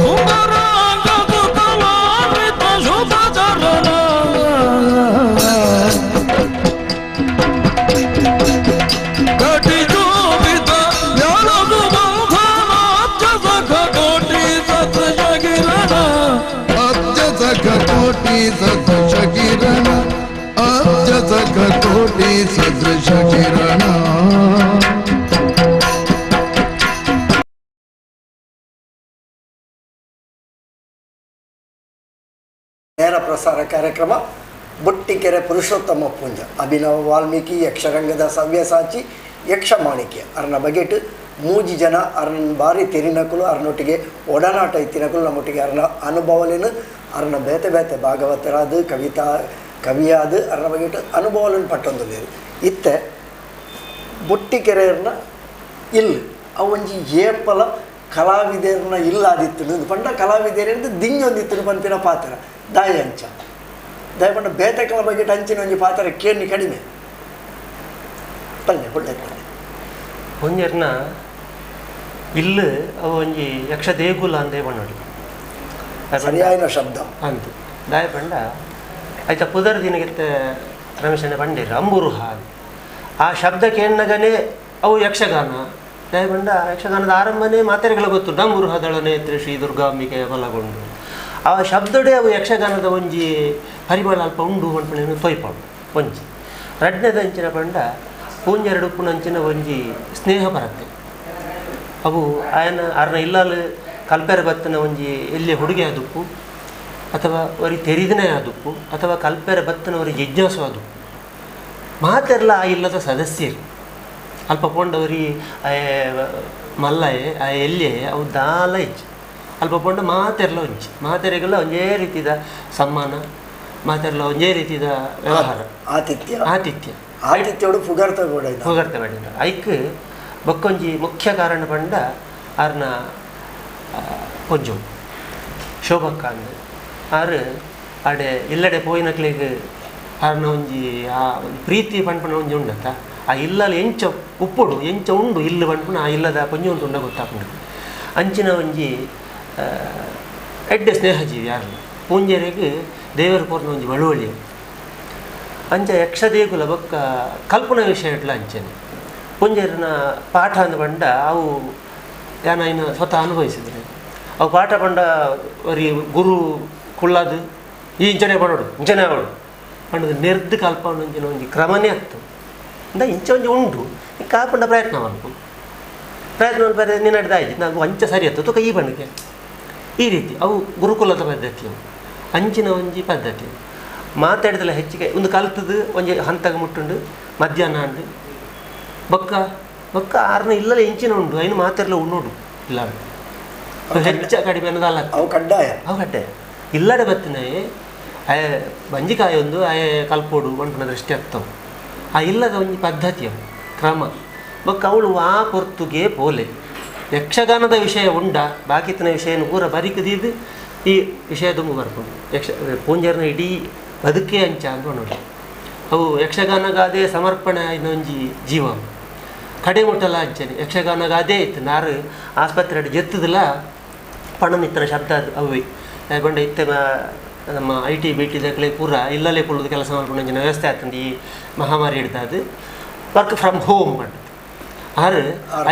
Speaker 5: ಕುಂಬರಾಂಗ ಸುಖಲಾನ್ವಿತ ಶುಭ ಚರಣ ಕಟಿಜೋವಿತ ಜ್ಞಾನದು ಬಂಧನಾಬ್ಜ ಸಖ ಕೋಟಿ ಸದೃಶ ಕಿರಣ
Speaker 6: ಅಬ್ಜ ಸಖ ಕೋಟಿ ಸದೃಶ ಕಿರಣ ಅಬ್ಜ ಸಖ ಕೋಟಿ ಸದೃಶ ಕಿರಣ.
Speaker 1: ನೇರ ಪ್ರಸಾರ ಕಾರ್ಯಕ್ರಮ ಬೊಟ್ಟಿಕೆರೆ ಪುರುಷೋತ್ತಮ ಪೂಂಜ ಅಭಿನವ ವಾಲ್ಮೀಕಿ ಯಕ್ಷರಂಗದ ಸವ್ಯಸಾಚಿ ಯಕ್ಷಮಾಣಿಕ್ಯ ಅರ್ನ ಬಗೆಟ್ ಮೂಜಿ ಜನ ಅರ್ನ ಬಾರಿ ತೆರಿನಕುಲು ಅರ್ನೊಟ್ಟಿಗೆ ಒಡನಾಟ ಇತ್ತಿನಕುಲು ನಮ್ಮೊಟ್ಟಿಗೆ ಅರ್ನ ಅನುಭವಲೇನು ಅರ್ನ ಬೇತೆ ಬೇತೆ ಭಾಗವತರಾದ ಕವಿತಾ ಕವಿಯಾದ ಅರ್ನ ಬಗೆಟ್ ಅನುಭವಲೇನು ಪಟ್ಟೊಂದುಲ್ಲೇರು. ಇತ್ತೆ ಬೊಟ್ಟಿಕೆರೆಯರ್ನ ಇಲ್ಲು ಅವೊಂಜಿ ಏಪಲ ಕಲಾವಿದರ್ನ ಇಲ್ಲಾದಿತ್ತು ಪಂಡ ಕಲಾವಿದರಿಂದ ದಿಂಜೊಂದಿತ್ತು ಪನ್ಪಿನ ಪಾತ್ರ ದಾಯ ಅಂಚ ದಾಯ ಪಂಡ ಬೇತೆಕಲ ಬಗ್ಗೆ ಅಂಚಿನ ಒಂಜಿ ಪಾತ್ರ ಕೇಳಿ ಕಡಿಮೆ ಪಲ್ಲೆ ಒಳ್ಳೆ ಪಲ್ಲೆ.
Speaker 2: ಒಂಜೆರ್ನ ಇಲ್ಲು ಅವು ಒಂಜಿ ಯಕ್ಷ ದೇಗುಲ ಅಂದೇ ಬಣ್ಣೋಡಿ
Speaker 1: ಸರಿಯಾದ ಶಬ್ದ
Speaker 2: ಅಂತು ದಾಯ ಪಂಡ ಆಯ್ತಾ ಪುದರ್ ದಿನಗಿತ್ತ ರಮೇಶನ ಪಂಡೇರು ಅಂಬುರುಹ ಆ ಶಬ್ದ ಕೇಳಿನಾಗನೇ ಅವು ಯಕ್ಷಗಾನ. ದಾಯ ಪಂಡ ಯಕ್ಷಗಾನದ ಆರಂಭನೇ ಮಾತೆರೆಗಳ ಗೊತ್ತು ಡಂಬುರುಹದಳ ನೇತ್ರ ಶ್ರೀ ದುರ್ಗಾಂಬಿಕೆಯ ಬಲಗೊಂಡು ಆ ಶಬ್ದಡೆ ಅವು ಯಕ್ಷಗಾನದ ಒಂಜಿ ಪರಿಮಳ ಅಲ್ಪ ಉಂಡು ಪನ್ಪುನ ತೊಯ್ಪಾಡು ಒಂಜಿ. ರಡ್ನದಂಚಿನ ಪಂಡ ಪೂಂಜೆರಡು ಉಪ್ಪುನಂಚಿನ ಒಂಜಿ ಸ್ನೇಹ ಬರತ್ತೆ ಅವು ಆಯನ ಅರ್ನ ಇಲ್ಲಾಲು ಕಲ್ಪೆರ ಬತ್ತನ ಒಂಜಿ ಎಲ್ಲಿ ಹುಡುಗಿ ಆದುಪ್ಪು ಅಥವಾ ಒರಿ ತೆರಿದನೇ ಆದುಪ್ಪು ಅಥವಾ ಕಲ್ಪೆರ ಬತ್ತನ ಒರಿ ಜಿಜ್ಞಾಸು ಆದುಪ್ಪು ಮಾತೆರ್ಲ ಆ ಇಲ್ಲದ ಸದಸ್ಯರು ಅಲ್ಪ ಪೋಂಡವರಿ ಮಲ್ಲಯೆ ಆ ಎಲ್ಲಿಯೇ ಅವು ದಾಲ ಇಜ್ಜಿ ಅಲ್ಪ ಪೋಂಡ ಮಾತೆರ್ಲ ಒಂಜಿ ಮಾತೆರೆಗೆಲ್ಲ ಒಂಜೇ ರೀತಿದ ಸಮ್ಮಾನ ಮಾತೆರ್ಲ ಒಂಜೇ ರೀತಿದ ವ್ಯವಹಾರ
Speaker 1: ಆತಿಥ್ಯ
Speaker 2: ಆತಿಥ್ಯ
Speaker 1: ಆತಿಥ್ಯೋಡು ಪುಗರ್ತ ಕೂಡ
Speaker 2: ಪುಗರ್ತೆ ಪಡೆದ ಐಕ್ ಬೊಕ್ಕೊಂಜಿ ಮುಖ್ಯ ಕಾರಣ ಪಂಡ ಆರ್ನ ಪೊಂಜು ಶೋಭಕ್ಕ ಅಂದ್ ಆರು ಆಡೆ ಇಲ್ಲಡೆ ಪೋಯಿನಕ್ಲೆಗ್ ಆರ್ನ ಒಂಜಿ ಆ ಪ್ರೀತಿ ಪನ್ಪುನ ಒಂಜಿ ಉಂಡತ್ತ ಆ ಇಲ್ಲಲ್ಲಿ ಎಂಚ ಉಪ್ಪುಡು ಎಂಚ ಉಂಡು ಇಲ್ಲು ಪನ್ಪುನ ಆ ಇಲ್ಲದ ಪೊಂಜು ಒಂದು ಉಂಡ ಗೊತ್ತಾಪುಂಡು ಅಂಚಿನ ಒಂಜಿ ಎಡ್ಡೆ ಸ್ನೇಹಜೀವಿ ಯಾರು ಪೂಂಜೆರೆಗ್ ದೇವರ ಕೋರ್ನ ಒಂಜಿ ಬಳುವಳಿ ಅಂಚ ಯಕ್ಷದೇಗುಲ ಬೊಕ್ಕ ಕಲ್ಪನಾ ವಿಷಯ ಇಟ್ಲ ಅಂಚನೆ ಪೂಂಜೆರನ ಪಾಠ ಅಂದ ಪಂಡ ಅವು ಯಾನ ಇನ್ನು ಸ್ವತಃ ಅನುಭವಿಸಿದ್ರೆ ಅವು ಪಾಠ ಪಂಡ ಒರಿ ಗುರು ಕುಳ್ಳಾದು ಈ ಇಂಚನೆ ಪಡೋಡು ಇಂಚನೆ ಅವಡು ಪಂಡದ ನೆರ್ದು ಕಲ್ಪನ ಒಂಜಿನ ಒಂಜಿ ಕ್ರಮನೇ ಆಗ್ತು ಅಂದ ಇಂಚ ಒಂಜಿ ಉಂಡು ಕಾಪಂಡ ಪ್ರಯತ್ನ ಮಲ್ಪು ಪ್ರಯತ್ನ ಮಲ್ಪರೆ ನಿನ್ನಡ್ದು ಆಯ್ತು ನಾವು ಅಂಚ ಸರಿ ಆಯ್ತು ತುಕ ಈ ಬಣ್ಣಕ್ಕೆ ಈ ರೀತಿ ಅವು ಗುರುಕುಲದ ಪದ್ಧತಿ ಅವು ಅಂಚಿನ ಒಂಜಿ ಪದ್ಧತಿ ಮಾತಾಡಿದಲ್ಲ ಹೆಚ್ಚಿಗೆ ಒಂದು ಕಲ್ತದ್ದು ಒಂಜಿ ಹಂತಗ ಮುಟ್ಟುಂಡು ಮಧ್ಯಾಹ್ನ ಅಂಡು ಬೊಕ್ಕ ಬೊಕ್ಕ ಆರ್ನ ಇಲ್ಲಲ್ಲ ಇಂಚಿನ ಉಂಡು ಐನು ಮಾತಾಡಲ ಉಣ್ಣೋಡು ಇಲ್ಲ ಹೆಚ್ಚ ಕಡಿಮೆ ಅನ್ನೋದಲ್ಲ
Speaker 1: ಅವು ಕಡ್ಡಾಯ
Speaker 2: ಅವು ಕಡ್ಡಾಯ ಇಲ್ಲಡೆ ಬತ್ತಿನಾಯೆ ಆಯ ಬಂಜಿಕಾಯಿ ಒಂದು ಆಯ ಕಲ್ಪೋಡು ಪನ್ಪುನ ದೃಷ್ಟಿ ಆಗ್ತಾವೆ ಆ ಇಲ್ಲದ ಒಂಜಿ ಪದ್ಧತಿ ಅವು ಕ್ರಮ ಬೊಕ್ಕ ಅವಳು ಆ ಪೊರ್ತುಗೆ ಪೋಲೆ ಯಕ್ಷಗಾನದ ವಿಷಯ ಉಂಡ ಬಾಕಿತನ ವಿಷಯನ ಪೂರ ಬರಿಕದಿದ್ದು ಈ ವಿಷಯ ದುಂಬು ಬರ್ಪುಂಡು ಯಕ್ಷ ಪೂಂಜರ್ನ ಇಡೀ ಬದುಕೇ ಅಂಚ ಅಂತ ನೋಡಿ ಅವು ಯಕ್ಷಗಾನಗಾದೆ ಸಮರ್ಪಣೆ ಆಯ್ನ ಒಂಜಿ ಜೀವ ಕಡೆ ಮುಟ್ಟಲ ಅಂಚನೆ ಯಕ್ಷಗಾನಗಾದೆ ಇತ್ತು ನಾರು ಆಸ್ಪತ್ರೆ ಜೆತ್ತದಲ್ಲ ಪಣನಿತ್ತನ ಶಬ್ದ ಅದು ಅವೇ ಪಂಡ ಇತ್ತೆ ನಮ್ಮ I T B T ದಕ್ಲೆ ಪೂರ ಇಲ್ಲಲೇ ಕುಳ್ಳೋದು ಕೆಲಸ ಮಾಡ್ಕೊಂಡು ಒಂಜಿನ ವ್ಯವಸ್ಥೆ ಆಗ್ತದೆ ಈ ಮಹಾಮಾರಿ ಹಿಡ್ದದು work from home ಪಂಡದು ಆರು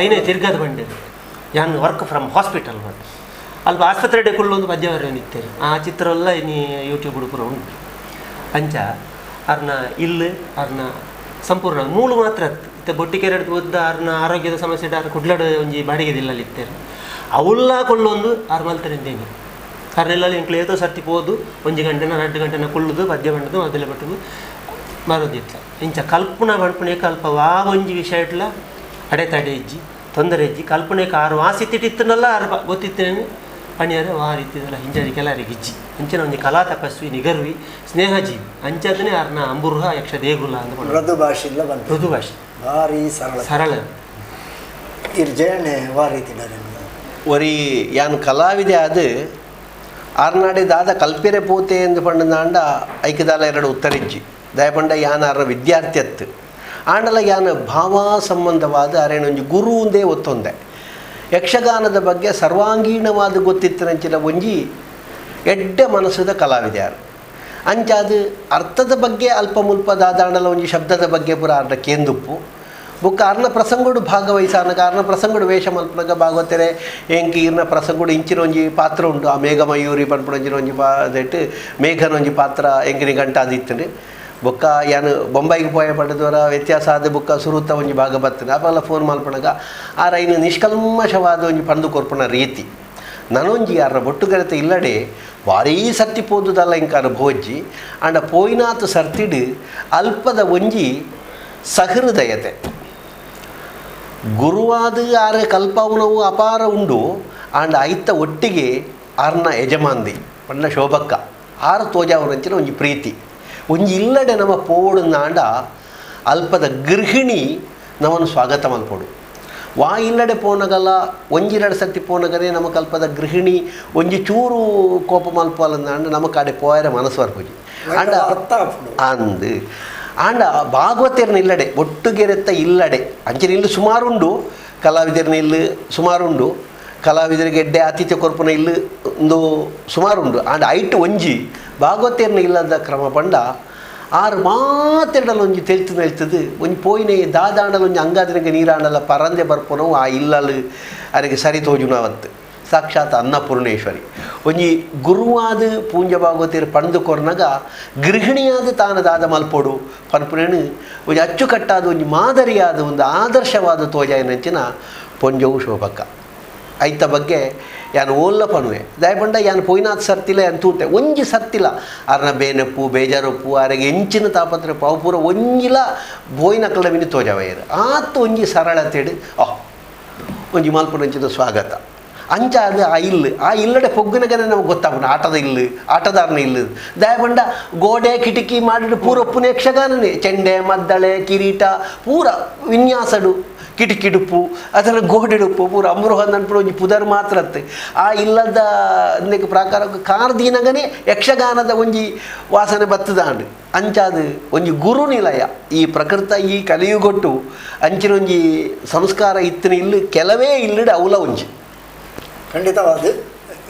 Speaker 2: ಐನೇ ತಿರ್ಗದ ಬಂಡಿರು ಯಾನ್ work from hospital ಪಂಡ ಅಲ್ಪ ಆಸ್ಪತ್ರೆ ಕುಳ್ಳೊಂದು ಪದ್ಯವರ ನಿತ್ತೇರು ಆ ಚಿತ್ರ ಎಲ್ಲ ಇನಿ ಯೂಟ್ಯೂಬ್ ಪೂರ ಉಂಟು ಅಂಚ ಅರ್ನ ಇಲ್ಲು ಅರ್ನ ಸಂಪೂರ್ಣ ಮೂಲು ಮಾತ್ರ ಇತ್ತೆ ಬೊಟ್ಟಿಕೆರೆ ಉದ್ದ ಅರ್ನ ಆರೋಗ್ಯದ ಸಮಸ್ಯೆ ಆರ್ ಕುಡ್ಲಡ್ ಒಂಜಿ ಬಾಡಿಗೆದಿಲ್ಲ ಇತ್ತೇರು ಅವುಲ್ಲ ಕೊಳ್ಳೊಂದು ಆರ್ ಮಲ್ತರಿಂದೇನೆ ಅರ್ನೆಲ್ಲ ಎಂಕ್ಲು ಏತೋ ಸರ್ತಿ ಪೋದು ಒಂಜಿ ಗಂಟೆನ 2 ಗಂಟೆನ ಕುಳ್ಳುದು ಪದ್ಯ ಬಂಡದು ಮೊದಲೇ ಪಟ್ಟುದು ಮರದಿತ್ತ ಇಂಚ ಕಲ್ಪನ ಪನ್ಪುನ ಕಲ್ಪ ವಾ ಒಂಜಿ ವಿಷಯ ಇಟ್ಲ ಅಡೆತಡೆ ಇಜ್ಜಿ ತೊಂದರೆ ಇಜ್ಜಿ ಕಲ್ಪನೆಗೆ ಆರು ವಾಸಿತ್ತಿಟ್ಟಿತ್ತನಲ್ಲ ಆರು ಗೊತ್ತಿತ್ತೇನೆ ಪಣಿಯಾರೆ ವಾ ರೀತಿದಲ್ಲ ಹಿಂಜರಿಕೆಲ್ಲ ಗಿಜ್ಜಿ ಅಂಚಿನ ಒಂಜಿ ಕಲಾ ತಪಸ್ವಿ ನಿಗರ್ವಿ ಸ್ನೇಹಜೀವಿ ಅಂಚದನೆ ಆರ್ನ ಅಂಬುರ್ಹ ಯಕ್ಷ ದೇಗುಲ ಅಂತ
Speaker 1: ಮೃದು ಭಾಷೆ ಇಲ್ಲ ಬಂತು
Speaker 2: ಮೃದು ಭಾಷೆ
Speaker 1: ಭಾರಿ ಸರಳ
Speaker 2: ಸರಳ
Speaker 1: ಇರ್ ಜಯಣ್ಣೆ ವಾ ರೀತಿ
Speaker 3: ಒರಿ ಯಾನ್ ಕಲಾವಿದೆ ಅದು ಆರ್ನಾಡೆ ದಾದ ಕಲ್ಪಿರೆ ಪೋತೆ ಎಂದು ಪಂಡದಾಂಡ ಐಕ್ಯದಾಲ ಎರಡು ಉತ್ತರಿಜ್ಜಿ ದಯಪಂಡ ಯಾನ್ ಆರ್ನ ವಿದ್ಯಾರ್ಥಿ ಅತ್ತು ಆಂಡಲ ಯಾನ ಭಾವ ಸಂಬಂಧವಾದ ಅರೇನೊಂಜಿ ಗುರು ಒಂದೇ ಒತ್ತೊಂದೆ ಯಕ್ಷಗಾನದ ಬಗ್ಗೆ ಸರ್ವಾಂಗೀಣವಾದ ಗೊತ್ತಿತ್ತನಂಚಿನ ಒಂಜಿ ಎಡ್ಡೆ ಮನಸ್ಸದ ಕಲಾವಿದ್ಯಾರು ಅಂಚಾದ ಅರ್ಥದ ಬಗ್ಗೆ ಅಲ್ಪ ಮುಲ್ಪ ದಾದಾಂಡಲ ಒಂಜಿ ಶಬ್ದದ ಬಗ್ಗೆ ಪೂರ ಆರ್ನ ಕೇಂದುಪ್ಪು ಬೊಕ್ಕ ಅರ್ನ ಪ್ರಸಂಗಡು ಭಾಗವಹಿಸಾನಗ ಅರ್ನ ಪ್ರಸಂಗಡು ವೇಷ ಮಲ್ಪನಗ ಭಾಗವತರೆ ಎಂಕ್ ಈರ್ನ ಪ್ರಸಂಗಡು ಇಂಚಿನ ಒಂಜಿ ಪಾತ್ರ ಉಂಟು ಆ ಮೇಘಮಯೂರಿ ಪನ್ಪುಣಂಚಿನ ಒಂಜಿ ಪಾ ಅದೆಟ್ಟು ಮೇಘನ ಒಂಜಿ ಪಾತ್ರ ಎಂಕಿನ ಗಂಟ ಅದಿತ್ತಂಡು ಬೊಕ್ಕ ಯಾನು ಬೊಂಬಾಯಿಗೆ ಪೋಯ ಪಡೆದವರ ವ್ಯತ್ಯಾಸ ಆದ ಬೊಕ್ಕ ಸುರುತ್ತ ಒಂಜಿ ಭಾಗ ಬರ್ತದೆ ಅಪಲ ಫೋನ್ ಮಲ್ಪನಗ ಆ ರೈನ ನಿಷ್ಕಲ್ಮಶವಾದ ಒಂಜಿ ಪಂದು ಕೊರ್ಪುನ ರೀತಿ ನನೊಂಜಿ ಯಾರ ಬೊಟ್ಟುಗರತೆ ಇಲ್ಲಡೆ ಭಾರೀ ಸರ್ತಿ ಪೋದುದಲ್ಲ ಇಂಕ ಅನುಭವಜ್ಜಿ ಅಂಡ ಪೋಯಿನಾತು ಸರ್ತಿಡು ಅಲ್ಪದ ಒಂಜಿ ಸಹೃದಯತೆ ಗುರುವಾದ ಆರ ಕಲ್ಪವನವು ಅಪಾರ ಉಂಡು ಆಂಡ ಐತ ಒಟ್ಟಿಗೆ ಆರ್ನ ಯಜಮಾಂದಿ ಪಂಡ ಶೋಭಕ್ಕ ಆರು ತೋಜಾವರಂಚಿನ ಒಂಜಿ ಪ್ರೀತಿ ಒಂಜಿ ಇಲ್ಲಡೆ ನಮ್ಮ ಪೋಡುಂದಾಂಡ ಅಲ್ಪದ ಗೃಹಿಣಿ ನಮ್ಮನ್ನು ಸ್ವಾಗತ ಮಲ್ಪೋಡು ವಾ ಇಲ್ಲಡೆ ಪೋನಗಲ್ಲ ಒಂಜಿರಡು ಸರ್ತಿ ಪೋನಗನೇ ನಮ್ಮ ಕಲ್ಪದ ಗೃಹಿಣಿ ಒಂಜಿ ಚೂರು ಕೋಪ ಮಲ್ಪಲ್ಲಂದಾಂಡ ನಮ್ಮ ಕಾಡೆ ಪೋಯರ ಮನಸ್ಸು ಬರ್ಪುಜಿ ಆಂಡ
Speaker 1: ಅರ್ಥ ಆಪುಂಡು.
Speaker 3: ಅಂದು ಆಂಡ ಭಾಗವತರ್ನ ಇಲ್ಲಡೆ ಒಟ್ಟುಗೆರೆತ್ತ ಇಲ್ಲಡೆ ಅಂಚಿನ ಇಲ್ಲು ಸುಮಾರುಂಡು ಕಲಾವಿದರ್ನ ಇಲ್ಲು ಸುಮಾರುಂಡು ಕಲಾವಿದರಿಗೆ ಎಡ್ಡೆ ಆತಿಥ್ಯ ಕೊರ್ಪುನ ಇಲ್ಲು ಒಂದು ಸುಮಾರುಂಡು ಆಂಡ ಐಟ್ ಒಂಜಿ ಭಾಗವತರ್ನ ಇಲ್ಲದ ಕ್ರಮ ಪಂಡ ಆರು ಮಾತೆರಡಲ ಒಂಜಿ ತೆಲ್ತು ನೆಲ್ತದು ಒಂಜಿ ಪೋಯಿನೆ ದಾದಾಂಡಲ ಒಂಜಿ ಅಂಗಾದಿನಗೆ ನೀರಾಂಡಲ ಪರಂದೆ ಬರ್ಪುನವು ಆ ಇಲ್ಲಲು ಅರೆಗೆ ಸರಿ ತೋಜುನವತ್ತು ಸಾಕ್ಷಾತ್ ಅನ್ನಪೂರ್ಣೇಶ್ವರಿ ಒಂಜಿ ಗುರುವಾದ ಪೂಂಜ ಭಾಗವತಿಯರು ಪಂದು ಕೊರ್ನಗ ಗೃಹಿಣಿಯಾದ ತಾನು ದಾದ ಮಲ್ಪೋಡು ಪನ್ಪುನೇನು ಒಂಜಿ ಅಚ್ಚುಕಟ್ಟಾದ ಒಂಜಿ ಮಾದರಿಯಾದ ಒಂದು ಆದರ್ಶವಾದ ತೋಜಾಯಿನಂಚಿನ ಪೊಂಜವು ಶೋಭಕ್ಕ ಐತ ಬಗ್ಗೆ ಯಾನು ಓಲ್ಲ ಪನುವೆ ದಯಪಂಡ ಯಾನು ಪೋಯಿನಾಥ್ ಸರ್ತಿಲ್ಲ ಯಾನು ತೂತೆ ಒಂಜಿ ಸರ್ತಿಲ್ಲ ಅರ್ನ ಬೇನಪ್ಪು ಬೇಜಾರಪ್ಪು ಅರೆಗೆ ಎಂಚಿನ ತಾಪತ್ರೆ ಪಾವು ಪೂರ ಒಂಜಿಲ ಬೋಯಿನ ಕಳ್ಳವಿನ ತೋಜವಯ್ಯರು ಆತ ಒಂಜಿ ಸರಳತೆಡು ಒಂಜಿ ಮಲ್ಪುನಂಚಿನ ಸ್ವಾಗತ ಅಂಚ ಅದು ಆ ಇಲ್ಲು ಆ ಇಲ್ಲಡೆ ಪೊಗ್ಗುನಗನೆ ನಮಗೆ ಗೊತ್ತಾಗುಣ ಆಟದ ಇಲ್ಲು ಆಟದಾರನ ಇಲ್ಲು ದಯಪಂಡ ಗೋಡೆ ಕಿಟಕಿ ಮಾಡಿಡು ಪೂರ ಪುನ ಯಕ್ಷಗಾನನೇ ಚೆಂಡೆ ಮದ್ದಳೆ ಕಿರೀಟ ಪೂರ ವಿನ್ಯಾಸಡು ಕಿಟಕಿಡುಪ್ಪು ಅದರ ಗೋಡೆಡುಪ್ಪು ಪೂರ ಅಮೃಹ ನನ್ಪುಡು ಒಂಜಿ ಪುದರ್ ಮಾತ್ರ ಅತ್ತೆ ಆ ಇಲ್ಲದ ಇಂದಕ್ಕೆ ಪ್ರಾಕಾರ ಕಾರ್ದೀನಗನೇ ಯಕ್ಷಗಾನದ ಒಂಜಿ ವಾಸನೆ ಬತ್ತದಾಂಡು ಅಂಚಾದ ಒಂಜಿ ಗುರು ನಿಲಯ ಈ ಪ್ರಕೃತ ಈ ಕಲಿಯುಗೊಟ್ಟು ಅಂಚಿನ ಒಂಜಿ ಸಂಸ್ಕಾರ ಇತ್ತಿನ ಇಲ್ಲು ಕೆಲವೇ ಇಲ್ಲಡೆ ಅವಲ ಒಂಜಿ
Speaker 1: ಖಂಡಿತವಾದ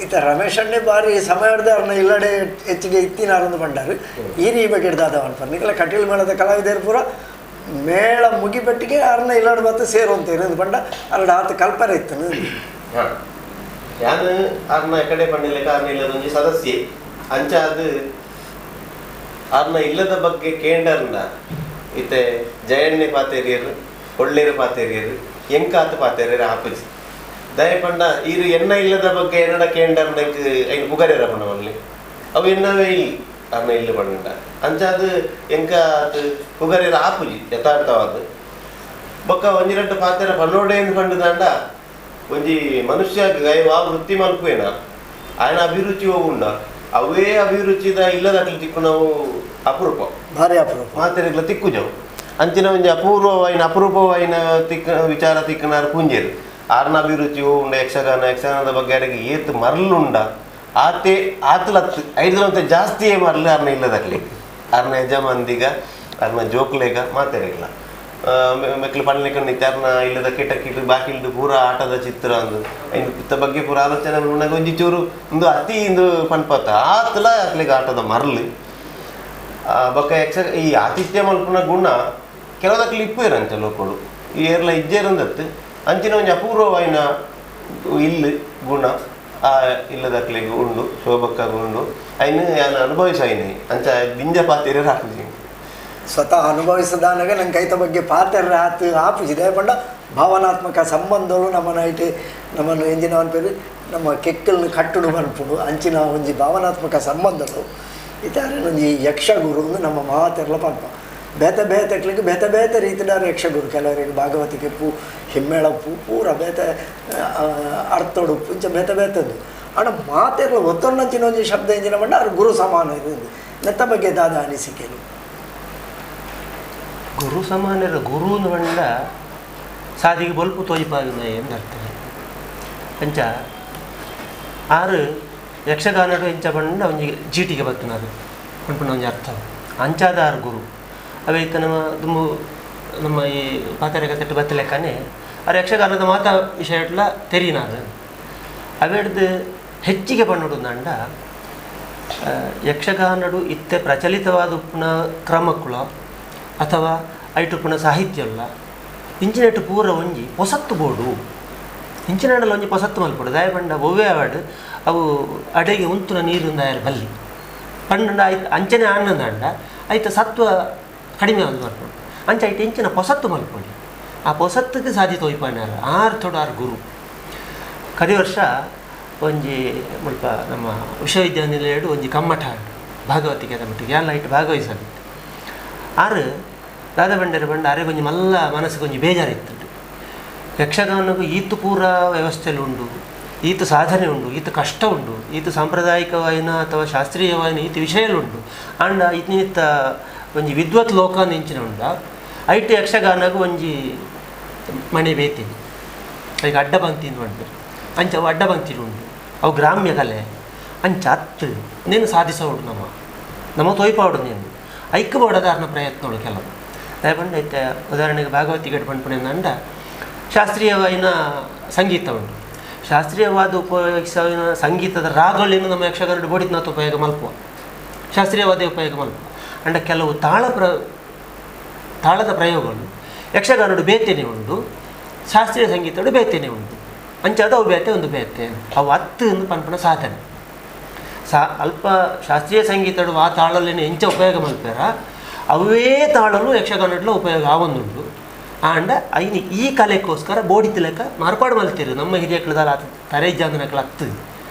Speaker 1: ಈತ ರಮೇಶಣ್ಣೆ ಬಾರಿ ಸಮಯದ ಅವ್ರನ್ನ ಇಲ್ಲಡೆ ಹೆಚ್ಚಿಗೆ ಇತ್ತಿನಾರೊಂದು ಬಂಡಾರು ಈ ರೀ ಬಗ್ಗೆ ದಾದವನ್ ನಿಕಲ ಕಟೀಲ್ ಮೇಳದ ಕಲಾವಿದರು ಪೂರ ಮೇಳ ಮುಗಿಬೆಟ್ಟಿಗೆ ಅರ್ನ ಇಲ್ಲಡೆ ಬತ್ತು ಸೇರುವಂತ ಇರೋದು ಬಂಡ ಅರಡ ಆತ ಕಲ್ಪನೆ ಇತ್ತು.
Speaker 4: ಹಾಂ ಯಾನು ಅರ್ನ ಕಡೆ ಪಂಡಿಲೆಕ್ಕ ಅರ್ನ ಇಲ್ಲದ ಒಂಜಿ ಸದಸ್ಯೆ ಅಂಚ ಅದು ಅರ್ನ ಇಲ್ಲದ ಬಗ್ಗೆ ಕೇಂಡರ್ನ ಇತ್ತೆ ಜಯಣ್ಣೆ ಪಾತೇರಿಯರು ಒಳ್ಳೇರು ಪಾತೇರಿಯರು ಎಂಕಾತ ಪಾತೇರಿಯರು ಆಪುಜಿ ದಯಪಂಡ ಈರು ಎಣ್ಣ ಇಲ್ಲದ ಬಗ್ಗೆ ಎನ್ನಡ ಕೇಂಡರ್ನ ಐನು ಪುಗರೇರ ಪಂಡವಲ್ಲಿ ಅವು ಎನ್ನವೇ ಇಲ್ಲಿ ಅರ್ನ ಇಲ್ಲ ಪಂಡ ಅಂಚ ಅದು ಎಂಕ ಅದು ಪುಗರೇರ ಆಪುಜಿ ಯಥಾರ್ಥವಾದ ಬೊಕ್ಕ ಒಂಜಿ ರಡ್ಡು ಪಾತೆರ ಪನ್ನೋಡೇನು ಪಂಡದಾಂಡ ಒಂಜಿ ಮನುಷ್ಯ ವಾ ವೃತ್ತಿ ಮಲ್ಪುವೇನ ఆయన ಅಭಿರುಚಿ ಹೋಗುಂಡ ಅವೇ ಅಭಿರುಚಿದ ಇಲ್ಲದ ತಿಕ್ಕು ನಾವು ಅಪರೂಪ
Speaker 1: ಭಾರಿ ಅಪರೂಪ
Speaker 4: ಮಾತೆರೆಗ್ಲ ತಿಕ್ಕುಜವು ಅಂಚಿನ ಒಂಜಿ ಅಪೂರ್ವವಾಯಿನ ಅಪರೂಪವಾಯಿನ ತಿಕ್ಕ ವಿಚಾರ ತಿಕ್ಕನಾರು ಪುಂಜೇರು ಆರ್ನ ಅಭಿರುಚಿ ಉಂಡ ಯಕ್ಷಗಾನ ಯಕ್ಷಗಾನದ ಬಗ್ಗೆ ಅರೆಗೆ ಏತ್ ಮರಳುಂಡ ಆತೆ ಆತಲತ್ತು ಐದರಂತೆ ಜಾಸ್ತಿಯೇ ಮರಳು ಅರ್ನ ಇಲ್ಲದಕ್ಲಿ ಅರ್ನ ಯಜಮಾನ್ದಿಗ ಅರ್ನ ಜೋಕ್ಲೇಗ ಮಾತೆರೆಗ್ಲ ಮೆಕ್ಲು ಪಣ್ಣೆ ಅರ್ನ ಇಲ್ಲದ ಕಿಟಕಿಡು ಬಾಕಿಲ್ಡು ಪೂರ ಆಟದ ಚಿತ್ರ ಅಂದು ಐನ್ ಬಗ್ಗೆ ಪೂರ ಆಲೋಚನೆ ಉಣ್ಣಗ ಒಂಜಿ ಚೂರು ಒಂದು ಅತಿ ಇಂದು ಪನ್ಪತ್ತ ಆತಲ ಅಕ್ಲಿಗೆ ಆಟದ ಮರಳು ಬೊಕ್ಕ ಯಕ್ಷ ಈ ಆತಿಥ್ಯ ಮಲ್ಪುನ ಗುಣ ಕೆಲವದಕ್ಲಿ ಇಪ್ಪು ಇರಂತೆ ಲೋಕಡು ಈ ಏರ್ಲ ಇಜ್ಜೇರಂದತ್ತು ಅಂಚಿನ ಒಂಜಿ ಅಪೂರ್ವವಾಯಿನ ಇಲ್ಲು ಗುಣ ಆ ಇಲ್ಲದಕ್ಲಿಗೆ ಉಂಡು ಶೋಭಕ್ಕಾಗ ಉಂಡು ಐನು ಯಾನು ಅನುಭವಿಸಾಯಿನಿ ಅಂಚ ದಿಂಜ ಪಾತಿರ ಹಾಕುಜಿ
Speaker 1: ಸ್ವತಃ ಅನುಭವಿಸದಾನಾಗ ನಂಗೆ ಕೈತ ಬಗ್ಗೆ ಪಾತೆರ ಆತು ಆಪುಜಿ ದಯಪಂಡ ಭಾವನಾತ್ಮಕ ಸಂಬಂಧಗಳು ನಮ್ಮನ ಐಟ್ ನಮ್ಮನ್ನು ಎಂಜಿನ ಅನ್ಪೇರು ನಮ್ಮ ಕೆಕ್ಕಲ್ನ ಕಟ್ಟುಡು ಮನ್ಪುಡು ಅಂಚಿನ ಒಂಜಿ ಭಾವನಾತ್ಮಕ ಸಂಬಂಧಗಳು ಇತಾರೆ ಒಂಜಿ ಯಕ್ಷಗುರು ನಮ್ಮ ಮಾತೆರ್ಲ ಪನ್ಪ. ಬೇತೆ ಬೇತೆಕ್ಲಿಗೆ ಬೇತೆ ಬೇತೆ ರೀತಿಯ ಯಕ್ಷಗುರು ಕೆಲವರಿಗೆ ಭಾಗವತಿಗೆ ಪೂ ಹಿಮ್ಮೇಳ ಪೂ ಪೂರ ಬೇತೆ ಅರ್ಥೋಡು ಇಂಚ ಬೇತೆ ಬೇತೆದ್ದು ಆಂಡ ಮಾತೆರ್ಲ ಒತ್ತೊನ್ನಂಚಿನ ಒಂಜಿ ಶಬ್ದ ಎಂಜಿನ ಪಂಡ ಅವ್ರು ಗುರು ಸಮಾನ ಇದು ನೆತ್ತ ಬಗ್ಗೆ ದಾದ ಅನಿಸಿಕೆನು.
Speaker 2: ಗುರು ಸಮಾನರ ಗುರು ಪಂಡ ಸಾದಿಗೆ ಬೊಲ್ಪು ತೋಜಿಪಾಗಿನ ಎಂದು ಅರ್ಥ. ಅಂಚ ಆರು ಯಕ್ಷಗಾನಡು ಎಂಚ ಪಂಡ ಒಂಜಿ ಜೀಟಿಗೆ ಬತ್ತನಾರು ಪನ್ಪುನ ಒಂಜಿ ಅರ್ಥ ಅಂಚಾದ ಆರು ಗುರು ಅವೇ ಇತ್ತ ನಮ್ಮ ದುಂಬು ನಮ್ಮ ಈ ಪಾತರೆಗ ತಟ್ಟು ಬತ್ತ ಲೆಕ್ಕನೆ ಆರು ಯಕ್ಷಗಾನದ ಮಾತಾ ವಿಷಯ ಎಟ್ಲ ತೆರಿನಾರು ಅವೆಡ್ದು ಹೆಚ್ಚಿಗೆ ಪಣ್ಣುಡು ಅಂಡ ಯಕ್ಷಗಾನಡು ಇತ್ತೆ ಪ್ರಚಲಿತವಾದ ಉಪ್ಪುನ ಕ್ರಮಕ್ಕುಳ ಅಥವಾ ಐಟುಪ್ಪುನ ಸಾಹಿತ್ಯ ಅಲ್ಲ ಇಂಚಿನೆಟ್ಟು ಪೂರ ಒಂಜಿ ಪೊಸತ್ತು ಬೋಡು ಇಂಚಿನಡಲ ಒಂಜಿ ಪೊಸತ್ತು ಮಲ್ಪಡು ದಾಯ ಪಂಡ ಒವ್ವೇ ಅವಾಡು ಅವು ಅಡೆಗೆ ಉಂತುನ ನೀರು ದಾಯರ್ ಬಲ್ಲಿ ಪಂಡ ಆಯ್ತು ಅಂಚನೆ ಆನಂದ ಐತ ಸತ್ವ ಕಡಿಮೆ ಆದ್ ಮಲ್ಪಡು ಅಂಚ ಐಟ್ ಇಂಚಿನ ಪೊಸತ್ತು ಮಲ್ಪೊಡಿ ಆ ಪೊಸತ್ತಿಗೆ ಸಾಧ್ಯತೆ ಒಯ್ಪಾನಾರ ಆರು ತೊಡ ಆರು ಗುರು. ಕರಿ ವರ್ಷ ಒಂಜಿ ಮುಲ್ಪ ನಮ್ಮ ವಿಶ್ವವಿದ್ಯಾನಿಲಯಡು ಒಂಜಿ ಕಮ್ಮಠ ಭಾಗವತಿಗೆ ಮಟ್ಟಿಗೆ ಎಲ್ಲ ಇಟ್ಟು ಭಾಗವಹಿಸಾಗಿತ್ತು. ಆರು ದಾದ ಬಂಡರ ಬಂಡ ಅರೆ ಒಂಜಿ ಮಲ್ಲ ಮನಸ್ಸಿಗೆ ಒಂಜಿ ಬೇಜಾರಿತ್ತು. ಯಕ್ಷಗಾನಕ್ಕೂ ಈತು ಪೂರ ವ್ಯವಸ್ಥೆಲು ಉಂಡು, ಈತ ಸಾಧನೆ ಉಂಡು, ಈತ ಕಷ್ಟ ಉಂಡು, ಈತ ಸಾಂಪ್ರದಾಯಿಕವಾಯಿನ ಅಥವಾ ಶಾಸ್ತ್ರೀಯವಾಯಿನ ಈತ ವಿಷಯಲುಂಡು ಆಂಡ ಇತ್ತ ಒಂಜಿ ವಿದ್ವತ್ ಲೋಕ ಇಂಚಿನ ಉಂಡ ಐಟ್ ಯಕ್ಷಗಾನಗೂ ಒಂಜಿ ಮಣೆ ಬೇತಿ ಈಗ ಅಡ್ಡ ಪಂಕ್ತಿ ಅಂತ ಅಂಚ ಅವು ಅಡ್ಡ ಪಂಕ್ತಿ ಉಂಡು ಅವು ಗ್ರಾಮ್ಯ ಕಲೆ ಅಂಚ ಅತ್ತು ನೇನು ಸಾಧಿಸೋಡು ನಮ್ಮ ನಮ್ಮ ತೋಯ್ಪಾಡು ನೀನು ಐಕ್ಕ ಬೋಡದಾರನ ಪ್ರಯತ್ನಗಳು ಕೆಲವು ದಯಪಂಡ ಐತೆ. ಉದಾಹರಣೆಗೆ ಭಾಗವತಿಗೆ ಪಂಪಣೆ ಅಂಡ ಶಾಸ್ತ್ರೀಯವಾಯಿನ ಸಂಗೀತ ಉಂಟು. ಶಾಸ್ತ್ರೀಯವಾದ ಉಪಯೋಗಿಸಿದ ಸಂಗೀತದ ರಾಗಗಳನ್ನು ನಮ್ಮ ಯಕ್ಷಗಾನ ಬೋಡಿದ್ನಾಥ ಉಪಯೋಗ ಮಲ್ಪುವ ಶಾಸ್ತ್ರೀಯವಾದ ಉಪಯೋಗ ಮಲ್ಪುವ ಅಂಡ ಕೆಲವು ತಾಳದ ಪ್ರಯೋಗಗಳು ಯಕ್ಷಗಾನಡು ಬೇತೇನೆ ಉಂಟು, ಶಾಸ್ತ್ರೀಯ ಸಂಗೀತಡು ಬೇತೇನೆ ಉಂಟು. ಅಂಚಾದ ಅವು ಬೇತೆ ಒಂದು ಬೇತೆ ಅವು ಅತ್ತು ಎಂದು ಪನ್ಪುನ ಸಾಧನೆ ಅಲ್ಪ ಶಾಸ್ತ್ರೀಯ ಸಂಗೀತಡು ಆ ತಾಳಲೇನೆ ಎಂಚ ಉಪಯೋಗ ಮಲ್ಪೇರ ಅವೇ ತಾಳಲು ಯಕ್ಷಗಾನಡ್ಲ ಉಪಯೋಗ ಆವೊಂದುಂಟು. ಆಂಡ ಐನಿ ಈ ಕಲೆಗೋಸ್ಕರ ಬೋಡಿ ತಿಲಕ ಮಾರ್ಪಾಡು ಮಲ್ತಿರು ನಮ್ಮ ಹಿರಿಯಕ್ಲದಾಲ ತರೇಜಾಂದನಕ್ಲ ಅತ್ತು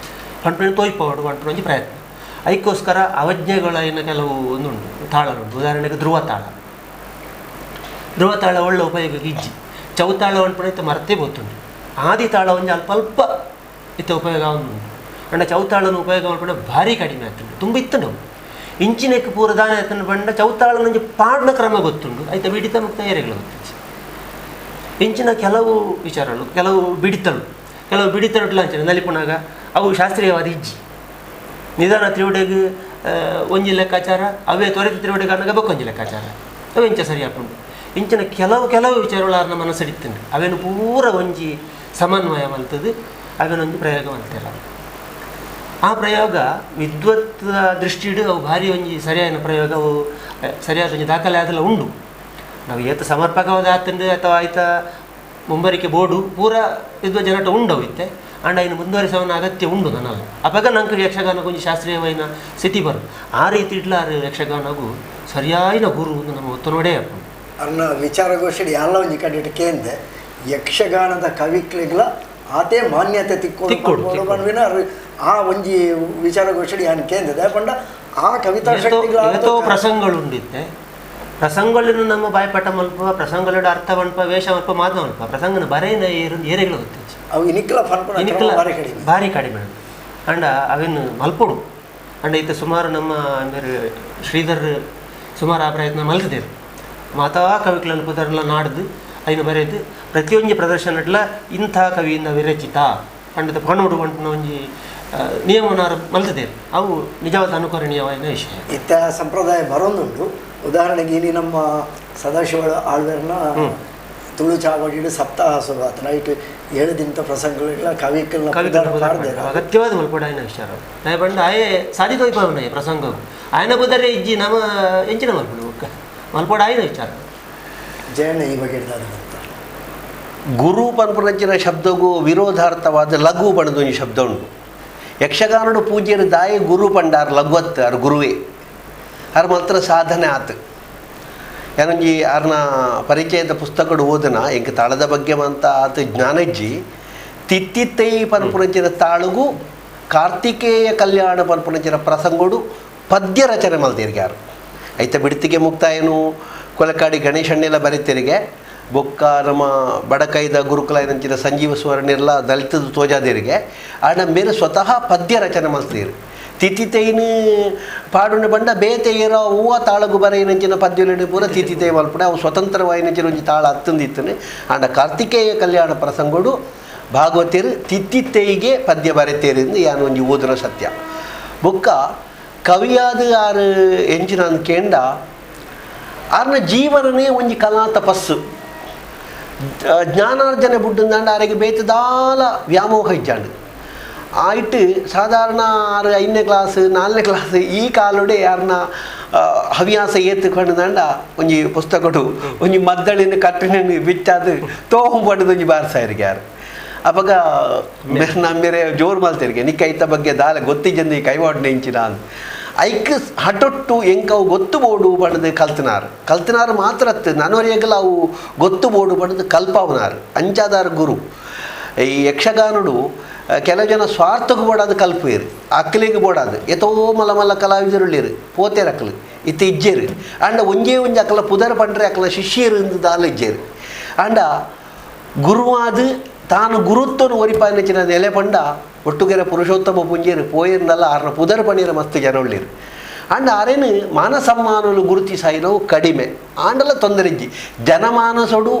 Speaker 2: ಪಂಪಣ ತೋಯ್ಪವಾಡು ಪಂಪಣ ಒಂಜಿ ಪ್ರಯತ್ನ ಐಕ್ಕೋಸ್ಕರ ಅವಜ್ಞೆಗಳೈನ ಕೆಲವು ಒಂದುಂಟು ತಾಳಲುಂಟು. ಉದಾಹರಣೆಗೆ ಧ್ರುವ ತಾಳ, ಧ್ರುವ ತಾಳ ಒಳ್ಳೆ ಉಪಯೋಗಕ್ಕೆ ಇಜ್ಜಿ. ಚೌತಾಳ ಪಂಪಣ ಇತ್ತ ಮರತೆ ಗೊತ್ತುಂಟು. ಆದಿ ತಾಳ ಒಂಜಿ ಅಲ್ಪ ಅಲ್ಪ ಇತ್ತ ಉಪಯೋಗ ಉಂಟು. ಅಂಡ ಚೌತಾಳನ ಉಪಯೋಗ ಮಲ್ಪಣ ಭಾರಿ ಕಡಿಮೆ ಆಗ್ತುಂಟು, ತುಂಬ ಇತ್ತು ಇಂಚಿನಕ್ಕೆ ಪೂರ ದಾನ ಎತ್ತನ ಬಂಡ ಚೌತಾಳನೊಂಜಿ ಪಾಡ್ನ ಕ್ರಮ ಗೊತ್ತುಂಟು ಐತ ಬಿಡಿತ ಮುಕ್ತ ಏರೆಗಳು ಗೊತ್ತಿಜ್ಜಿ. ಇಂಚಿನ ಕೆಲವು ವಿಚಾರಗಳು ಕೆಲವು ಬಿಡಿತಳು ಕೆಲವು ಬಿಡಿತಳು ಅಂಚನೆ ನಲಿಪುಣಾಗ ಅವು ಶಾಸ್ತ್ರೀಯವಾದ ಇಜ್ಜಿ. ನಿಧಾನ ತ್ರಿವುಡೆಗೆ ಒಂಜಿ ಲೆಕ್ಕಾಚಾರ ಅವೇ ತ್ವರಿತ ತ್ರಿವುಡೆಗೆ ಅನ್ನಗ ಬೊಕ್ಕೊಂಜಿ ಲೆಕ್ಕಾಚಾರ ಅವು ಇಂಚ ಸರಿ ಆಪುಂಡು. ಇಂಚಿನ ಕೆಲವು ಕೆಲವು ವಿಚಾರಗಳು ಅವ್ರನ್ನ ಮನಸ್ಸಿಡಿತ್ತುಂಡು ಅವೇನು ಪೂರ ಒಂಜಿ ಸಮನ್ವಯ ಮಲ್ತದು ಅವೇನೊಂದು ಪ್ರಯೋಗ ಮಲ್ತಿಲ್ಲ. ಆ ಪ್ರಯೋಗ ವಿದ್ವತ್ ದೃಷ್ಟಿಡು ಅವು ಭಾರಿ ಒಂಜಿ ಸರಿಯಾದ ಪ್ರಯೋಗ ಅವು ಸರಿಯಾದ ಒಂಜಿ ದಾಖಲೆ ಆದಲ್ಲ ಉಂಡು. ನಾವು ಏತ ಸಮರ್ಪಕವಾದ ಆತಂಡು ಅಥವಾ ಆಯ್ತ ಮುಂಬರಿಕೆ ಬೋರ್ಡು ಪೂರ ವಿದ್ವ ಜನಟ ಉಂಡವು ಇತ್ತೆ ಅಂಡ ಇನ್ನು ಮುಂದುವರಿಸವನ ಅಗತ್ಯ ಉಂಡು ನನ್ನಲ್ಲ. ಅಪಗ ನಂಗೆ ಯಕ್ಷಗಾನಕ್ಕೆ ಒಂಜಿ ಶಾಸ್ತ್ರೀಯವಾಯಿನ ಸ್ಥಿತಿ ಬರು ಆ ರೀತಿ ಇಡ್ಲಾರು ಯಕ್ಷಗಾನಗೂ ಸರಿಯಾಯಿನ ಗುರು ನಮ್ಮ ಒತ್ತು ನೋಡೇ ಅಪ್ಪ.
Speaker 1: ಅರ್ನ ವಿಚಾರಗೋಷ್ಠಿ ಎಲ್ಲ ಒಂಜಿ ಕಡೆ ಕೇಂದ್ರ ಯಕ್ಷಗಾನದ ಕವಿಕ್ಲಿಗ್ಲ ಆತೇ ಮಾನ್ಯತೆ ತಿಕ್ಕೋಡು ಪನ್ವಿನ ಆ ಒಂಜಿ ವಿಚಾರಗೋಷ್ಠಿ ಯಾನ್ ಕೇಂದ್ರ ಪಂಡ ಆ ಕವಿತಾ ಶಕ್ತಿಗಳ
Speaker 2: ಪ್ರಸಂಗಗಳು ಉಂಡಿತ್ತೆ. ಪ್ರಸಂಗಗಳನ್ನು ನಮ್ಮ ಬಾಯ್ಪಾಠ ಮಲ್ಪ ಪ್ರಸಂಗಗಳ ಅರ್ಥ ಮಲ್ಪ ವೇಷ ಮಲ್ಪ ಮಾತು ಮಲ್ಪ ಪ್ರಸಂಗನ ಬರೇನ ಏರೆಗಳು ಗೊತ್ತಿಚ್ಚು
Speaker 1: ಅವು ಇನಿಕ್ಲ
Speaker 2: ಇನಿಕ್ಲ ಭಾರಿ ಕಡಿಮೆ ಅಂಡ ಅವೇನು ಮಲ್ಪೊಡು ಅಂಡ ಇತ್ತ ಸುಮಾರು ನಮ್ಮ ಅಂದರೆ ಶ್ರೀಧರ್ ಸುಮಾರು ಆ ಪ್ರಯತ್ನ ಮಲ್ತದೇರು ಮಾತಾ ಕವಿಗಳನ್ನು ಪುದರ್ಲ ನಾಡ್ದು ಐನು ಬರೆದು ಪ್ರತಿಯೊಂಜಿ ಪ್ರದರ್ಶನಟ್ಲ ಇಂಥ ಕವಿಯಿಂದ ವಿರಚಿತ ಪಂಡದ ಪಣೋಡು ಪಂಟನ ಒಂಜಿ ನಿಯಮನಾರು ಮಲ್ತದೇರು ಅವು ನಿಜವಾದ ಅನುಕರಣೀಯವಾದ ವಿಷಯ.
Speaker 1: ಇತ್ತ ಸಂಪ್ರದಾಯ ಬರೋದುಂಟು. ಉದಾಹರಣೆಗೆ ಇಲ್ಲಿ ನಮ್ಮ ಸದಾಶಿವ ಆಳ್ವೆರ್ನ ತುಳು ಚಾವಡಿಡು ಸಪ್ತಾಹ ಶುರುವಾತ ನೈಟ್ 7 ದಿನದ ಪ್ರಸಂಗಗಳಿಲ್ಲ ಕವಿಕಲ್ನ
Speaker 2: ಅಗತ್ಯವಾದ ಮಲ್ಪಡಾಯನ ವಿಚಾರ ದಯ ಬಂಡ ಆಯೆ ಸಾಧಿತೋಯ್ಪವನ ಪ್ರಸಂಗ ಆಯನ ಬುದರೆ ಇಜ್ಜಿ ನಮ್ಮ ಎಂಚಿನ ಮಲ್ಪಡು ಮಲ್ಪಡ ಆಯ್ನ ವಿಚಾರ.
Speaker 1: ಜಯಣ್ಣ ಈ ಬಗ್ಗೆ
Speaker 3: ಗುರು ಪನ್ಪುನಂಚಿನ ಶಬ್ದಗೂ ವಿರೋಧಾರ್ಥವಾದ ಲಘು ಬಣದೊಂಜಿ ಶಬ್ದ ಉಂಟು. ಯಕ್ಷಗಾನಡು ಪೂಜ್ಯರು ದಾಯಿ ಗುರು ಪಂಡಾರ್ ಲಘುವತ್ ಅರ್ ಗುರುವೇ ಅರ್ ಮಾತ್ರ ಸಾಧನೆ ಆತು. ಯಾನೊಂಜಿ ಆರ್ನ ಪರಿಚಯದ ಪುಸ್ತಕಡು ಓದನ ಎಂಕ್ ತಾಳದ ಬಗ್ಗೆ ಮಂತ ಆತ ಜ್ಞಾನಜ್ಜಿ ತಿತ್ತಿತ್ತೈ ಪನ್ಪುನಂಚಿನ ತಾಳುಗು ಕಾರ್ತಿಕೇಯ ಕಲ್ಯಾಣ ಪನ್ಪುನಂಚಿನ ಪ್ರಸಂಗೋಡು ಪದ್ಯ ರಚನೆ ಮಲ್ತೇರ್ಗ್ಯಾರು ಐತ ಬಿಡ್ತಿಗೆ ಮುಕ್ತಾಯನು Kolakadi ಗಣೇಶಣ್ಣೆಲ್ಲ ಬರೀತಿರಿಗೆ ಬೊಕ್ಕ ನಮ್ಮ ಬಡಕೈದ ಗುರುಕುಲ ಏನಂಚಿನ ಸಂಜೀವ ಸುವರ್ಣೆಲ್ಲ ದಲಿತದ ತೋಜಾದಿರಿಗೆ ಆಡ ಮೇರೆ ಸ್ವತಃ ಪದ್ಯ ರಚನೆ ಮಲ್ತೀರು ತಿಥಿತೈನು ಪಾಡುನ ಬಂಡ ಬೇತೆ ಏರೋ ಹೂವ ತಾಳಗು ಬರ ಏನಂಚಿನ ಪದ್ಯಲೆಡು ಪೂರ ತಿಥಿತೈ ಮಲ್ಪಡೆ ಅವು ಸ್ವತಂತ್ರವಾಯಿನಂಚಿನ ಒಂಜಿ ತಾಳ ಅತ್ತಂದಿತ್ತನೆ ಆಂಡ ಕಾರ್ತಿಕೇಯ ಕಲ್ಯಾಣ ಪ್ರಸಂಗೋಡು ಭಾಗವತಿರು ತಿಥಿತೈಗೆ ಪದ್ಯ ಬರೆತೇರಿಂದ ಯಾನು ಒಂಜಿ ಓದುನ ಸತ್ಯ. ಬೊಕ್ಕ ಕವಿಯಾದ ಆರು ಎಂಚಿನ ಕೇಂಡ ಆರ್ನ ಜೀವನನೇ ಒಂಜಿ ಕಲಾ ತಪಸ್ಸು ಜ್ಞಾನಾರ್ಜನೆ ಬುಡ್ಡಂದಾಂಡ ಆರಿಗೆ ಬೇತದಾಲ ವ್ಯಾಮೋಹ ಇಜ್ಜಾಂಡು ಆಯ್ತು. ಸಾಧಾರಣ 6 5ನೇ ಕ್ಲಾಸ್ 4ನೇ ಕ್ಲಾಸ್ ಈ ಕಾಲುಡೆ ಯಾರನ್ನ ಹವ್ಯಾಸ ಏತ್ತುಕೊಂಡಂಡ ಒಂಜಿ ಪುಸ್ತಕಡು ಒಂಜಿ ಮದ್ದಳಿನ ಕಟ್ಟಿನ ಬಿಚ್ಚಾದು ತೋಂಬಡ್ದು ಒಂಜಿ ಬಾರ್ಸಾಯರಿಗೆ ಯಾರು ಅಪಗ ನಮ್ಮೆರೆ ಜೋರು ಮಲ್ತೇರಿಗೆ ನಿಕ್ಕೈತ ಬಗ್ಗೆ ದಾಲ ಗೊತ್ತಿಜ್ಜಂದು ಈ ಕೈವಾಡ್ನೆ ಇಂಚಿನ ಐಕ್ ಹಟೊಟ್ಟು ಎಂಕವು ಗೊತ್ತು ಬೋಡು ಬಣ್ಣದ ಕಲ್ತನಾರು ಕಲ್ತನಾರು ಮಾತ್ರ ನನವರಿಯಗಲ ಅವು ಗೊತ್ತು ಬೋಡು ಬಣ್ಣದ ಕಲ್ಪಾವನಾರು ಅಂಚಾದಾರ ಗುರು. ಈ ಯಕ್ಷಗಾನಡು ಕೆಲವು ಜನ ಸ್ವಾರ್ಥಕ್ಕೆ ಬೋಡಾದ ಕಲ್ಪೇರು ಅಕ್ಕಲಿಗೆ ಬೋಡಾದು ಎತೋ ಮಲ್ಲ ಮಲ್ಲ ಕಲಾವಿದರುಳ್ಳೇರು ಪೋತೇರು ಅಕ್ಕಲು ಇತ್ತ ಇಜ್ಜೇರು ಆಂಡ ಒಂಜೇ ಒಂಜಿ ಅಕ್ಕಲ ಪುದರ್ ಪಂಡ್ರೆ ಅಕ್ಕಲ ಶಿಷ್ಯರು ಇಂದು ದಾಲ ಇಜ್ಜೇರು ಆಂಡ ಗುರುವಾದ ತಾನು ಗುರುತ್ವನು ಒರಿಪಾಯಿನ ನೆಲೆ ಪಂಡ ಒಟ್ಟುಗೆರೆ ಪುರುಷೋತ್ತಮ ಪುಂಜೇರು ಪೋಯರ್ನಲ್ಲ ಆರ್ನ ಪುದರ್ ಪಣೀರ ಮಸ್ತ್ ಜನ ಉಳ್ಳೇರು ಆಂಡ ಆರೇನು ಮಾನ ಸಮ್ಮಾನಲು ಗುರುತಿಸಾಯಿನವು ಕಡಿಮೆ ಆಂಡಲ ತೊಂದರೆ ಇಜ್ಜಿ ಜನಮಾನಸೊಡು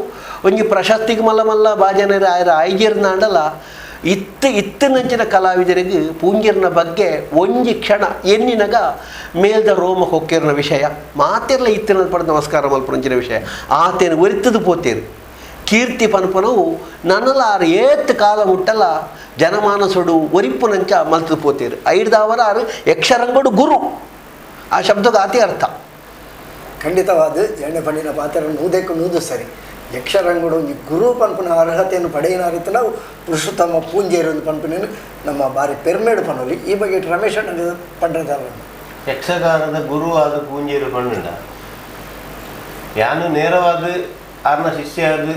Speaker 3: ಒಂಜಿ ಪ್ರಶಸ್ತಿಗೆ ಮಲ್ಲ ಮಲ್ಲ ಬಾಜನರ ಆಯರ ಆಯ್ಜೇರ್ನಾಂಡಲ ಇತ್ತು ಇತ್ತಿನಂಚಿನ ಕಲಾವಿದರಿಗೆ ಪೂಂಜಿರ್ನ ಬಗ್ಗೆ ಒಂಜಿ ಕ್ಷಣ ಎನ್ನಿನಗ ಮೇಲ್ದ ರೋಮ ಹೊಕ್ಕೇರ್ನ ವಿಷಯ ಮಾತಿರ್ಲ ಇತ್ತಿನ ಪಡೆದ ನಮಸ್ಕಾರ ಮಲ್ಪುನಂಚಿನ ವಿಷಯ ಆತೇನು ಒರಿತದು ಪೋತೇರು ಕೀರ್ತಿ ಪನ್ಪನವು ನನ್ನಲ ಆರು ಏತ್ ಕಾಲ ಮುಟ್ಟಲ ಜನಮಾನಸುಡು ಒರಿಪುನಂಚ ಮಲ್ತದು ಪೋತೇರು ಐಡ್ದಾವರ ಆರು ಯಕ್ಷರಂಗಡು ಗುರು ಆ ಶಬ್ದಕ್ಕೆ ಆತಿ ಅರ್ಥ.
Speaker 1: ಖಂಡಿತವಾದ ಎಣ್ಣೆ ಪಣ್ಣಿನ ಪಾತ್ರ ನೂದಕ್ಕೂ ನೂದು ಸರಿ ಯಕ್ಷರಂಗಡು ಒಂಜಿ ಗುರು ಪನ್ಪುನ ಅರ್ಹತೆಯನ್ನು ಪಡೆಯಿನ ನಾವು ಪುರುಷೋತ್ತಮ ಪೂಂಜೇರು ಒಂದು ಪನ್ಪುನೇನು ನಮ್ಮ ಬಾರಿ ಪೆರ್ಮೇಡು ಪನ್ನೊಲಿ. ಈ ಬಗ್ಗೆ ರಮೇಶ್ ಅಣ್ಣ ಪಂಡ್ರದಾರ
Speaker 4: ಯಕ್ಷಗಾನದ ಗುರು ಆದ ಪೂಂಜೇರು ಪಣ್ಣುಂಡ ಯಾನು ನೇರವಾದ ಆರ್ನ ಶಿಷ್ಯ ಆದ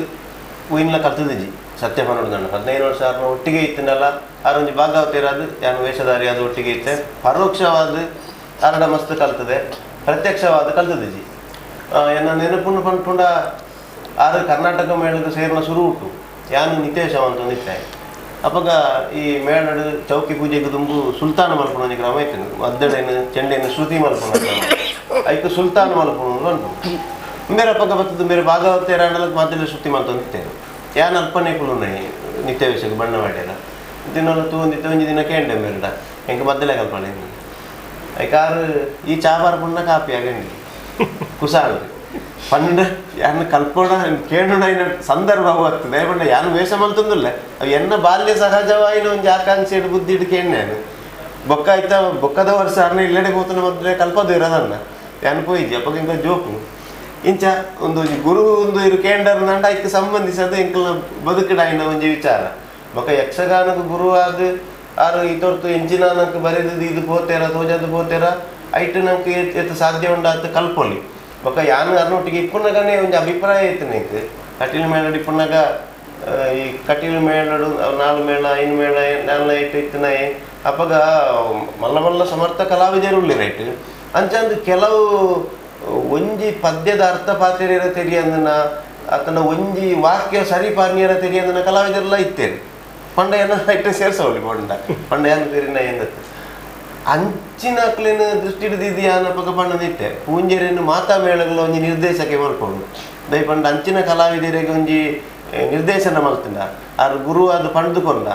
Speaker 4: ಹೂವಿನ ಕಲ್ತದಿಜ್ಜಿ ಸತ್ಯ ಪನ್ನೊಡ್ದಣ್ಣ 15 ವರ್ಷ ಆರ್ನ ಒಟ್ಟಿಗೆ ಇತ್ತನಲ್ಲ ಆರೊಂಜಿ ಭಾಗವತಿರಾದ ಯಾನು ವೇಷಧಾರಿ ಅದು ಒಟ್ಟಿಗೆ ಇತ್ತೆ ಪರೋಕ್ಷವಾದ ಆರಡ ಮಸ್ತ್ ಕಲ್ತದೆ ಪ್ರತ್ಯಕ್ಷವಾದ ಕಲ್ತದಿಜ್ಜಿ. ಎನ್ನ ನೆನಪುಂಡು ಪಂಪುಂಡ ಆರು ಕರ್ನಾಟಕ ಮೇಳದ ಸೇರಿನ ಸುರು ಉಂಟು ಯಾನು ನಿತೇಶ ಅಂತ ನಿತ್ಯ ಅಪಗ ಈ ಮೇಳಡು ಚೌಕಿ ಪೂಜೆಗೆ ದುಂಬು ಸುಲ್ತಾನ ಮಲ್ಪುಣ ಒಂಜಿ ಕ್ರಮ ಇತ್ತು ಮದ್ದಳೆನು ಚೆಂಡೆನು ಶ್ರುತಿ ಮಲ್ಪುಣ ಐಕ್ ಸುಲ್ತಾನ ಮಲ್ಪುಣ ಅನ್ಪು ಮೇರೆ ಅಪಗ ಬತ್ತದ ಮೇರೆ ಭಾಗವತೇರಾಂಡಲ ಮದ್ದಳೆ ಶ್ರುತಿ ಮಲ್ತೊಂದಿತ್ತೇನು ಯಾನ್ ಅಲ್ಪನೇ ಕುಲುನಾಯಿ ನಿತ್ಯ ವಿಷಯಕ್ಕೆ ಬಣ್ಣ ಮಾಡ್ಯಾರ ದಿನೊಲ ತೂಂದಿತ್ತು ಒಂಜಿ ದಿನ ಕೇಂಡೆ ಮೇರಡ ಎಂಕ ಮದ್ದಳೆ ಕಲ್ಪನೆ ಐಕಾರು ಈ ಚಾಬಾರ್ ಪುಣ್ಣ ಕಾಪಿ ಆಗಂಡಿ ಕುಸಾಳು ಪಂಡ ಯಾನ್ ಕಲ್ಪೋಣ ಕೇಳೋಣ ಸಂದರ್ಭ ಆಗ್ತದೆ ಪಂಡ ಯಾನು ವೇಷ ಮಲ್ತೊಂದಿಲ್ಲ ಅವು ಎನ್ನ ಬಾಲ್ಯ ಸಹಜವಾಯಿನ ಒಂಜಿ ಆಕಾಂಕ್ಷೆ ಬುದ್ಧಿ ಇಡು ಕೇಳ್ನೇನು ಬೊಕ್ಕ ಆಯ್ತಾ ಬೊಕ್ಕದ ವರ್ಷ ಅರ್ನ ಇಲ್ಲಡೆ ಕೂತನ ಮೊದಲೇ ಕಲ್ಪದು ಇರೋದನ್ನ ಯಾನು ಪೋಯಿಜಿ ಅಪ್ಪಗ ಇಂಕ ಜೋಕು ಇಂಚ ಒಂದು ಗುರು ಒಂದು ಇರು ಕೇಂಡರ್ ನಂಡ ಐಕ್ ಸಂಬಂಧಿಸದು ಎಂಕಲ್ನ ಬದುಕಡಾಯಿನ ಒಂಜಿ ವಿಚಾರ. ಬೊಕ್ಕ ಯಕ್ಷಗಾನಕ್ಕೆ ಗುರುವಾದ ಆರು ಇತೊರ್ತು ಎಂಚಿನ ನಂಗೆ ಬರೆದು ಇದು ಪೋತೇರ ತೋಜದು ಪೋತೇರ ಐಟ್ ನಂಗೆ ಎತ್ತು ಸಾಧ್ಯ ಉಂಡಾತ ಕಲ್ಪೊಲಿ. ಬೊಕ್ಕ ಯಾನು ಅರ್ನೊಟ್ಟಿಗೆ ಇಪ್ಪುನಗನೇ ಒಂಜಿ ಅಭಿಪ್ರಾಯ ಇತ್ತು ನಂಗೆ ಕಟೀಲು ಮೇಳಡು ಇಪ್ಪುನಗ ಈ ಕಟೀಲು ಮೇಳಡು 4 ಮೇಳ 5 ಮೇಳ 4 ಐಟ್ ಇತ್ತನಾಯೆ ಅಪಗ ಮಲ್ಲ ಮಲ್ಲ ಸಮರ್ಥ ಕಲಾವಿದರು ಉಳ್ಳಿರೈಟ್ ಅಂಚಂದು ಕೆಲವು ಒಂಜಿ ಪದ್ಯದ ಅರ್ಥ ಪಾತಿರ ತೆರಿಯಂದನ ಆತನ ಒಂಜಿ ವಾಕ್ಯ ಸರಿ ಪಾರ್ನಿಯರ ತೆರಿಯಂದನ ಕಲಾವಿದರೆಲ್ಲ ಇತ್ತೇರು ಪಂಡ ಏನ ಐಟ್ ಸೇರ್ಸವಲ್ಲಿ ಪಂಡ ಪಂಡ ಏನು ತೆರಿನ ಎಂದತ್ತು ಅಂಚಿನ ಅಕ್ಲೇನು ದೃಷ್ಟಿ ಹಿಡಿದಿದ್ಯಾ ಅನ್ನಪಕ್ಕ ಪಣ್ಣದಿಟ್ಟೆ ಪೂಂಜೆರೇನು ಮಾತಾ ಮೇಳಗಳ ಒಂಜಿ ನಿರ್ದೇಶಕ್ಕೆ ಮಲ್ಕೊಂಡು ದಯ ಪಂಡ ಅಂಚಿನ ಕಲಾವಿದರಿಗೆ ಒಂಜಿ ನಿರ್ದೇಶನ ಮಲ್ತಿಂದ ಆರು ಗುರು ಅದು ಪಂಡ್ದುಕೊಂಡ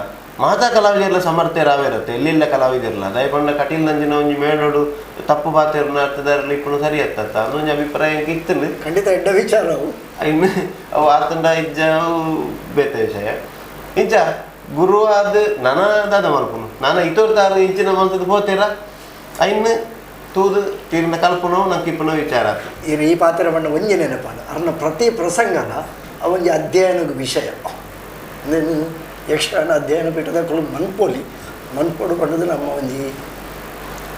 Speaker 4: ಮಾತಾ ಕಲಾವಿದರ್ಲ ಸಮರ್ಥರಾವಿರತ್ತೆ ಎಲ್ಲಿಲ್ಲ ಕಲಾವಿದರ್ಲ ದಯ ಪಂಡ ಕಟೀಲ್ ನಂಜಿನ ಒಂಜಿ ಮೇಳೋಡು ತಪ್ಪು ಪಾತೆರ್ನ ಅರ್ಥದಾರಲಿ ಇಪ್ಪುನು ಸರಿ ಅತ್ತ ಒಂಜಿ ಅಭಿಪ್ರಾಯ ಇತ್ತು.
Speaker 1: ಖಂಡಿತ ಎಡ್ಡ ವಿಚಾರ ಅವು
Speaker 4: ಇನ್ನು ಅವು ಆತಂಡ ಇಜ್ಜ ಅವು ಬೇತೆ ವಿಷಯ. ಇಂಚ ಗುರು ಆದ ನನ ದಾದ ಮಲ್ಪುನು ನಾನು ಇತೋರ್ತಾರು ಇಂಚಿನ ಮಲ್ತದ ಪೋತೇರ ಐನ್ ತೂದು ತೀರಿನ ಕಲ್ಪನೋ ನಂಗೆ ಇಪ್ಪನೋ ವಿಚಾರ.
Speaker 1: ಈ ಪಾತ್ರ ಬಣ್ಣ ಒಂಜಿ ನೆನಪಾನ ಅರ್ನ ಪ್ರತಿ ಪ್ರಸಂಗನ ಅವೊಂಜಿ ಅಧ್ಯಯನದ ವಿಷಯ. ನೀನು ಯಕ್ಷಗಾನ ಅಧ್ಯಯನ ಪೀಠದ ಕುಳು ಮನ್ಪೋಲಿ ಮನ್ಪೋಡು ಪಂಡದು ನಮ್ಮ ಒಂಜಿ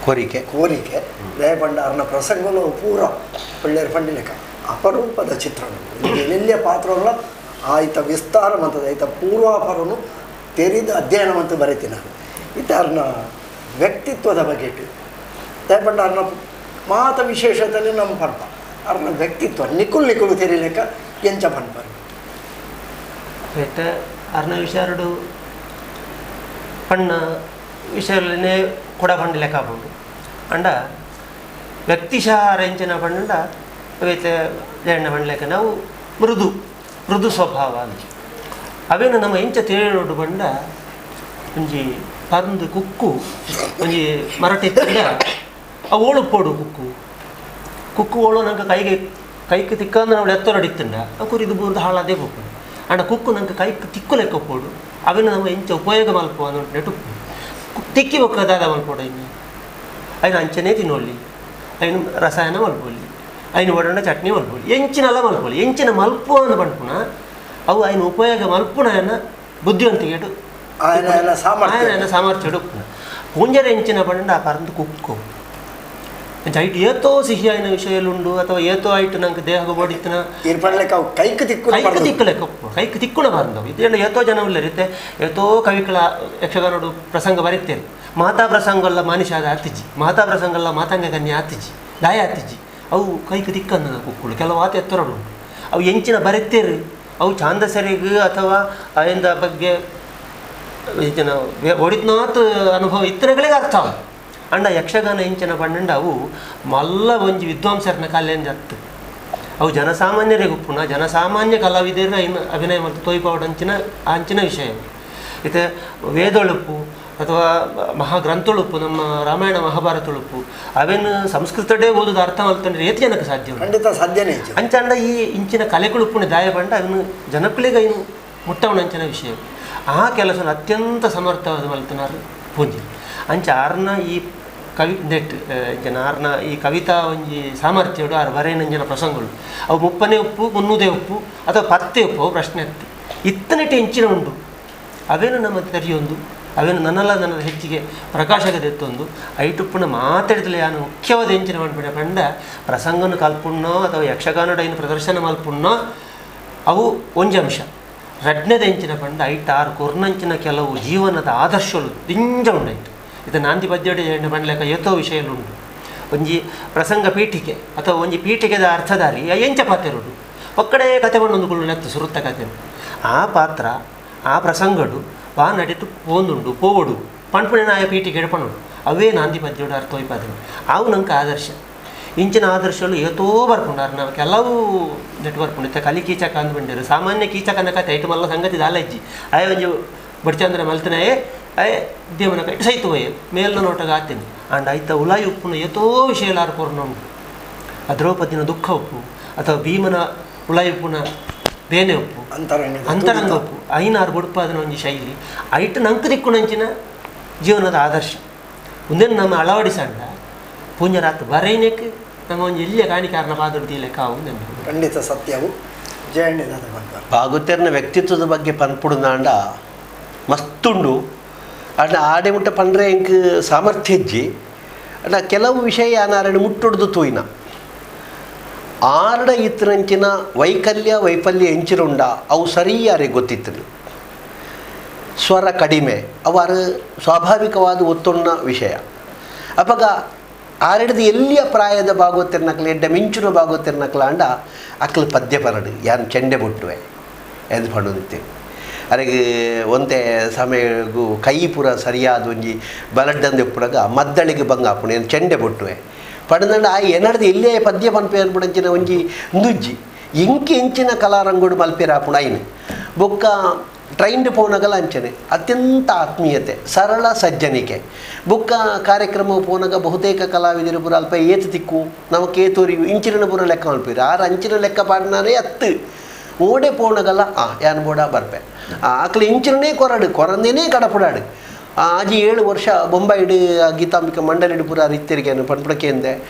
Speaker 3: ಕೋರಿಕೆ
Speaker 1: ಕೋರಿಕೆ ದಯಪಂಡ ಅರ್ನ ಪ್ರಸಂಗಲು ಪೂರ ಒಳ್ಳೆಯ ಪಂಡಿಲೆಕ್ಕ ಅಪರೂಪದ ಚಿತ್ರಣ ಎಲ್ಲೆಲ್ಲಿಯ ಪಾತ್ರವಲ್ಲ ಆಯ್ತ ವಿಸ್ತಾರ ಮಂತದ ಆಯ್ತ ಪೂರ್ವಾಪರನು ತೆರಿದ ಅಧ್ಯಯನ ಅಂತ ಬರೀತೀನಿ ನಾನು. ಇತ್ತ ಅರ್ನ ವ್ಯಕ್ತಿತ್ವದ ಬಗ್ಗೆ ದಯಪಂಡ ಅರ್ನ ಮಾತ ವಿಶೇಷತೆಯಲ್ಲಿ ನಮ್ಮ ಪರ್ಪ ಅರ್ನ ವ್ಯಕ್ತಿತ್ವ ನಿಕುಲ್ ನಿಕುಲು ತೆರಿಲೆಕ್ಕ ಎಂಚ ಪನ್ಪರು
Speaker 2: ಪೇಟೆ ಅರ್ನ ವಿಚಾರಡು ಪಣ್ಣ ವಿಷಯಲೇ ಕೊಡ ಪಂಡ ಲೆಕ್ಕ ಆಪುಂಡು ಅಂಡ ವ್ಯಕ್ತಿಶಃ ಎಂಚಿನ ಪಂಡ ಅವೇತೆ ಜಯಣ್ಣ ಪಂಡ್ಲೆಕ್ಕ ನಾವು ಮೃದು ಮೃದು ಸ್ವಭಾವ ಅಂತ ಅವೇನು ನಮ್ಮ ಎಂಚ ತೇಳೋಡು ಪಂಡ ಒಂಜಿ ಪರ್ಂದು ಕುಕ್ಕು ಒಂಜಿ ಮರಟಿತ್ತಂಡ ಅವು ಓಳು ಪೋಡು ಕುಕ್ಕು ಕುಕ್ಕು ಓಳು ನಂಗೆ ಕೈಗೆ ಕೈಗೆ ತಿಕ್ಕಂದ್ರೆ ನಾವು ಎತ್ತರಡಿತ್ತಂಡ ಅವು ಕುರಿದು ಬೂರ್ದು ಹಾಳಾದೇ ಬೋಪುಂಡು ಅಂಡ ಕುಕ್ಕು ನಂಗೆ ಕೈಗೆ ತಿಕ್ಕು ಲೆಕ್ಕ ಪೋಡು ಅವೇನು ನಮ್ಮ ಎಂಚ ಉಪಯೋಗ ಮಲ್ಪ ಅನ್ನೋ ನೆಟುಪ್ಪು ತಿಕ್ಕಿ ಬೊಕ್ಕ ದಾದ ಮಲ್ಪೋಡು ಇನ್ನು ಐನು ಅಂಚನೆ ತಿನ್ನೊಲ್ಲಿ ಐನು ರಸಾಯನ ಮಲ್ಪೊಲ್ಲಿ ಐನು ಒಡಂಡ ಚಟ್ನಿ ಮಲ್ಪೊಲಿ ಎಂಚಿನಲ್ಲ ಮಲ್ಪೊಲಿ ಎಂಚಿನ ಮಲ್ಪು ಅಂದ್ ಪನ್ಪುನ ಅವು ಐನು ಉಪಯೋಗ ಮಲ್ಪುನ ಬುದ್ಧಿವಂತಿಕೆ
Speaker 1: ಆಯನ ಸಾಮರ್ಥ್ಯ
Speaker 2: ಆಯನ ಸಾಮರ್ಥ್ಯ ಉಪ್ಪುನ ಪೂಂಜರ ಎಂಚಿನ ಪಂಡ ಆ ಪರಂದು ಕುಕ್ಕು ಐಟ್ ಏತೋ ಸಿಹಿ ಆಯ್ನ ವಿಷಯಲುಂಡು ಅಥವಾ ಏತೋ ಐಟ್ ನಂಗೆ ದೇಹಕ್ಕೆ ಬಡಿತನ
Speaker 1: ಇರ್ ಪಂಡ್ಲೆಕ್ಕ ಅವು ಕೈಕ್ ತಿಕ್ಕು
Speaker 2: ಕೈಕ್ ತಿಕ್ಕಲೆಕ್ಕ ಕೈಕ್ ತಿಕ್ಕುಣ ಬಾರಂದವು ಇದೆಲ್ಲ ಏತೋ ಜನ ಉಲ್ಲರಿತೆ ಏತೋ ಕವಿಗಳ ಯಕ್ಷಗಾನೋಡು ಪ್ರಸಂಗ ಬರೀತೇನೆ ಮಾತಾ ಪ್ರಸಂಗಲ್ಲ ಮಾನಿಷಾದ ಆತಿಜಿ ಮಾತಾ ಪ್ರಸಂಗಲ್ಲ ಮಾತಂಗ ಕನ್ಯೆ ಆತಿಜಿ ದಾಯ ಆತಿಜಿ ಅವು ಕೈಕ್ ತಿಕ್ಕಂದ ಕುಕ್ಕುಳು ಕೆಲವು ಆತ ಎತ್ತರಡು ಉಂಟು ಅವು ಎಂಚಿನ ಬರೆತೇರು ಅವು ಛಾಂದಸರಿಗೆ ಅಥವಾ ಆಯಿಂದ ಬಗ್ಗೆ ಇಂಚಿನ ಒಡಿತ್ನಾತ್ ಅನುಭವ ಇತ್ತರಗಳಿಗೆ ಅರ್ಥ ಅವು ಅಂಡ ಯಕ್ಷಗಾನ ಇಂಚಿನ ಪಂಡ ಅವು ಮಲ್ಲ ಒಂಜಿ ವಿದ್ವಾಂಸರನ ಕಲೆಂಜ ಅತ್ತು ಅವು ಜನಸಾಮಾನ್ಯರಿಗೆ ಉಪ್ಪುನ ಜನಸಾಮಾನ್ಯ ಕಲಾವಿದರ ಅಭಿನಯ ಮತ್ತು ತೋಯ್ಪಾವಡಂಚಿನ ಅಂಚಿನ ವಿಷಯ ಇತ್ತೆ ವೇದೊಳುಪ್ಪು ಅಥವಾ ಮಹಾಗ್ರಂಥೊಳುಪ್ಪು ನಮ್ಮ ರಾಮಾಯಣ ಮಹಾಭಾರತೊಳುಪ್ಪು ಅವೇನು ಸಂಸ್ಕೃತಡೇ ಓದೋದು ಅರ್ಥ ಮಲ್ತಂದ್ರೆ ಏತ್ ಜನಕ್ಕೆ ಸಾಧ್ಯ ಉಂಟು
Speaker 1: ಖಂಡಿತ ಸಾಧ್ಯನೇ
Speaker 2: ಅಂಚಾಂಡ ಈ ಇಂಚಿನ ಕಲೆಗಳುಪ್ಪುನ ದಾಯ ಪಂಡ ಅವನು ಜನಕ್ಕಳಿಗೆ ಇನ್ನು ಮುಟ್ಟವನಂಚಿನ ವಿಷಯ ಆ ಕೆಲಸ ಅತ್ಯಂತ ಸಮರ್ಥವಾದ ಮಲ್ತನಾರು ಪೂಂಜೆ ಅಂಚ ಆರ್ನ ಈ ಕವಿ ನೆಟ್ ಇಂಚಿನ ಆರ್ನ ಈ ಕವಿತಾ ಒಂಜಿ ಸಾಮರ್ಥ್ಯಡು ಆರು ಬರೇನಂಜಿನ ಪ್ರಸಂಗಗಳು ಅವು ಮುಪ್ಪನೇ ಉಪ್ಪು ಮುನ್ನೂದೇ ಉಪ್ಪು ಅಥವಾ ಪತ್ತೆ ಉಪ್ಪು ಅವು ಪ್ರಶ್ನೆ ಅತ್ತೆ ಇತ್ತನೆಟ್ಟು ಎಂಚಿನ ಉಂಟು ಅವೇನು ನಮ್ಮ ತೆರೆಯೊಂದು ಅವೇನು ನನ್ನಲ್ಲ ನನ್ನ ಹೆಚ್ಚಿಗೆ ಪ್ರಕಾಶಕದೆತ್ತೊಂದು ಐಟುಪ್ಪುನ ಮಾತಾಡಿದಲೆ ಯಾನು ಮುಖ್ಯವಾದ ಎಂಚಿನ ಪಂಡ ಪಂಡ ಪ್ರಸಂಗನ ಕಲ್ಪುಣ್ಣೋ ಅಥವಾ ಯಕ್ಷಗಾನಡ ಏನು ಪ್ರದರ್ಶನ ಮಲ್ಪುಣ್ಣೋ ಅವು ಒಂಜಿ ಅಂಶ ರಡ್ನದ ಎಂಚಿನ ಪಂಡ ಐಟ್ ಆರು ಕೊರ್ನಂಚಿನ ಕೆಲವು ಜೀವನದ ಆದರ್ಶಗಳು ದಿಂಜ ಉಂಡಾಯ್ತು ಇದು ನಾಂದಿ ಪದ್ಯಡೆ ಪಂಡ್ಲೆಕ್ಕ ಏತೋ ವಿಷಯಲುಂಡು ಒಂಜಿ ಪ್ರಸಂಗ ಪೀಠಿಕೆ ಅಥವಾ ಒಂಜಿ ಪೀಠಿಕೆದ ಅರ್ಥಧಾರಿ ಎಂಚ ಪಾತೆರುಡು ಒಕ್ಕಡೆ ಕತೆ ಪಂಡೊಂದು ನೆತ್ತು ಸುರುತ್ತ ಕತೆ ಆ ಪಾತ್ರ ಆ ಪ್ರಸಂಗಡು ವಾ ನಡಿತು ಪೋಂದುಂಡು ಪೋವಡು ಪಣ್ಪುಣೆ ನಾಯ ಪೀಠಿಕೆ ಪಣ್ಣುಡು ಅವೇ ನಾಂದಿ ಪದ್ಯೋಡು ಅರ್ಥ ಹೋಯ್ಪಾದ್ರೆ ಅವು ನಂಗೆ ಆದರ್ಶ ಇಂಚಿನ ಆದರ್ಶಗಳು ಏತೋ ಬರ್ಪುಂಡು ನಾವು ಕೆಲವು ನೆಟ್ ಬರ್ಪುಂಡು ಇತ್ತೆ ಕಲಿ ಕೀಚಕ ಅಂದ್ ಬಂದಿರು ಸಾಮಾನ್ಯ ಕೀಚಕನ ಕತೆ ಐಟು ಮಲ್ಲ ಸಂಗತಿ ದಾಲಜ್ಜಿ ಆಯ ಒಂಜಿ ಬಡ್ಚಂದ್ರ ಮಲ್ತನಾಯೇ ಅಯ್ ದೇವನ ಕೈ ಸೈತು ಹೋಯ್ ಮೇಲ್ನ ನೋಟಗ ಆತೀನಿ ಅಂಡ್ ಐತ ಉಲಾಯಿ ಉಪ್ಪುನ ಏತೋ ವಿಷಯಲಾರು ಕೊರ್ನ ಉಂಟು ಆ ದ್ರೌಪದಿನ ದುಃಖ ಉಪ್ಪು ಅಥವಾ ಭೀಮನ ಉಲಾಯಿ ಉಪ್ಪುನ ಬೇನೆ ಉಪ್ಪು ಅಂತರಂಗ ಉಪ್ಪು ಐನಾರು ಬುಡ್ಪಾದನ ಒಂಜಿ ಶೈಲಿ ಐಟ್ ನಂಕ್ ದಿಕ್ಕುನಂಚಿನ ಜೀವನದ ಆದರ್ಶ ಒಂದೇನು ನಮ್ಮ ಅಳವಡಿಸಂಡ ಪೂಂಜರಾತ್ ಬರೈನೆಕ್ ನಮ್ಮ ಒಂಜಿ ಎಲ್ಲಿಯ ಕಾಣಿಕಾರನ ಪಾದೊಡ್ದು ಲೆಕ್ಕ ಅವು
Speaker 1: ಖಂಡಿತ ಸತ್ಯವು ಜಯಣ್ಣ
Speaker 3: ಭಾಗವತರ್ನ ವ್ಯಕ್ತಿತ್ವದ ಬಗ್ಗೆ ಪನ್ಪುಡುಂದಾಂಡ ಮಸ್ತುಂಡು ಅಣ್ಣ ಆಡೆ ಮುಟ್ಟ ಪಂಡ್ರೆ ಎಂಕ್ ಸಾಮರ್ಥ್ಯ ಇಜ್ಜಿ ಅಣ್ಣ ಕೆಲವು ವಿಷಯ ನಾರಡು ಮುಟ್ಟೊಡ್ದು ತೂಯಿನ ಆರಡ ಇತ್ತರಂಚಿನ ವೈಕಲ್ಯ ವೈಫಲ್ಯ ಎಂಚಿರುಂಡ ಅವು ಸರಿಯಾರೆ ಗೊತ್ತಿತ್ತು ಸ್ವರ ಕಡಿಮೆ ಅವಾರು ಸ್ವಾಭಾವಿಕವಾದ ಒತ್ತೊಣ್ಣ ವಿಷಯ ಅಪಗ ಆರೆಡ್ದು ಎಲ್ಲಿಯ ಪ್ರಾಯದ ಭಾಗವತಿರ್ನಕ್ಲ ಎಡ್ಡ ಮಿಂಚುನ ಭಾಗವತಿರ್ನಕ್ಲ ಅಂಡ ಅಕ್ಲು ಪದ್ಯ ಪರಡು ಯಾನ್ ಚೆಂಡೆ ಮುಟ್ಟುವೆ ಎಂದು ಪಂಡೊಂದಿತ್ತೇವೆ ಅರೆಗೆ ಒಂತೆ ಸಮಯಗೂ ಕೈ ಪೂರ ಸರಿಯಾದ ಒಂಜಿ ಬಲಡ್ಡಂದು ಎಪ್ಪುನಗ ಮದ್ದಳಿಗೆ ಬಂಗ ಆಪುಂಡು ಏನು ಚೆಂಡೆ ಬೊಟ್ಟುವೆ ಪಡೆದಂಡ ಆ ಎನಡ್ದು ಎಲ್ಲೇ ಪದ್ಯ ಪನ್ಪೆ ಅನ್ಪುಡಂಚಿನ ಒಂಜಿ ನುಜ್ಜಿ ಇಂಕಿ ಇಂಚಿನ ಕಲಾರಂಗುಡು ಮಲ್ಪೇರ ಆಪುಂಡು ಐನು ಬೊಕ್ಕ ಟ್ರೈನ್ಡ್ ಪೋನಗಲ ಅಂಚನೆ ಅತ್ಯಂತ ಆತ್ಮೀಯತೆ ಸರಳ ಸಜ್ಜನಿಕೆ ಬೊಕ್ಕ ಕಾರ್ಯಕ್ರಮ ಪೋನಗ ಬಹುತೇಕ ಕಲಾವಿದರು ಪೂರ ಅಲ್ಪ ಏತು ತಿಕ್ಕು ನಮಕ್ ಏತೋರಿಯು ಇಂಚಿನ ಪೂರ ಲೆಕ್ಕ ಮಲ್ಪೀರು ಆರು ಅಂಚಿನ ಲೆಕ್ಕ ಪಾಡ್ನಾರೇ ಅತ್ತು ಓಡೆ ಪೋನಗಲ್ಲ ಆ ಯಾನ್ ಬೋಡ ಬರ್ಪೆ ಆಕಲು ಇಂಚಿನೇ ಕೊರಡು ಕೊರಂದೇನೇ ಕಡಪುಡಾಡು ಆಜಿ 7 ವರ್ಷ ಬೊಂಬಾಯಿಡು ಗೀತಾಂಬಿಕ ಮಂಡಲಿಡು ಪೂರ ರಿತ್ತರಿಗೆ ಪನ್ಪುಡಕ್ಕೆ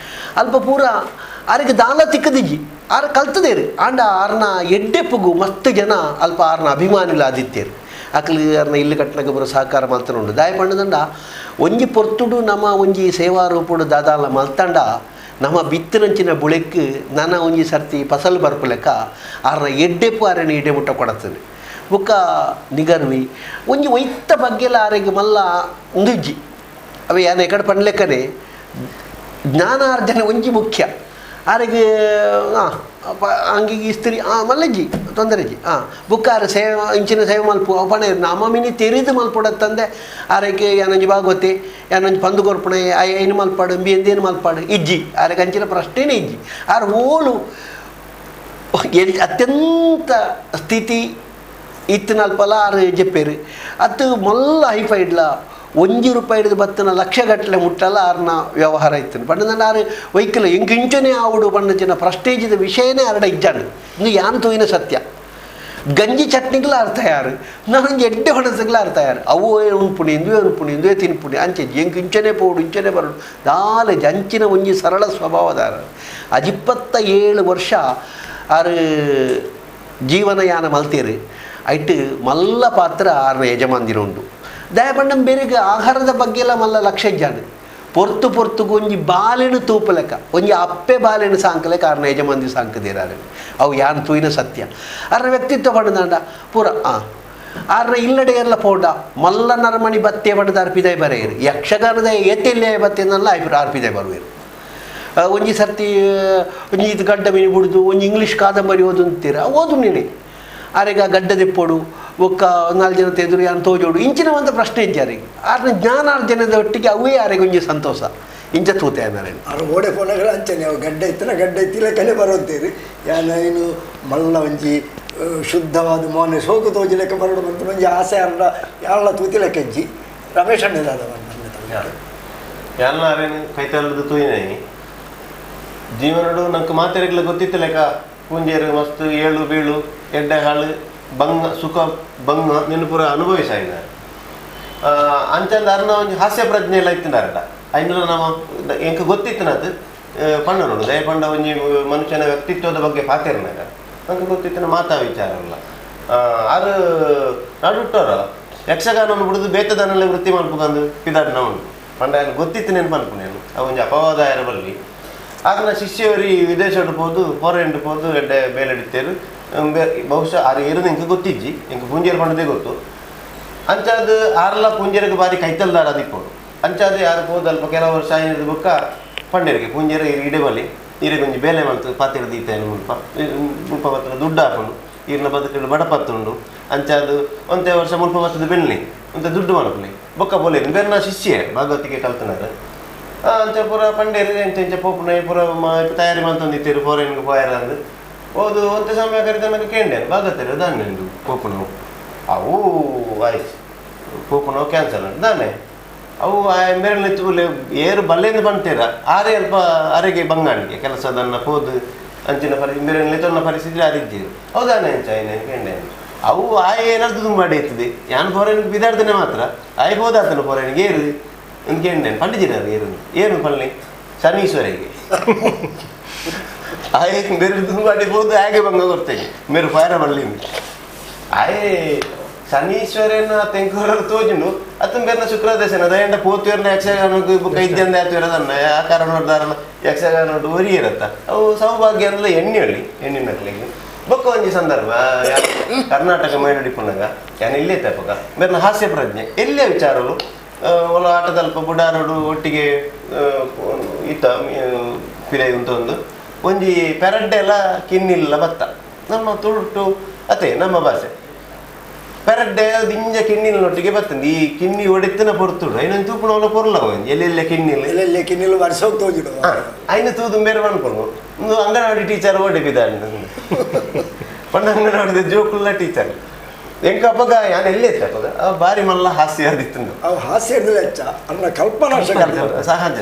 Speaker 3: ಅಲ್ಪ ಪೂರ ಆರಿಗೆ ದಾಲ ತಿಕ್ಕದಿಜ್ಜಿ ಆರ ಕಲ್ತದೇರು ಆಂಡ ಆರ್ನ ಎಡ್ಡೆಪ್ಪುಗು ಮಸ್ತ್ ಜನ ಅಲ್ಪ ಆರ್ನ ಅಭಿಮಾನಿಲು ಆದಿತ್ತೇರು ಅಕ್ಲು ಆರ್ನ ಇಲ್ಲು ಕಟ್ಟನಗ ಪೂರ ಸಹಕಾರ ಮಲ್ತನುಂಡು ದಾಯ ಪಂಡದಂಡ ಒಂಜಿ ಪೊರ್ತುಡು ನಮ್ಮ ಒಂಜಿ ಸೇವಾ ರೂಪುಡು ದಾದಾಲ ಮಲ್ತಂಡ ನಮ್ಮ ಬಿತ್ತಿನಂಚಿನ ಬುಳೆಕ್ ನನ ಒಂಜಿ ಸರ್ತಿ ಫಸಲು ಬರ್ಪುಲೆಕ್ಕ ಆರ್ನ ಎಡ್ಡೆಪ್ಪು ಆರನ ಎಡ್ಡೆ ಮುಟ್ಟ ಕೊಡತ್ತದೆ ಬೊಕ್ಕ ನಿಗರ್ವಿ ಒಂಜಿ ಒಯ್ತ ಬಗ್ಗೆಲ ಆರೆಗ್ ಮಲ್ಲ ಉಂದುಜ್ಜಿ ಅವೆ ಯಾನ ಎಕಡೆ ಪನ್ಲೆಕ್ಕನೆ ಜ್ಞಾನಾರ್ಜನೆ ಒಂಜಿ ಮುಖ್ಯ ಆರಿಗೆ ಅಂಗಿಗೆ ಇಸ್ತ್ರಿ ಮಲ್ಲಜ್ಜಿ ತೊಂದರೆಜ್ಜಿ ಬುಕ್ಕಾರ ಸೇವೆ ಇಂಚಿನ ಸೇವೆ ಮಲ್ಪು ಅವು ಪಣ ನಮ್ಮ ಮಿನಿ ತೆರಿದು ಮಲ್ಪಡತ್ತಂದೆ ಆರೈಕೆ ಯಾನೊಂಜಿ ಭಾಗವತಿ ಯಾನೊಂಜಿ ಪಂದು ಕೊರ್ಪಣೆ ಏನು ಮಲ್ಪಾಡು ಎಂದೇನು ಮಲ್ಪಾಡು ಇಜ್ಜಿ ಆರೈಕೆ ಅಂಚಿನ ಪ್ರಶ್ನೆನೇ ಇಜ್ಜಿ. ಆರ್ ಓಲು ಅತ್ಯಂತ ಸ್ಥಿತಿ ಇತ್ತಿನಲ್ಪಲ ಆರು ಜಪ್ಪೇರು ಅತ್ತು ಮೊಲ್ಲ ಹೈಫೈಡ್ಲ ಒಂಜಿ ರೂಪಾಯಿ ಹಿಡಿದು ಬತ್ತನ ಲಕ್ಷ ಗಟ್ಟಲೆ ಮುಟ್ಟಲ್ಲ ಆರ್ನ ವ್ಯವಹಾರ ಇತ್ತು. ಪಂಡ ಆರು ವೈಕಲ್ ಎಂಕ್ ಇಂಚನೇ ಆವುಡು ಪಂಡ ಪ್ರಸ್ಟೇಜಿದ ವಿಷಯನೇ ಅರಡ ಇಜ್ಜಾಂಡು ಇಂದು ಯಾನ್ ತೂಯಿನ ಸತ್ಯ. ಗಂಜಿ ಚಟ್ನಿಗ್ಲ ಆರ್ ತಯಾರು, ನಾನೊಂಜಿ ಎಡ್ಡೆ ಹೊಣಸಗ್ಲ ಆರ್ ತಯಾರು. ಅವು ಉಣ್ಪುಣಿ ಇಂದುವೆ ಉಣ್ಪುಣಿ ಇಂದುವೆ ತಿನ್ಪುಣಿ ಅಂಚೆ ಎಂಕ್ ಇಂಚನೇ ಪೋಡು ಇಂಚನೇ ಬರೋಡು ದಾಲ ಅಂಚಿನ ಒಂಜಿ ಸರಳ ಸ್ವಭಾವದಾರ. 27 ವರ್ಷ ಆರು ಜೀವನಯಾನ ಮಲ್ತೇರು. ಐಟ್ ಮಲ್ಲ ಪಾತ್ರ ಆರ್ನ ಯಜಮಾನ್ದಿರ ಉಂಡು. ದಯಪಂಡಂ ಬೇರೆಗೆ ಆಹಾರದ ಬಗ್ಗೆ ಎಲ್ಲ ಮಲ್ಲ ಲಕ್ಷ ಇಜ್ಜಾಂಡು. ಪೊರ್ತು ಪೊರ್ತುಗು ಒಂಜಿ ಬಾಲೆನು ತೂಪಲೆಕ್ಕ ಒಂಜಿ ಅಪ್ಪೆ ಬಾಲೆನು ಸಾಂಕಲೆಕ್ಕ ಆರ್ನ ಯಜಮಾನ್ದಿ ಸಾಂಕದಿರಾರೆ. ಅವು ಯಾನ್ ತೂಯಿನ ಸತ್ಯ. ಆರ್ನ ವ್ಯಕ್ತಿತ್ವ ಪಂಡದಾಂಡ ಪೂರ ಆರ್ನ ಇಲ್ಲಡೆ ಎಲ್ಲ ಪೋಡ ಮಲ್ಲ ನರಮಣಿ ಬತ್ತೆ ಪಂಡದ ಅರ್ಪಿದಾಯ ಬರೆಯರು. ಯಕ್ಷಗಾನದ ಏತೆಲ್ಲೇ ಬತ್ತೆನಲ್ಲ ಅರ್ಪಿದಾಯ ಬರುವೆರು. ಒಂಜಿ ಸರ್ತಿ ಒಂಜಿ ಇದು ಗಡ್ಡ ಮೀನು ಬಿಡುದು ಒಂಜಿ ಇಂಗ್ಲೀಷ್ ಕಾದಂಬರಿ ಓದು ಅಂತೀರ ಓದು ನೀನೆ ಆರೆಗ ಗಡ್ಡ ದೆಪ್ಪೋಡು ಒಕ್ಕ ನಾಲ್ಕು ಜನ ತೆದುರು ಯಾನ್ ತೋಜೋಡು ಇಂಚಿನ ಒಂದು ಪ್ರಶ್ನೆ ಇದ್ದಾರಿಗೆ. ಆರ್ನ ಜ್ಞಾನಾರ್ಜನದ ಒಟ್ಟಿಗೆ ಅವೇ ಆರೆಗೆ ಒಂಜಿ ಸಂತೋಷ ಇಂಚ ತೂತೆ ಅನ್ನರೇನು.
Speaker 1: ಆರು ಓಡೆ ಫೋನಗಳ ಅಂಚನೆ ಅವು ಗಡ್ಡ ಇತ್ತಿನ ಗಡ್ಡ ಇತ್ತಿಲೆಕ್ಕನೆ ಬರೋಂತೀರಿ. ಯಾನ ಏನು ಮಲ್ಲ ಒಂಜಿ ಶುದ್ಧವಾದ ಮೋನೆ ಸೋಕು ತೋಜಿ ಲೆಕ್ಕ ಬರೋಡು ಬಂತು ಒಂಜಿ ಆಸೆ ಅರ್ಣ ಯಾರಲ್ಲ ತೂತಿ ಲೆಕ್ಕಜ್ಜಿ. ರಮೇಶ್ ಅಣ್ಣದಾದ
Speaker 4: ಯಾರನ್ನ ಅರೇನು ಕೈತಲ್ಲದ ತೂಯಿನ ಜೀವನಡು ನಂಗೆ ಮಾತೆರೆಗ್ಲ ಗೊತ್ತಿತ್ತು ಲೆಕ್ಕ ಪೂಂಜೇರು ಮಸ್ತ್ ಏಳು ಬೀಳು ಎಡ್ಡೆ ಹಾಳು ಬಂಗ ಸುಖ ಬಂಗ ನಿನ್ನ ಪೂರ ಅನುಭವಿಸಾಯಿನ ಅಂಚಂದ ಅರ್ನ ಒಂಜಿ ಹಾಸ್ಯ ಪ್ರಜ್ಞೆ ಎಲ್ಲ ಇತ್ತಿನಾರಡ ಐನೂರ ನಮ್ಮ ಎಂಕ ಗೊತ್ತಿತ್ತಿನದು ಪಂಡ ನೋಡು ದಯಪಂಡ ಒಂಜಿ ಮನುಷ್ಯನ ವ್ಯಕ್ತಿತ್ವದ ಬಗ್ಗೆ ಪಾತಿರ್ನಾಗ ನಂಗೆ ಗೊತ್ತಿತ್ತಿನ ಮಾತಾ ವಿಚಾರಲ್ಲ. ಆರು ನಡುಟ್ಟೋರ ಯಕ್ಷಗಾನವನ್ನು ಬಿಡುದು ಬೇತದನಲ್ಲೇ ವೃತ್ತಿ ಮಲ್ಪುಗಂದು ಪಿದಾಡ್ನ ಉಂಟು ಪಂಡ ಗೊತ್ತಿತ್ತು ನೆನಪು ಅನ್ಪುನೇನು ಅವು ಒಂಜಿ ಅಪವಾದ ಬರಲಿ. ಆಗ ಶಿಷ್ಯವರು ವಿದೇಶಕ್ಕೆ ಪೋದು ಫಾರಿನ್ ಪೋದು ಎಡ್ಡೆ ಬೇಲೆಡಿತ್ತೇರು ಬಹುಶಃ ಆರು ಏರು ಎಂಕ ಗೊತ್ತಿಜ್ಜಿ ಎಂಕ ಪೂಂಜೇರು ಪಂಡದೇ ಗೊತ್ತು. ಅಂಚಾದ ಆರ್ಲ ಪೂಂಜೇರಿಗೆ ಬಾರಿ ಕೈತಲ್ದಾರ ಅದಿಪ್ಪೋಡು ಅಂಚಾದ ಯಾರು ಪೋದು ಅಲ್ಪ ಕೆಲವು ವರ್ಷ ಆಯ್ನದ ಬೊಕ್ಕ ಪಂಡೇರಿಗೆ ಪೂಂಜೇರು ಇಡೆ ಬಲಿ ಈರೆಗೆ ಒಂಜಿ ಬೇಲೆ ಮಲ್ತು ಪಾತಿರ ದೀತೇನು ಮುಲ್ಪ ಮುಲ್ಪ ಬತ್ತದ ದುಡ್ಡು ಹಾಕೊಂಡು ಈರ್ನ ಬದುಕು ಬಡಪತ್ತುಂಡು ಅಂಚಾದ ಒಂತೆ ವರ್ಷ ಮುಲ್ಪ ಬತ್ತದ ಬೆನ್ನಿ ಒಂತೆ ದುಡ್ಡು ಮಲ್ಪಲಿ ಬೊಕ್ಕ ಬೋಲೆ ಬೇರೆ ಶಿಷ್ಯ ಭಾಗವತಿಗೆ ಕಲ್ತನಾರ. ಅಂಚ ಪೂರ ಪಂಡೇರು ಎಂಚ ಎಂಚ ಪೋಪುನ ಪೂರ ತಯಾರಿ ಮಲ್ತೊಂದಿತ್ತೀರು ಫಾರಿನ್ಗೆ ಪೋಯರ ಅಂದು ಹೋದು ಒಂತೆ ಸಮಯ ಕರಿತ ನನಗೆ ಕೇಂಡೇನು ಭಾಗವತರು ದಾನೆ ಪೋಪುನವು ಅವು ಆಯ್ತು ಪೋಪುನವು ಕ್ಯಾನ್ಸಲ್ ದಾನೆ ಅವು ಮೇರೆ ಏರು ಬಲ್ಲೆಂದು ಬಂತೀರ ಆರೇ ಅಲ್ಪ ಅರೆಗೆ ಬಂಗಾಣಿಗೆ ಕೆಲಸದನ್ನ ಪೋದು ಅಂಚಿನ ಪರಿ ಮೇರೆ ತೊನ್ನ ಪರಿಸ್ಥಿತಿ ಆರಿದ್ದೀರು ಹೌದಾನೆ ಅಂಚ ಏನೇನು ಕೇಂಡೇನು ಅವು ಆಯ್ ಏನಾದ್ರು ತುಂಬ ಇರ್ತದೆ ಯಾನ್ ಫಾರಿನ್ಗೆ ಬಿದಾಡ್ತೇನೆ ಮಾತ್ರ ಆಯ್ ಹೋದಾತನ ಫಾರಿನ್ಗೆ ಏರು ಅಂತ ಕೇಂಡೇನು ಪಂಡಿಜಿನಾರು ಏರು ಏನು ಪಳ್ಳಿ ಶನೀಶ್ವರಿಗೆ ಆಯ್ ಬೇರೆ ತುಂಬ ಹೋದು ಹಾಗೆ ಬಂಗ ಕೊಡ್ತೇನೆ ಮೇರು ಫಾರ ಬಳ್ಳಿ ಆಯ್ ಶನೀಶ್ವರನ ತೆಂಕೂರರು ತೋಜುಂಡು ಅತ್ತನ ಬೇರೆ ಶುಕ್ರದಶನ ದಯಂಡ ಪೋತುವೇರ್ನ ಯಕ್ಷಗಾನಕ್ಕೆ ಕೈದ್ಯಂದ ಆತುವೇರದನ್ನ ಆ ಕಾರಣ ನೋಡ್ದಾರಲ್ಲ ಯಕ್ಷಗಾನ ಒರಿಯಿರತ್ತ ಅವು ಸೌಭಾಗ್ಯ ಅಂದ್ರೆ ಎಣ್ಣೆ ಹೇಳಿ ಎಣ್ಣಿನಕ್ಲಿಗೆ ಬೊಕ್ಕ ಒಂಜಿ ಸಂದರ್ಭ ಕರ್ನಾಟಕ ಮೇಲಡಿಪುನಗ ಯಾನ್ ಇಲ್ಲೇ ತಪ್ಪಕ ಬೇರೆ ಹಾಸ್ಯ ಪ್ರಜ್ಞೆ ಎಲ್ಲೇ ವಿಚಾರಲು ಒಲ ಆಟದಲ್ಪ ಬುಡಾರೋಡು ಒಟ್ಟಿಗೆ ಇತ್ತ ಪಿರೈ ಅಂತ ಒಂದು ಒಂಜಿ ಪೆರಡ್ಡೆ ಎಲ್ಲ ಕಿನ್ನಿಲ್ಲ ಬತ್ತ ನಮ್ಮ ತುಳುಟು ಅದೇ ನಮ್ಮ ಭಾಷೆ ಪೆರಡ್ಡೆ ದಿಂಜ ಕಿನ್ನಿಲ್ನೊಟ್ಟಿಗೆ ಬರ್ತದೆ. ಈ ಕಿನ್ನಿ ಒಡೆತ್ತಿನ ಪೊರ್ತುಡು ಐನೊಂದು ತೂಪುಣ ಪೊರ್ಲ ಒಂಜಿ ಎಲ್ಲೆಲ್ಲ ಕಿನ್ನಿಲ್
Speaker 1: ಎಲ್ಲೆಲ್ಲ ಕಿನ್ನಿಲ್ ವರ್ಷ ತೋಜಿಡು
Speaker 4: ಐನ ತೂದು ಬೇರೆ ಅನ್ಕೊಂಡು ಒಂದು ಅಂಗನವಾಡಿ ಟೀಚರ್ ಓಡಿಪಿದ್ದಾನೆ ಪಂಡ ಅಂಗನವಾಡಿದ ಜೋಕುಲ್ಲ ಟೀಚರ್ ಎಂಕ ಅಪ್ಪಗ ಯಾನ್ ಎಲ್ಲಿ ಇತ್ತು ಅಪ್ಪಗ ಬಾರಿ ಮಲ್ಲ ಹಾಸ್ಯ ಆದಿತ್ತು.
Speaker 1: ಅವು ಹಾಸ್ಯ ಹಿಡಿದ್ರೆ ಹೆಚ್ಚ ಅನ್ನ ಕಲ್ಪನಾ
Speaker 4: ಸಹಜ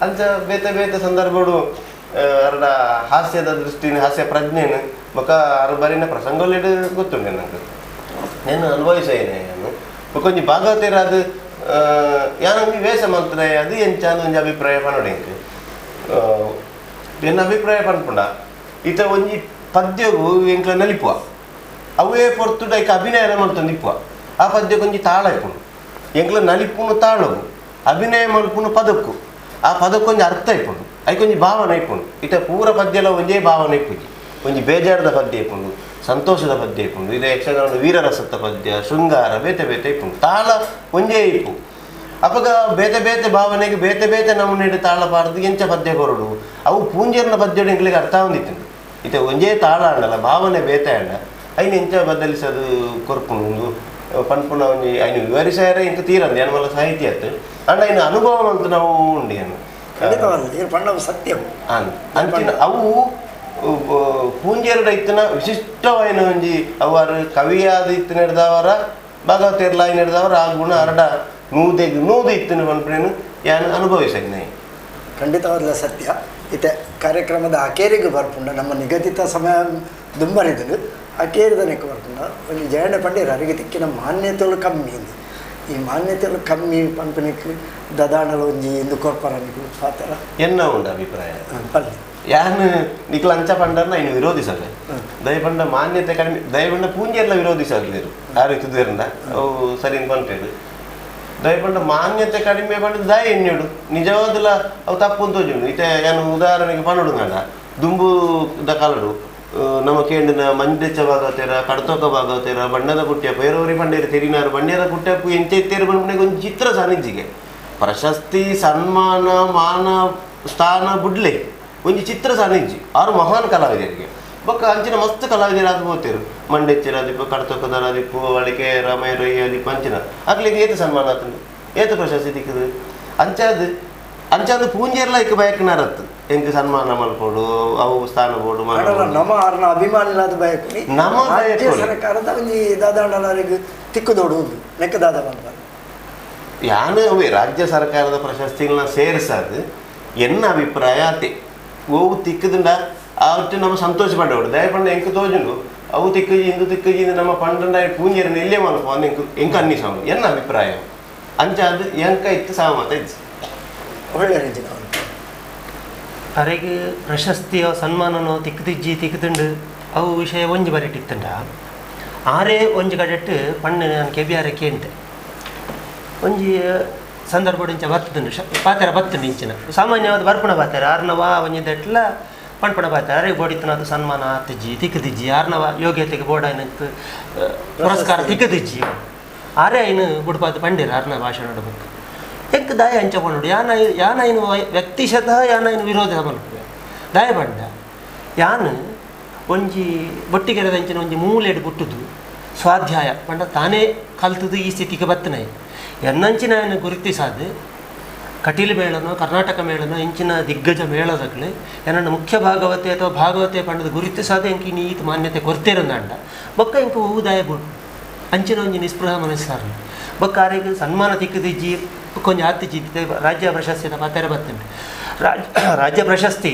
Speaker 4: ಅಂಚ ಬೇತೆ ಬೇತೆ ಸಂದರ್ಭಡು ಅರಡ ಹಾಸ್ಯದ ದೃಷ್ಟಿನ ಹಾಸ್ಯ ಪ್ರಜ್ಞೆನು ಬೊಕ ಅರ ಬರಿನ ಪ್ರಸಂಗಲೆಡು ಗೊತ್ತುಂಡೆ ನಂಗೆ నేను ಅನುಭವಿಸೇನೆ ನಾನು ಬೊಕ ಒಂಜಿ ಭಾಗವತೇರು ಅದು ಯಾನೊಂಜಿ ವೇಷ ಮಲ್ತ್ರೆ ಅದು ಎಂಚ ಒಂಜಿ ಅಭಿಪ್ರಾಯ ಪನೊಡು ಎಂಕ್ ಎನ್ನ ಅಭಿಪ್ರಾಯ ಪನ್ಪುಂಡ ಇತ ಒಂಜಿ ಪದ್ಯಗು ಎಂಕ್ಲ ನಲಿಪುವ ಅವೇ ಪೊರ್ತುಡು ಐಕ್ ಅಭಿನಯನ ಮಲ್ತೊಂದು ಇಪ್ಪುವ ಆ ಪದ್ಯಕ್ಕೆ ಒಂಜಿ ತಾಳ ಇಪ್ಪುಂಡು ಎಂಕ್ಲ ನಲಿಪುನು ತಾಳಗು ಅಭಿನಯ ಮಲ್ಪುನು ಪದಕ್ಕು ಆ ಪದಕ್ಕೊಂಜಿ ಅರ್ಥ ಇಪ್ಪುಂಡು ಐಕೊಂಜಿ ಭಾವನೆ ಇಪ್ಪುಂಡು ಇತ ಪೂರ ಪದ್ಯಲ ಒಂಜೇ ಭಾವನೆ ಇಪ್ಪುಜಿ ಒಂಜಿ ಬೇಜಾರದ ಪದ್ಯ ಇಪ್ಪುಂಡು ಸಂತೋಷದ ಪದ್ಯ ಇಪ್ಪುಂಡು ಇದು ಯಕ್ಷಗಾನದ ವೀರರಸದ ಪದ್ಯ ಶೃಂಗಾರ ಬೇತೆ ಬೇತೆ ಇಪ್ಪುಂಡು ತಾಳ ಒಂಜೇ ಇಪ್ಪು ಅಪಗ ಬೇತೆ ಬೇತೆ ಭಾವನೆಗೆ ಬೇತೆ ಬೇತೆ ನಮೂನೆ ತಾಳ ಪಾಡ್ದು ಎಂಚ ಪದ್ಯ ಕೊರಡು ಅವು ಪೂಂಜೆರ್ನ ಪದ್ಯಡು ಎಂಕ್ಲಿಗೆ ಅರ್ಥ ಆವೊಂದಿತ್ತು ಇತ್ತೆ ಒಂಜೇ ತಾಳ ಅಂಡಲ ಭಾವನೆ ಬೇತೆ ಅಂಡ ಐನ್ ಎಂಚ ಬದಲಿಸದು ಕೊರ್ಪುಂಡು ಪನ್ಪುನ ಒಂಜಿ ಐನು ವಿವರಿಸಾರೆ ಇಂಕ ತೀರಂದು ಏನ್ ಮಲ್ಲ ಸಾಹಿತ್ಯ ಅತ್ತು ಅಂಡ ಐನ ಅನುಭವ ಅಂತ ನಾವು ಉಂಡು ಏನು
Speaker 1: ಖಂಡಿತವಾದ ಪಣ್ಣವು ಸತ್ಯವು
Speaker 4: ಅಂಚಿನ ಅವು ಪೂಂಜೆರಡ ಇತ್ತನ ವಿಶಿಷ್ಟವಾಯಿನ ಒಂಜಿ ಅವರು ಕವಿಯಾದ ಇತ್ತು ನಡೆದವರ ಭಾಗವತೇರ್ಲಾಯಿ ನಡೆದವರ ಆ ಗುಣ ಅರಡ ನೂದೆಗ್ ನೂದು ಇತ್ತನ ಪನ್ಪುನೇನು ಯಾನ್ ಅನುಭವಿಸಿದ್ನೆ.
Speaker 1: ಖಂಡಿತವಾದ ಸತ್ಯ. ಇತ್ತೆ ಕಾರ್ಯಕ್ರಮದ ಅಕೇರಿಗೆ ಬರ್ಪುಂಡ ನಮ್ಮ ನಿಗದಿತ ಸಮಯ ದುಂಬರಿದನು ಅಕೇರಿದನಕ್ಕೆ ಬರ್ಪುಂಡ ಒಂಜಿ ಜಯಣ್ಣ ಪಂಡೇರು ಅರಿಗೆ ತಿಕ್ಕಿನ ಮಾನ್ಯತೆಗಳು ಕಮ್ಮಿ ಇಂದು ಈ ಮಾನ್ಯತೆಗಳು ಕಮ್ಮಿ ಪನ್ಪುನೆಕ್ ದದಾಣಲ ಒಂಜಿ ಇಂದು ಕೊರ್ಪರನಿಗೆ ಪಾತ್ರ
Speaker 4: ಎನ್ನ ಉಂಡು ಅಭಿಪ್ರಾಯ
Speaker 1: ಪಲ್ಲಿ
Speaker 4: ಯಾನ್ ನಿಕ್ಲ ಅಂಚ ಪಂಡರ್ನ ಇನ್ನು ವಿರೋಧಿಸಲ್ಲ ದಯಪಂಡ ಮಾನ್ಯತೆ ಕಡಿಮೆ ದಯಪಂಡ ಪೂಂಜೆಲ್ಲ ವಿರೋಧಿಸಲಿರು ಆ ರೀತಿ ಇದ್ರಿಂದ ಅವು ಸರಿ ಪಂಪೇರು ದಯಪಂಡ ಮಾನ್ಯತೆ ಕಡಿಮೆ ಪಂಡ ದಯ ಎಣ್ಣೆಡು ನಿಜವಾದಲ ಅವು ತಪ್ಪು ಅಂತ ಇತ್ತೆ ಯಾನು ಉದಾಹರಣೆಗೆ ಪನ್ನಡು ನಾಡ ದುಂಬು the ಕಾಲಡು ನಮ್ಮ ಕೇಂಡಿನ ಮಂದೆಚ್ಚ ಭಾಗವತೇರ ಕಡತೋಕ ಭಾಗವತೇರ ಬಣ್ಣದ ಪುಟ್ಯಪ್ಪ ಏರೋರಿ ಪಂಡೇರು ತೆರಿನಾರು ಬಣ್ಣದ ಪುಟ್ಯಪ್ಪು ಎಂಚೆತ್ತೇರು ಬಂಡ್ಪುನೆಗೆ ಒಂದು ಚಿತ್ರ ಸಾನಿಜ್ಜಿಗೆ ಪ್ರಶಸ್ತಿ ಸನ್ಮಾನ ಮಾನ ಸ್ಥಾನ ಬುಡ್ಲೆ ಒಂಜಿ ಚಿತ್ರ ಸಾನಿಜ್ಜಿ ಆರು ಮಹಾನ್ ಕಲಾವಿದರಿಗೆ ಬೊಕ್ಕ ಅಂಚಿನ ಮಸ್ತ್ ಕಲಾವಿದರು ಅದು ಹೋಗ್ತೇರು ಮಂಡೆಚ್ಚರ ಆದಿಪ್ಪು ಕಡತೊಕ್ಕದರ ಆದಿಪ್ಪು ವಳಿಕೆ ರಾಮಯ್ಯ ಆದಿಪ್ಪು ಅಂಚಿನ ಅಗ್ಲಿಗೆ ಏತ ಸನ್ಮಾನ ಆತಂದು ಏತ ಪ್ರಶಸ್ತಿ ತಿಕ್ಕದು ಅಂಚಾದ ಅಂಚಾದ ಪೂಂಜೆರ್ಲ ಇಕ್ಕ ಬಯಕನಾರತ್ತು ಎಂಕ್ ಸನ್ಮಾನ ಮಲ್ಪೋಡು ಅವು ಸ್ಥಾನ ಬೋಡು
Speaker 1: ನಮ್ಮ ಆರ್ನ ಅಭಿಮಾನಿಲಾದ ಬಯಕುನಿ
Speaker 4: ನಮ್ಮ
Speaker 1: ರಾಜ್ಯ ಸರ್ಕಾರದ ಒಂಜಿ ದಾದಾಂಡಲರಿಗೆ ತಿಕ್ಕುದೋಡು ಉಂದು ನೆಕ್ಕ ದಾದ ಪನ್ಪರ್
Speaker 4: ಯಾನು ಅವೇ ರಾಜ್ಯ ಸರ್ಕಾರದ ಪ್ರಶಸ್ತಿಗಳನ್ನ ಸೇರಿಸದು ಎನ್ನ ಅಭಿಪ್ರಾಯ ಅತೆ ಓವು ತಿಕ್ಕದಿಂದ ಅವತ್ತು ನಮ್ಮ ಸಂತೋಷ ಪಡೋಡು ದಯಪಂಡ ಎಂಕ್ ತೋಜುಂಡು ಅವು ತಿಕ್ಕಜಿ ಇಂದು ತಿಕ್ಕಜಿ ಇಂದು ನಮ್ಮ ಪಂಡಂಡ ಪೂಂಜೆರನ್ನ ಇಲ್ಲೇ ಮಲ್ಪ ಎಂಕ್ ಎಂಕ್ ಅನ್ನಿಸವು ಎನ್ನ ಅಭಿಪ್ರಾಯ ಅಂಚಾದ ಎಂಕ ಇತ್ತು ಸಹಮತ ಇತ್ತು.
Speaker 1: ಒಳ್ಳೆ ರೀತಿಯ
Speaker 2: ಅರೆಗೆ ಪ್ರಶಸ್ತಿಯೋ ಸನ್ಮಾನನೋ ತಿಕ್ಕದಿಜ್ಜಿ ತಿಕ್ಕದುಂಡು ಅವು ವಿಷಯ ಒಂಜಿ ಬರೆಟಿತ್ತುಂಡ ಆರೇ ಒಂಜಿ ಕಡೆಟ್ ಪಣ್ಣೆ ನಾನು ಕೆಬಿಯಾರೆ ಕೇಂತೆ ಒಂಜಿ ಸಂದರ್ಭ ಇಂಚ ಬರ್ತದುಂಡು ಪಾತೆರ ಬತ್ತುಂಡು ಇಂಚಿನ ಸಾಮಾನ್ಯವಾದ ಬರ್ಪುಣ ಪಾತೆರ ಆರ್ನವ ಒಂಜಿ ದಟ್ಲ ಪಣ್ಪಣ ಪಾತೆರ ಅರೆ ಬೋಡಿತ್ತನದು ಸನ್ಮಾನ ಆತಿಜ್ಜಿ ತಿಕ್ಕದಿಜ್ಜಿ ಆರ್ನವ ಯೋಗ್ಯತೆಗೆ ಬೋಡಾಯಿನಂತ ಪುರಸ್ಕಾರ ತಿಕ್ಕದಿಜ್ಜಿ ಆರೇ ಐನು ಬುಡ್ಪಾದ ಪಂಡಿರ ಆರ್ನ ಭಾಷಣ ಬೇಕು ಎಂಕ್ ದಾಯ ಅಂಚ ಪಂಡು ಯಾನ ಯಾನ ಐನು ವ್ಯಕ್ತಿಶತಃ ಯಾನ ಐನು ವಿರೋಧ ಮಲ್ಪುವೆ ದಾಯ ಪಂಡ ಯಾನ್ ಒಂಜಿ ಬೊಟ್ಟಿಗೆರೆದ ಅಂಚಿನ ಒಂಜಿ ಮೂಲೆಡ್ ಪುಟ್ಟುದು ಸ್ವಾಧ್ಯಾಯ ಪಂಡ ತಾನೇ ಕಲ್ತದು ಈ ಸ್ಥಿತಿಗೆ ಬತ್ತನೆ ಎನ್ನಂಚಿನ ಏನು ಗುರುತಿಸಾದ ಕಟೀಲು ಮೇಳನೋ ಕರ್ನಾಟಕ ಮೇಳನೋ ಇಂಚಿನ ದಿಗ್ಗಜ ಮೇಳದಗ್ಲು ಏನನ್ನ ಮುಖ್ಯ ಭಾಗವತೆ ಅಥವಾ ಭಾಗವತೆ ಪಂಡದ ಗುರುತಿಸಾದ ಎಂಕ್ ಇನಿ ಈತ ಮಾನ್ಯತೆ ಕೊರ್ತಿರಂದಾಂಡ ಬೊಕ್ಕ ಎಂಕ್ ಊದಾಯ ಬೋಡು ಅಂಚಿನ ಒಂಜಿ ನಿಸ್ಪೃಹ ಮನಸ್ಸಾರನು ಬೊಕ್ಕ ಆರೆಗ್ ಸನ್ಮಾನ ತಿಕ್ಕದಿಜ್ಜಿ ಕೊಂಚ ಆತಿಜ್ಜಿ ರಾಜ್ಯ ಪ್ರಶಸ್ತಿ ಪಾತೆರ ಬತ್ತುಂಡು ರಾಜ್ಯ ಪ್ರಶಸ್ತಿ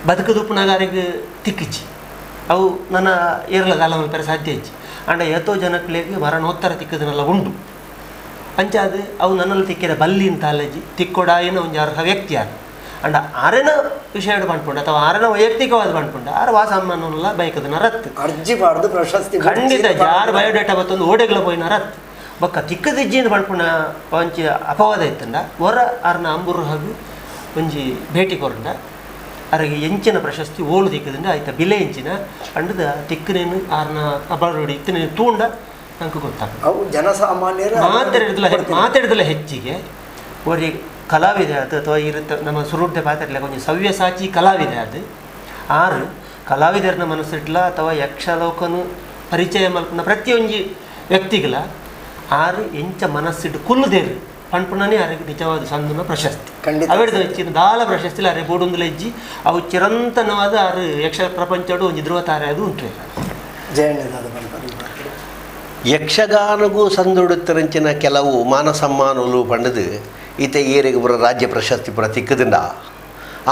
Speaker 2: ಬದುಕುದುಪ್ಪುನಾಗ ಆರೆಗ್ ತಿಕ್ಕಿಜ್ಜಿ ಅವು ನನ್ನ ಏರ್ಲ ಕಾಲ ಮಲ್ಪೆರೆ ಸಾಧ್ಯ ಇಜ್ಜಿ ಅಂಡ ಏತೋ ಜನಕ್ಲೆಗ್ ಮರಣೋತ್ತರ ತಿಕ್ಕದನ್ನೆಲ್ಲ ಉಂಡು ಅಂಚಾದ ಅವು ನನ್ನಲ್ಲಿ ತಿಕ್ಕಿದ ಬಲ್ಲಿನ ತಾಲಜಿ ತಿಕ್ಕೊಡಾಯಿನ ಒಂಜಿ ಅರ್ಹ ವ್ಯಕ್ತಿ ಯಾರು ಅಂಡ ಆರೆನ ವಿಷಯ ಪಂಡ್ಪುಂಡು ಅಥವಾ ಆರೆನ ವೈಯಕ್ತಿಕವಾದ ಪಂಡ್ಪುಂಡು ಆರು ವಾ ಸಾಮಾನ್ಯಲ್ಲ ಬೈಕದನ ರತ್ತು
Speaker 1: ಅರ್ಜಿ ಪಾಡ್ದು ಪ್ರಶಸ್ತಿ
Speaker 2: ಖಂಡಿತ ಯಾರು ಬಯೋಡೇಟಾ ಬತ್ತೊಂದು ಓಡೆಗ್ಲ ಪೋಯಿನ ರತ್ತು ಬೊಕ್ಕ ತಿಕ್ಕದಿಜ್ಜಿಂದ ಪಂಡ್ಪುಣ ಒಂಜಿ ಅಪವಾದ ಇತ್ತಂಡ ಹೊರ ಆರ್ನ ಅಂಬುರು ಹಾಗೂ ಒಂಜಿ ಭೇಟಿ ಕೊರಂಡ ಅರೆಗೆ ಎಂಚಿನ ಪ್ರಶಸ್ತಿ ಓಳು ತಿಕ್ಕದಿಂದ ಆಯ್ತ ಬಿಲೆ ಎಂಚಿನ ಅಂಡದ ತಿಕ್ಕನೇನು ಆರ್ನ ಅಬಾರೋಡಿ ಇತ್ತನೇನು ತೂಂಡ ನಂಗೆ ಗೊತ್ತಾಗ್ತದೆ.
Speaker 1: ಅವು ಜನಸಾಮಾನ್ಯರು
Speaker 2: ಮಾತಾಡಿದಲ್ಲ ಹೆಚ್ಚಿಗೆ ಒರಿ ಕಲಾವಿದೆ ಅದು ಅಥವಾ ಇರುತ್ತೆ ನಮ್ಮ ಸುರುಡ್ಡೆ ಪಾತ್ರಲ್ಲ ಕೊಂಚ ಸವ್ಯಸಾಚಿ ಕಲಾವಿದೆ ಅದು ಆರು ಕಲಾವಿದರನ್ನ ಮನಸ್ಸಿಡ್ಲ ಅಥವಾ ಯಕ್ಷಲೋಕನು ಪರಿಚಯ ಮಲ್ಪನ ಪ್ರತಿಯೊಂಜಿ ವ್ಯಕ್ತಿಗಳ ಆರು ಎಂಚ ಮನಸ್ಸಿಟ್ಟು ಕುಲ್ಲುದೇರು ಪಣ್ಪುಣನೇ ಅರೆಗೆ ನಿಜವಾದ ಸಂದನ ಪ್ರಶಸ್ತಿ.
Speaker 1: ಖಂಡಿತ
Speaker 2: ಅವೆಡ್ದು ಹೆಚ್ಚಿನ ದಾಲ ಪ್ರಶಸ್ತಿ ಅರೆ ಬೋಡುಂದುಲ ಹೆಜ್ಜಿ ಅವು ಚಿರಂತನವಾದ ಆರು ಯಕ್ಷ ಪ್ರಪಂಚಡು ಒಂಜಿ ಧ್ರುವ ತಾರೆ ಅದು ಉಂಟು.
Speaker 1: ಜಯಣ್ಣದಾದ ಪನ್ಪರ್
Speaker 3: ಯಕ್ಷಗಾನಗೂ ಸಂದುಡುತ್ತರಂಚಿನ ಕೆಲವು ಮಾನ ಸಮ್ಮಾನಲು ಪಂಡದು ಈತ ಏರಿಗೆ ಪುರ ರಾಜ್ಯ ಪ್ರಶಸ್ತಿ ಪುರ ತಿಕ್ಕದಿಂದ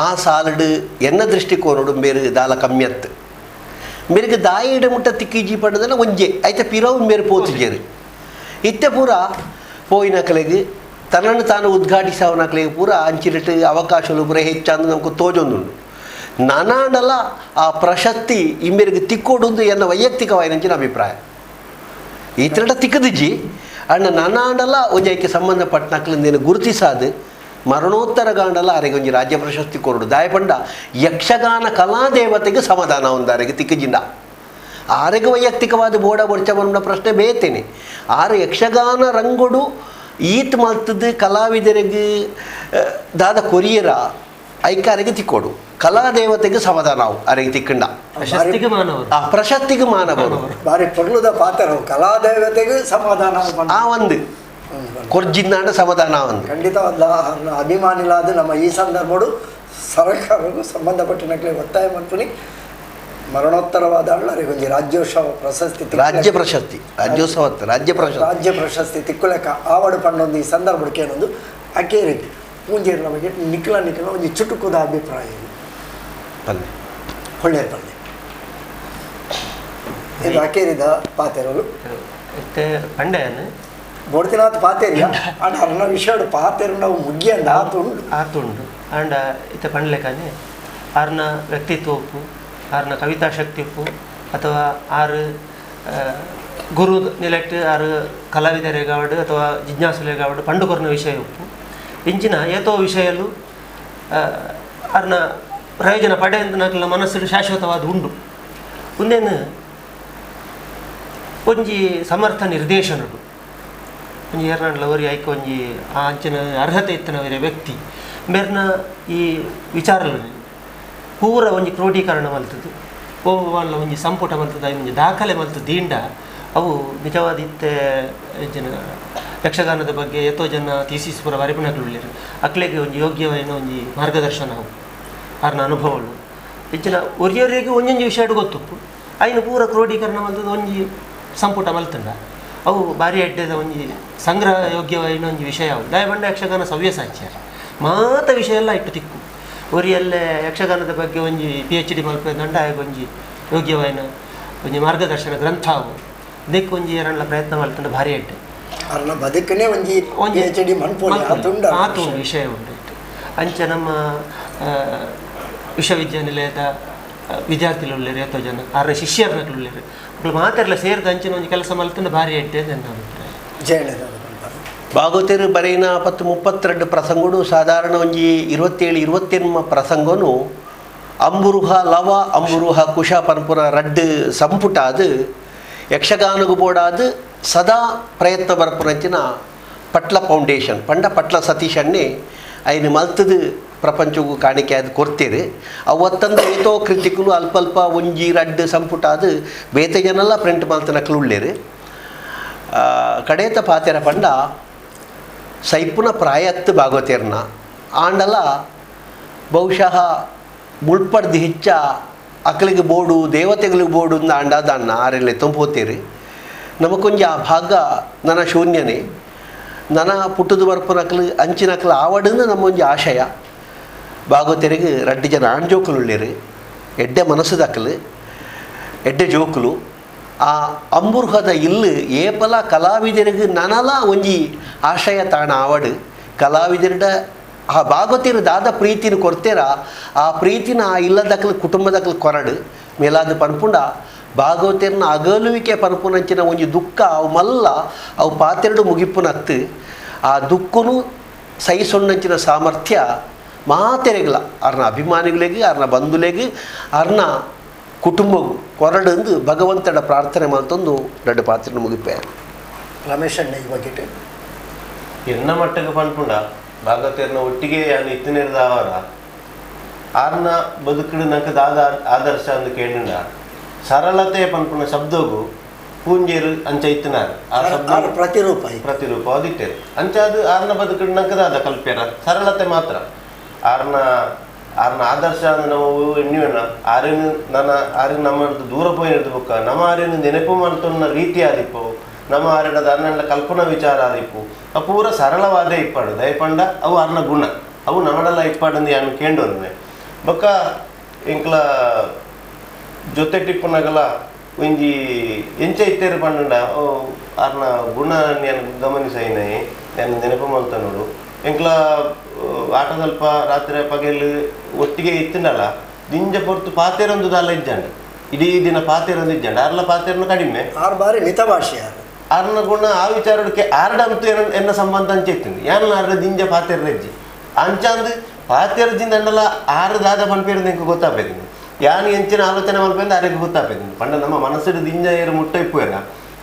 Speaker 3: ಆ ಸಾಲಡು ಎನ್ನ ದೃಷ್ಟಿಕೋನಡು ಮೇರು ದಾಲ ಕಮ್ಮಿಯತ್ತು ಮೇರೆಗೆ ದಾಯಿಡ ಮುಟ್ಟ ತಿಕ್ಕಿಜಿ ಪಂಡದನ ಒಂಜೆ ಐತ ಪಿರವು ಮೇರು ಪೋತುಜೇರು ಇತ್ತೆ ಪೂರ ಪೋಯಿನಕಲೆಗೆ ತನ್ನನ್ನು ತಾನು ಉದ್ಘಾಟಿಸವನಕಲೆಗೆ ಪೂರ ಅಂಚಿರಿಟ್ಟು ಅವಕಾಶಗಳು ಪೂರ ಹೆಚ್ಚಂದು ನಮ್ಗೆ ತೋಜೊಂದುಂಡು ನಾನಾಂಡಲ ಆ ಪ್ರಶಸ್ತಿ ಇಮ್ಮೇರಿಗೆ ತಿಕ್ಕೋಡುಂದು ಎನ್ನ ವೈಯಕ್ತಿಕವಾಯಿನಂಚಿನ ಅಭಿಪ್ರಾಯ. ಈ ತಿರಟ ತಿಕ್ಕದಿಜ್ಜಿ ಅಣ್ಣ ನಾನಾಂಡಲ ಒಂಜಿ ಐಕೆ ಸಂಬಂಧಪಟ್ಟನಕ್ಲಿಂದೇನು ಗುರುತಿಸಾದು ಮರಣೋತ್ತರ ಗಾಂಡಲ ಅರೆಗೆ ಒಂಜಿ ರಾಜ್ಯ ಪ್ರಶಸ್ತಿ ಕೊರಡು ದಾಯಪಂಡ ಯಕ್ಷಗಾನ ಕಲಾದೇವತೆಗೆ ಸಮಾಧಾನ ಒಂದು ಅರೆಗೆ ತಿಕ್ಕಜಿಂಡ ಆರೆಗೆ ವೈಯಕ್ತಿಕವಾದ ಬೋಡ ಬೊರ್ಚ ಬನ್ನ ಪ್ರಶ್ನೆ ಬೇತೇನೆ. ಆರು ಯಕ್ಷಗಾನ ರಂಗೋಡು ಈತ್ ಮಲ್ತದ್ದು ಕಲಾವಿದರಿಗೆ ದಾದ ಕೊರಿಯರ ಐಕಾರಿಗೆ ತಿಕ್ಕೋಡು ಕಲಾದೇವತೆಗೆ ಸಮಾಧಾನ ಅವು ಅರೆಗೆ ತಿಕ್ಕಂಡ
Speaker 2: ಪ್ರಶಸ್ತಿಗೆ ಮಾನವರು
Speaker 3: ಆ ಪ್ರಶಸ್ತಿಗೆ ಮಾನವರು
Speaker 1: ಬಾರಿ ಪೊರ್ಲುದ ಪಾತ್ರ ಕಲಾದೇವತೆಗೆ ಸಮಾಧಾನ
Speaker 3: ಆ ಒಂದು ಕೊರ್ಜಿಂದಾಂಡ ಸಮಾಧಾನ ಒಂದು
Speaker 1: ಖಂಡಿತವಾದ ಅಭಿಮಾನಿಲಾದ ನಮ್ಮ ಈ ಸಂದರ್ಭಡು ಸರ್ಕಾರಕ್ಕೂ ಸಂಬಂಧಪಟ್ಟಿನಕ್ಲೆ ಒತ್ತಾಯ ಮನ್ಪುನಿ ಮರಣೋತ್ತರವಾದ ಒಂಜಿ ರಾಜ್ಯೋತ್ಸವ ಪ್ರಶಸ್ತಿ
Speaker 3: ರಾಜ್ಯ ಪ್ರಶಸ್ತಿ ರಾಜ್ಯೋತ್ಸವ ರಾಜ್ಯ ಪ್ರಶಸ್ತಿ
Speaker 1: ರಾಜ್ಯ ಪ್ರಶಸ್ತಿ ತಿಕ್ಕುಲೆಕ್ಕ ಆವಡು ಪಣ್ಣೊಂದು ಈ ಸಂದರ್ಭಕ್ಕೆ ಏನೊಂದು ಅಕೇರಿ ಪೂಂಜೇರು ನಮಗೆ ನಿಖಲ ನಿಖಲ ಒಂಜಿ ಚುಟುಕುದ ಅಭಿಪ್ರಾಯ
Speaker 3: ಪಲ್ಲೆ
Speaker 1: ಒಳ್ಳೆಯ ಪಲ್ಲೆ ಇದು ಅಕೇರಿದ ಪಾತೆರಲು
Speaker 2: ಇತ್ತೆ ಪಂಡೆಯನ್
Speaker 1: ಬೋಡ್ತಿನಾಥ್ ಪಾತೇರಿಯ ಅಂಡ್ ಅರ್ನ ವಿಷಯಡು ಪಾತೆರು ನಾವು ಮುಗ್ಗಿಯಂಡ ಆತುಂಡು
Speaker 2: ಆತುಂಡು ಆಂಡ ಇತ್ತೆ ಪಂಡ್ಲೆಕಾನೆ ಆರ್ನ ವ್ಯಕ್ತಿತ್ವ ಉಪ್ಪು ಆರ್ನ ಕವಿತಾ ಶಕ್ತಿ ಉಪ್ಪು ಅಥವಾ ಆರು ಗುರು ನಿಲೆಟ್ ಆರು ಕಲಾವಿದರಿಗಾವಡು ಅಥವಾ ಜಿಜ್ಞಾಸುಲೆಗಾವಡು ಪಂಡುಕೊರ್ನ ವಿಷಯ ಉಪ್ಪು ಇಂಚಿನ ಏತೋ ವಿಷಯಲು ಆರ್ನ ಪ್ರಯೋಜನ ಪಡೆಯಂತ ಮನಸ್ಸು ಶಾಶ್ವತವಾದ ಉಂಡು. ಒಂದೇನು ಒಂಜಿ ಸಮರ್ಥ ನಿರ್ದೇಶನಡು ಒಂಜಿ ಏರ್ನಾಂಡ್ಲ ಒರಿ ಐಕ್ ಒಂಜಿ ಆ ಅಂಚಿನ ಅರ್ಹತೆ ಇತ್ತಿನವರೆ ವ್ಯಕ್ತಿ ಮೇರ್ನ ಈ ವಿಚಾರಗಳಲ್ಲಿ ಪೂರ ಒಂಜಿ ಕ್ರೋಢೀಕರಣ ಮಲ್ತದ್ದು ಓ ಒಂಜಿ ಸಂಪುಟ ಮಲ್ತದ ಒಂಜಿ ದಾಖಲೆ ಮಲ್ತು ದೀಂಡ ಅವು ನಿಜವಾದ ಇತ್ತೆ ಜನ ಯಕ್ಷಗಾನದ ಬಗ್ಗೆ ಏತೋ ಜನ ಥೀಸಿಸ್ ಪೂರ ಬರೆಪಿನಕುಲು ಅಕ್ಲೆಗೆ ಒಂಜಿ ಯೋಗ್ಯವಾಯಿನ ಒಂಜಿ ಮಾರ್ಗದರ್ಶನ ಅವು ಆರ್ನ ಅನುಭವಗಳು ಹೆಚ್ಚಿನ ಒರಿಯೊರಿಗೆ ಒಂಜೊಂಜಿ ವಿಷಯಡು ಗೊತ್ತುಪ್ಪು ಐನು ಪೂರ ಕ್ರೋಢೀಕರಣ ಮಲ್ತದ್ದು ಒಂಜಿ ಸಂಪುಟ ಮಲ್ತಂಡ ಅವು ಭಾರಿ ಅಡ್ಡದ ಒಂಜಿ ಸಂಗ್ರಹ ಯೋಗ್ಯವಾಯಿನ ಒಂಜಿ ವಿಷಯ ಅವು. ದಯಬಂಡ ಯಕ್ಷಗಾನ ಸವ್ಯಸಾಚ್ಯ ಮಾತ ವಿಷಯ ಎಲ್ಲ ಇಟ್ಟು ತಿಕ್ಕು ಒರಿಯಲ್ಲೇ ಯಕ್ಷಗಾನದ ಬಗ್ಗೆ ಒಂಜಿ PhD ಮಲ್ಪದಂಡ ಆಗ ಒಂಜಿ ಯೋಗ್ಯವಾಯಿನ ಒಂಜಿ ಮಾರ್ಗದರ್ಶನ ಗ್ರಂಥ ಅವು ಇದಕ್ಕೆ ಒಂಜಿ ಎರಡ್ಲ ಪ್ರಯತ್ನ ಮಲ್ತಂಡ ಭಾರಿ ಅಡ್ಡೆ
Speaker 1: ಅರ್ನ ಬದುಕನೇ ಒಂಜಿ PhD ಮನ್ಪೋಲಿ
Speaker 2: ಆತು ಒಂದು ವಿಷಯ ಉಂಟು. ಅಂಚ ನಮ್ಮ ವಿಶ್ವವಿದ್ಯಾನಿಲಯದ ವಿದ್ಯಾರ್ಥಿಗಳು ಏತೋ ಜನ ಆರ ಶಿಷ್ಯರ್ನಕ್ಲು ಮಕ್ಕಳು ಮಾತೆಲ್ಲ ಸೇರಿದ ಅಂಚಿನ ಒಂದು ಕೆಲಸ ಮಲ್ತಂಡ ಭಾರಿ ಅಡ್ಡೆ ನನ್ನ ಅಭಿಪ್ರಾಯ.
Speaker 1: ಜಯಣ್ಣ
Speaker 3: ಭಾಗವತರು ಬರೆಯಿನ 32 ಪ್ರಸಂಗಡು ಸಾಧಾರಣ ಒಂಜಿ 27 28 ಪ್ರಸಂಗನು ಅಂಬುರುಹ ಲವ ಅಂಬುರುಹ ಕುಶ ಪನ್ಪುರ ರಡ್ಡು ಸಂಪುಟ ಅದು ಯಕ್ಷಗಾನಗು ಬೋಡಾದು ಸದಾ ಪ್ರಯತ್ನ ಬರ್ಪುನಂಚಿನ ಪಟ್ಲ ಫೌಂಡೇಶನ್ ಪಂಡ ಪಟ್ಲ ಸತೀಶಣ್ಣೆ ಐನು ಮಲ್ತದು ಪ್ರಪಂಚಕ್ಕೂ ಕಾಣಿಕೆ ಅದು ಕೊಡ್ತೀರಿ. ಅವತ್ತಂದ ಏತೋ ಕೃತಿಕುಲು ಅಲ್ಪ ಅಲ್ಪ ಒಂಜಿ ರಡ್ಡು ಸಂಪುಟ ಅದು ಬೇತೆ ಜನೆಲ್ಲ ಪ್ರಿಂಟ್ ಮಲ್ತನಕ್ಲು ಉಳ್ಳೇರು. ಕಡೇತ ಪಾತೆರ ಪಂಡ ಸೈಪುನ ಪ್ರಾಯತ್ತು ಭಾಗವತೇರ್ನ ಆಂಡಲ ಬಹುಶಃ ಮುಳ್ಪಡ್ದು ಹೆಚ್ಚ ಅಕಲಿಗೆ ಬೋಡು ದೇವತೆಗಳಿಗೆ ಬೋಡು ಅಂದ ಆಂಡಾದ ಅಣ್ಣ ಆರೆಲ್ಲ ತಂಪೋತೀರಿ. ನಮಕೊಂಜಿ ಆ ಭಾಗ ನನ್ನ ಶೂನ್ಯನೇ ನನ್ನ ಪುಟ್ಟದ ಬರ್ಪುನಕ್ಲು ಅಂಚಿನಕ್ಲು ಆವಡನ್ನು ನಮ್ಮೊಂಜಿ ಆಶಯ. ಭಾಗವತರಿಗೆ ರಡ್ಡು ಜನ ಆಣ್ಜೋಕುಲು ಉಳ್ಳೇರು ಎಡ್ಡೆ ಮನಸ್ಸುದಕ್ಲು ಎಡ್ಡೆ ಜೋಕುಲು ಆ ಅಂಬುರ್ಹದ ಇಲ್ಲು ಏಪಲ ಕಲಾವಿದರಿಗೆ ನನಲ ಒಂಜಿ ಆಶಯ ತಾಣ ಆವಡು ಕಲಾವಿದರಿಡ ಆ ಭಾಗವತಿರು ದಾದ ಪ್ರೀತಿನ ಕೊಡ್ತೀರ ಆ ಪ್ರೀತಿನ ಆ ಇಲ್ಲದಕ್ಲು ಕುಟುಂಬದಕ್ಲು ಕೊರಡು ಮೇಲಾದ ಪನ್ಪುಂಡ ಭಾಗವತಿಯರ್ನ ಅಗಲುವಿಕೆ ಪನ್ಪುನಂಚಿನ ಒಂಜಿ ದುಃಖ ಅವು ಮಲ್ಲ ಅವು ಪಾತೆರಡು ಮುಗಿಪುನತ್ತು ಆ ದುಃಖನು ಸಹಿಸೊಣ್ಣಂಚಿನ ಸಾಮರ್ಥ್ಯ ಮಾತೆರೆಗಲ ಅರ್ನ ಅಭಿಮಾನಿಗಳಿಗೆ ಅರ್ನ ಬಂಧುಲೆಗೆ ಅರ್ನ ಕುಟುಂಬಗೂ ಕೊರಡಂದು ಭಗವಂತನ ಪ್ರಾರ್ಥನೆ ಮಲ್ತೊಂದು ರಡ್ಡು ಪಾತ್ರ ಮುಗಿಪೆ.
Speaker 1: ರಮೇಶ್ ಅಣ್ಣ ಈ ಬಗ್ಗೆ
Speaker 4: ಎನ್ನ ಮಟ್ಟಕ್ಕೆ ಪನ್ಪುಂಡ ಭಾಗವತಿಯರ್ನ ಒಟ್ಟಿಗೆ ಯಾನು ಇತ್ತಿನಿರ್ದ ಅವರ ಆರ್ನ ಬದುಕಡು ನಂಗೆ ದಾದ ಆದರ್ಶ ಅಂದು ಕೇಳಿಂಡ ಸರಳತೆ ಪನ್ಪುಣ ಶಬ್ದಗೂ ಪೂಂಜೇರು ಅಂಚ ಇತ್ತಿನಾರ್ ಆ ಶಬ್ದ
Speaker 1: ಪ್ರತಿರೂಪ
Speaker 4: ಪ್ರತಿರೂಪ ಅದಿಟ್ಟೇರು ಅಂಚ ಅದು ಆರ್ನ ಬದುಕಡು ನಂಗೆ ದಾದ ಕಲ್ಪ್ಯಾರ ಸರಳತೆ ಮಾತ್ರ ಆರ್ನ ಆರ್ನ ಆದರ್ಶ ಅಂದ್ರೆ ನಾವು ಎಣ್ಣೆವಣ್ಣ ಆರೇನು ನನ್ನ ಆರೇನು ನಮ್ಮ ದೂರ ಪೋಯಿನದು ಬೊಕ್ಕ ನಮ್ಮ ಆರೇನು ನೆನಪು ಮಾಡ್ತೊನ್ನ ರೀತಿ ಆದಿಪ್ಪು ನಮ್ಮ ಆರೇಡದ ಅನ್ನ ಕಲ್ಪನಾ ವಿಚಾರ ಆದಿಪ್ಪು ಅವು ಪೂರ ಸರಳವಾದ ಇಪ್ಪಾಡು ದಯಪಂಡ ಅವು ಅರ್ನ ಗುಣ ಅವು ನಮ್ಮಡೆಲ್ಲ ಇಪ್ಪಾಡಂದು ಯಾನು ಕೇಂಡೊಂದುವೆ ಬೊಕ್ಕ ಇಂಕ್ಲ ಜೊತೆ ಟಿಪ್ಪುನಗಲ ಒಂಜಿ ಎಂಚ ಇತ್ತೇರು ಪಂಡ ಆರ್ನ ಗುಣ ನಾನು ಗಮನಿಸೈನೈ ನಾನು ನೆನಪು ಮಾಡ್ತಾ ನೋಡು ಎಂಕ್ಲ ಆಟ ಸ್ವಲ್ಪ ರಾತ್ರಿ ಪಗೆಲ್ ಒಟ್ಟಿಗೆ ಇತ್ತಿನಲ್ಲ ದಿಂಜ ಪೊರ್ತು ಪಾತೇರೊಂದು ದಾಲ ಇಜ್ಜಂಡ ಇಡೀ ದಿನ ಪಾತೇರೊಂದು ಇಜ್ಜಂಡ ಆರ್ಲ ಪಾತೇರನು ಕಡಿಮೆ
Speaker 1: ಆರು ಬಾರಿ ಮಿತಭಾಷೆ
Speaker 4: ಆರ್ನ ಗುಣ ಆ ವಿಚಾರಕ್ಕೆ ಆರ್ಡ ಅಂತೂ ಎನ್ನ ಸಂಬಂಧ ಅಂಚೆ ಇತ್ತಿಂದು ಯಾನ್ ಆರ್ಡ ದಿಂಜ ಪಾತೇರ ಇಜ್ಜಿ ಅಂಚಂದು ಪಾತೇರ ಜಿಂದ ಅಂಡಲ ಆರು ದಾದ ಪನ್ಪೇರು ಎಂಕ್ ಗೊತ್ತಾಪೇದಿಂದು ಯಾನ್ ಎಂಚಿನ ಆಲೋಚನೆ ಮಲ್ಪೆಂದು ಆರಿಗೆ ಗೊತ್ತಾಪೇದಿಂದು ಪಂಡ ನಮ್ಮ ಮನಸ್ಸಿಡು ದಿಂಜ ಏರು ಮುಟ್ಟ ಇಪ್ಪುವೆರ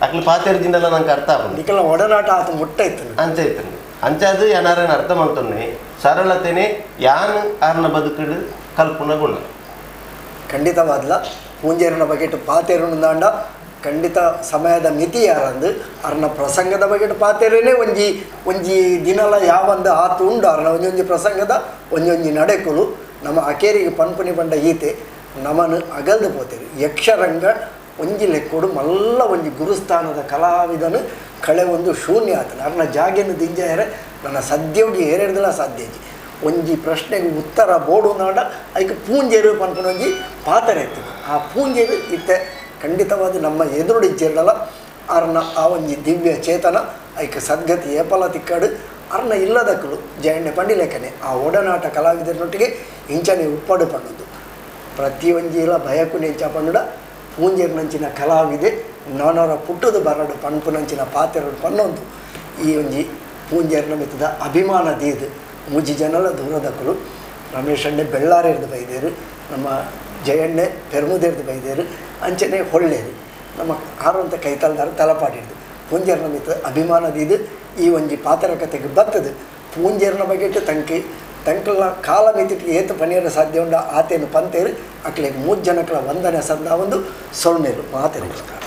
Speaker 4: ಅಕ್ಲು ಪಾತೆರ್ಜಿಂದಲ್ಲ ನಂಗೆ ಅರ್ಥ ಆಪುಂಡು.
Speaker 1: ನಿಕಲ್ನ ಒಡನಾಟ ಆತ ಮುಟ್ಟ ಇತ್ತು.
Speaker 4: ಅಂಚ ಇತ್ತು. ಅಂಚಾದ್ ಯಾನಾರನ ಅರ್ಥ ಮಲ್ತೊನ್ನೆ ಸರಳತೆನೆ ಯಾನ್ ಆರ್ನ ಬದುಕುಡು ಕಲ್ಪುನ ಗುಣ.
Speaker 1: ಖಂಡಿತವಾದ್ಲ ಪೂಂಜೇರನ ಬಗೆಟ್ ಪಾತೆರುಂದಾಂಡ ಖಂಡಿತ ಸಮಯದ ಮಿತಿ ಯಾರಂದು ಅರ್ನ ಪ್ರಸಂಗದ ಬಗೆಟ್ ಪಾತೆರೇನೆ ಒಂಜಿ ಒಂಜಿ ದಿನಲ ಯಾವಂದು ಆತು ಉಂಡು. ಅರ್ನ ಒಂಜೊಂಜಿ ಪ್ರಸಂಗದ ಒಂಜೊಂಜಿ ನಡೆಕುಲು ನಮ್ಮ ಅಕೇರಿಗೆ ಪನ್ಪುನಿ ಪಂಡ ಈತೆ ನಮನು ಅಗಲ್ದು ಪೋತೇರಿ. ಯಕ್ಷರಂಗ ಒಂಜಿ ಲೆಕ್ಕೋಡು ಮಲ್ಲ ಒಂಜಿ ಗುರುಸ್ಥಾನದ ಕಲಾವಿದನು ಕಳೆ ಒಂದು ಶೂನ್ಯ ಆತನ ಅರ್ನ ಜಾಗೆಯನ್ನು ದಿಂಜಾಯರೆ ನನ್ನ ಸದ್ಯೋಗಿ ಏರೆಡ್ದಲ ಸಾಧ್ಯ ಇಜ್ಜಿ. ಒಂಜಿ ಪ್ರಶ್ನೆಗೆ ಉತ್ತರ ಬೋಡು ನಾಡ ಐಕ್ ಪೂಂಜೇರು ಪನ್ಪುನ ಒಂಜಿ ಪಾತ್ರ ಇತ್ತು. ಆ ಪೂಂಜೇರು ಇತ್ತೆ ಖಂಡಿತವಾದ ನಮ್ಮ ಎದುರುಡಿ ಇಜ್ಜಿರಲ್ಲ. ಅರ್ನ ಆ ಒಂಜಿ ದಿವ್ಯ ಚೇತನ ಐಕ್ ಸದ್ಗತಿ ಏಪಲ ತಿಕ್ಕಾಡು. ಅರ್ನ ಇಲ್ಲದಕ್ಕಲು ಜಯಣ್ಣೆ ಪಂಡಿಲೇಖನೆ ಆ ಒಡನಾಟ ಕಲಾವಿದರೊಟ್ಟಿಗೆ ಇಂಚನೆ ಉಪ್ಪಡು ಪಣ್ಣದು ಪ್ರತಿಯೊಂಜಿಲ ಭಯಕು ನೆಂಚ ಪಂಡುಡ ಪೂಂಜೇರ್ನಂಚಿನ ಕಲಾವಿದೆ ನಾನವರ ಪುಟ್ಟದು ಬರಡು ಪನ್ಪುನಂಚಿನ ಪಾತೆರಡು ಪನ್ನೊಂದು ಈ ಒಂಜಿ ಪೂಂಜೇರ್ನ ಮಿತ್ತದ ಅಭಿಮಾನ ದೀದು ಮೂಜಿ ಜನಲ ದೂರದಕ್ಕಲು ರಮೇಶಣ್ಣೆ ಬೆಳ್ಳಾರೇರ್ದು ಬೈದೇರು, ನಮ್ಮ ಜಯಣ್ಣೆ ಪೆರ್ಮುದೇರ್ದು ಬೈದೇರು, ಅಂಚನೆ ಹೊಳ್ಳೇರು ನಮ್ಮ ಆರುವಂಥ ಕೈತಲ್ದಾರ ತಲಪಾಡಿರ್ದು ಪೂಂಜೇರ್ನ ಮಿತ್ತ ಅಭಿಮಾನ ದೀದು ಈ ಒಂಜಿ ಪಾತೆರ ಕತೆಗೆ ಬತ್ತದು. ಪೂಂಜೇರ್ನ ಬಗೆಟ್ ತಂಕಿ ತಂಕಲ್ನ ಕಾಲ ಮಿತಿಟ್ ಏತು ಪನಿಯರ ಸಾಧ್ಯ ಉಂಡ ಆತೇನು ಪಂತೇರು ಅಕ್ಲೆಗ್ ಮೂರು ಜನಕ್ಲ ವಂದನೆ ಸಂದ ಒಂದು ಸೊಲ್ಮೇರು ಮಾತೇರು. ನಮಸ್ಕಾರ.